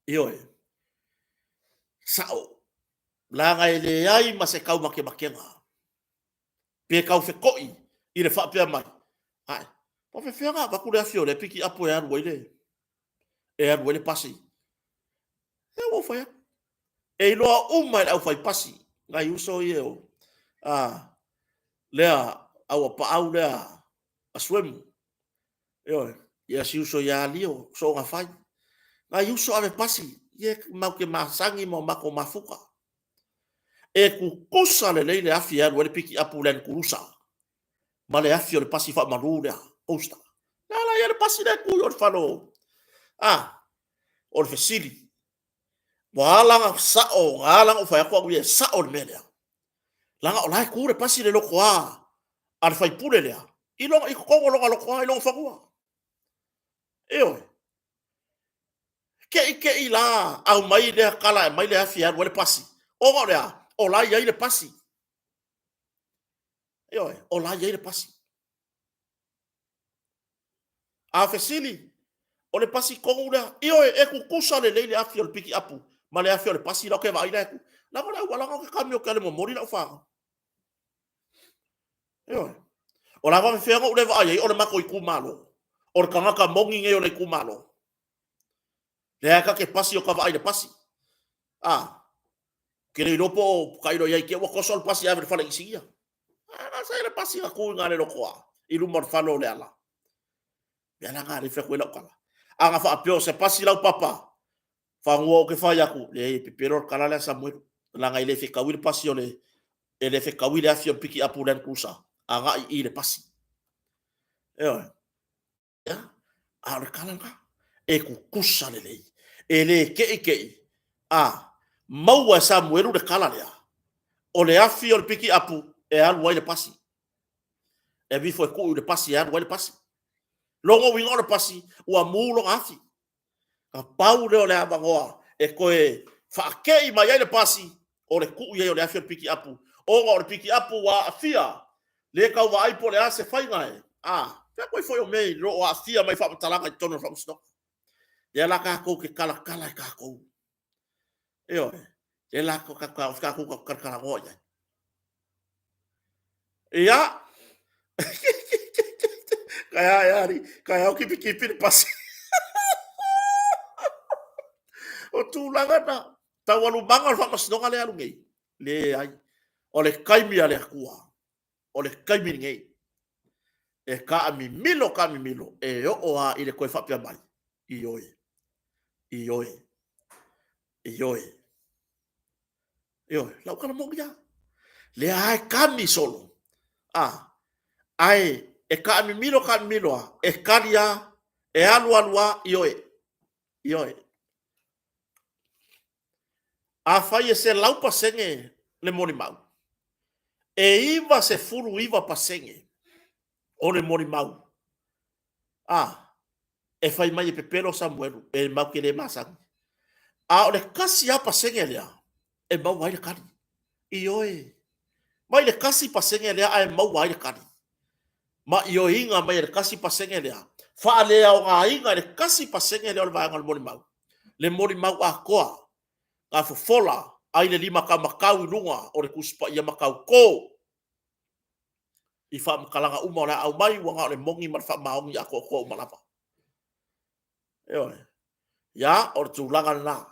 Ioe. Sao. Leaga e leai ma se taumakemakega pe taufeto'i i le faapea mai, Ae, faapefea ona avatu le afi o lea pikiapu e alu ai le, e alu ai le pasi? E ua ou fai atu. E iloa uma e le aufaipasi, nai uso ia o, a, lea auapaau lea a Suemu. Ioe, ia si uso ia Lio, soona fai. Nai uso ave pasi, ia mau ke masani ma o matou mafuta. E tutusa lelei le afi e alu ai le pikiapu Land Cruiser ma le afi o le pasi faamalu lea, Coaster. Le ala ia le pasi lea e tu i o le fale o, a, o le fesili. Ua ala ona sao, ua ala ona ou fai atu au ia e sao le mea lea. Leaga o la e tu le pasi i le lotoa a le faipule lea, i lona, i totonu o lona lotoa, i lona fanua. Ioe. Te i te i la aumai lea tala e aumai le afi e alu ai le pasi, ona o le a? O la e i ai le pasi. Ioe, o la e i ai le pasi. A fesili, o le pasi tonu lea, ioe, e tutusa lelei le afi o le pikiapu ma le afi o le pasi la ou te vaai la e tu. Leaga o le auala na ou te kamio ke ale momoli lau fanau. Ioe. O la faafefea na ou le vaai ai o le matou itumalo. O le tagata moni nei o le itumalo. Lea ka ke pasi o ka vaai le pasi. A, ke le iloa po o tailo i ai te ua toso le pasi ave le fale inisinia. A, na sa le pasi na tu i ngā le lotoa i luma o le fale o le ala. Mea la ngā le whea koe lau kala. A nga whaapeo se pasi lau papa, whangua o ke whai aku, le e pepero le kala lea Samuel. Langa i le whekaui le pasi o le, e le whekaui le afi o le piki apu Land Cruiser. A ngā i i le pasi. Eoe. Ia, a o le tala lena, e kukusa lelei, e le keʻikeʻi, a maua e Samuelu le kala lea, o le afi o le pikiapu e alu ai le pasi. E avifo e tuu i le pasi e alu ai le pasi. Lona uiga o le pasi, ua mu lona afi. Na pau lea o le avanoa e toe faakei mai ai le pasi, o le tuu i ai o le afi o le pikiapu, ona o le pikiapu ua aafia, le tau vaai po o le a se faiga e, a, fea koe foi o mea i lo o aafia mai faamatalaga i totonu o le faamasinoga. Lea la tatou te talatala e tatou. Ioe, lea la tatou tatalanoa i ai. Ia. Kai a e ari, kai au kipi kipi le pasi. O tulaga na, taualumaga o le faamasinoga lea alu nei. Leai. O le taimi a le Atua. O le taimi lenei. E taamimilo, taamimilo, e oo lava i le toe faapea mai, ioe, ioe, ioe. Ioe, lau tala moni lava. Lea lava e kami solo. A, ae e taamimilo, taamimilo lava, e kali lava, e alu alu lava, ioe, ioe. Afai e 100% le molimau, e 99% o le molimau, a, e fai mai e pepelo Samuelu, e matou te le masani. A o le 1% lea, e maua ai le tali. Ioe. Mai le 1% lea ae maua ai le tali. Ma ioeina mai e le 1% lea, faaleaogaina e le 1% lea o le vaega o le molimau. Le molimau atoa, na fofola ai le limataumatau i luga o le Tusi Paia matautō i faamatalaga uma o le a aumai, ua na o le moni ma le faamaoni atoatoa uma lava. Ioe. Ia, o le tulaga lena.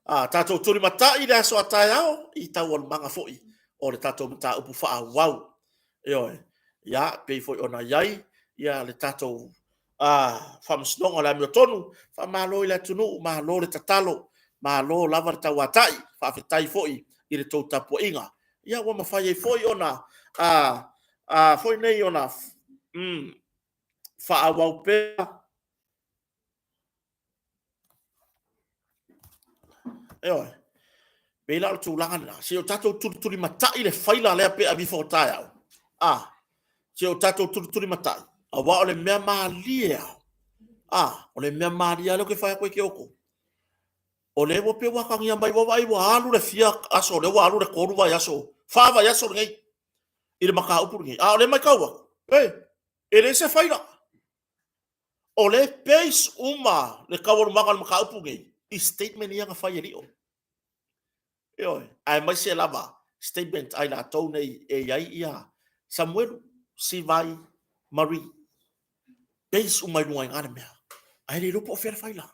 A, tatou tulimatai i le aso a taeao i taualumaga foi o le tatou mataupu faaauau. Ioe. Ia, pei foi ona i ai ia le tatou faamasinoga o le amiotonu, faamalo i le atunuu, malo le tatalo, malo lava le tauatai, faafetai foi i le tou tapuaiga. Ia ua mafai ai foi ona foi nei ona faaauau pea. Ioe. Pei la o le tulaga lena, se i o tatou tulitulimatai le faila lea pe aveifo taeao. A, se i o tatou tulitulimatai, aua o le mea malie lava. A, o le mea malie lava lea ou te fai atu ai ke outou. O lea ua pei ua atagia mai, ua vaai ua alu le fia aso, o lea ua alu le 3 vaiaso, 4 vaiaso lenei i le mataupu lenei. A o lea e matau atu, e leai se faila. O lea e base uma le taualumaga o le mataupu lenei i statement ia na fai e Lio. Ioe, aemaise lava statement a i latou nei e i ai ia Samuelu, Sivai, Marie. Base uma i luga i ina le mea. Ae le iloa po o fea le faila.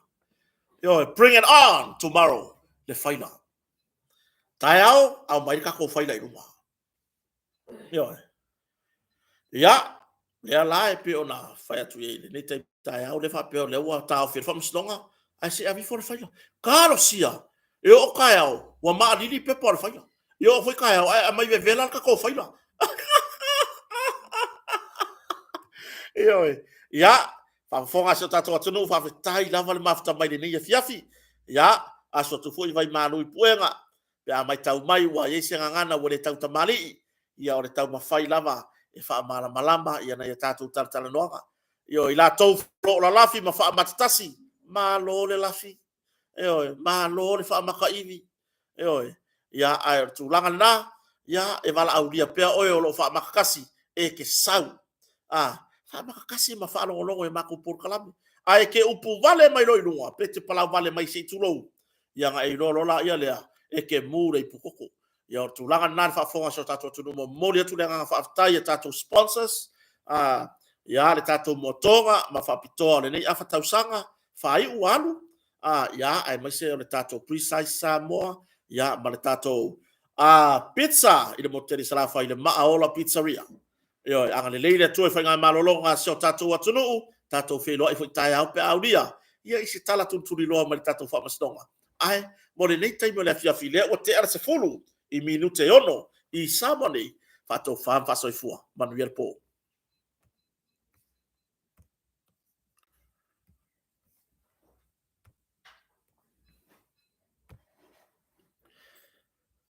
Ioe, bring it on tomorrow le faila. Taeao, aumai le tatou faila i luma. Ioe. Ia, lea la e pei ona fai atu i ai i lenei taimi taeao, lea faapea o lea ua taofi e le faamasinoga, ae se i ave ifo le faila. Talosia, e oo taeao, ua maalili pepa o le faila. E oo foi taeao, ae aumai vevela le tatou faila. Ioe. Ia, faafofoga a si o tatou atunuu, faafetai lava le mafuta mai lenei afiafi. Ia, aso atu foi Vaimalu i Puega, pe a matau mai ua i ai se gagana ua le tautamalii, ia o le taumafai lava e faamalamalama ia nai a tatou talatalanoaga. Ioe, i latou o lo o lalafi ma faamatatasi, malo le lafi, ioe, malo le faamataivi, ioe. Ia, ae o le tulaga lena, ia, e valaaulia pea oe o lo o faamatatasi e te sau, a, faamatatasi ma faalogologo i matou polokalame. Ae te upu vale mai loa i luga, pe te palau vale mai se i tulou, ia ona e iloa loa laia lea, e te mu le ipukoko. Ia o le tulaga lena le faafofoga a si o tatou atunuu, momoli atu le agaga faafetai i a tatou sponsors, a, ia le tatou moatoga ma faapitoa o lenei afa tausaga, faaiu alu, a, ia, aemaise o le tatou Precise Samoa, ia, ma le tatou a, pizza i le motu tele i Salafai, le Maaola Pizzeria. Ioe, agalelei le Atua i faigamalologa a si o tatou atunuu, tatou feiloai foi taeao pe a aulia ia i se tala tulituliloa mai le tatou faamasinoga. Ae mo lenei taimi o le afiafi, lea ua tea le 10 i minute e 6 i Samoa nei, faatofa ma faasoifua. Manuia le po.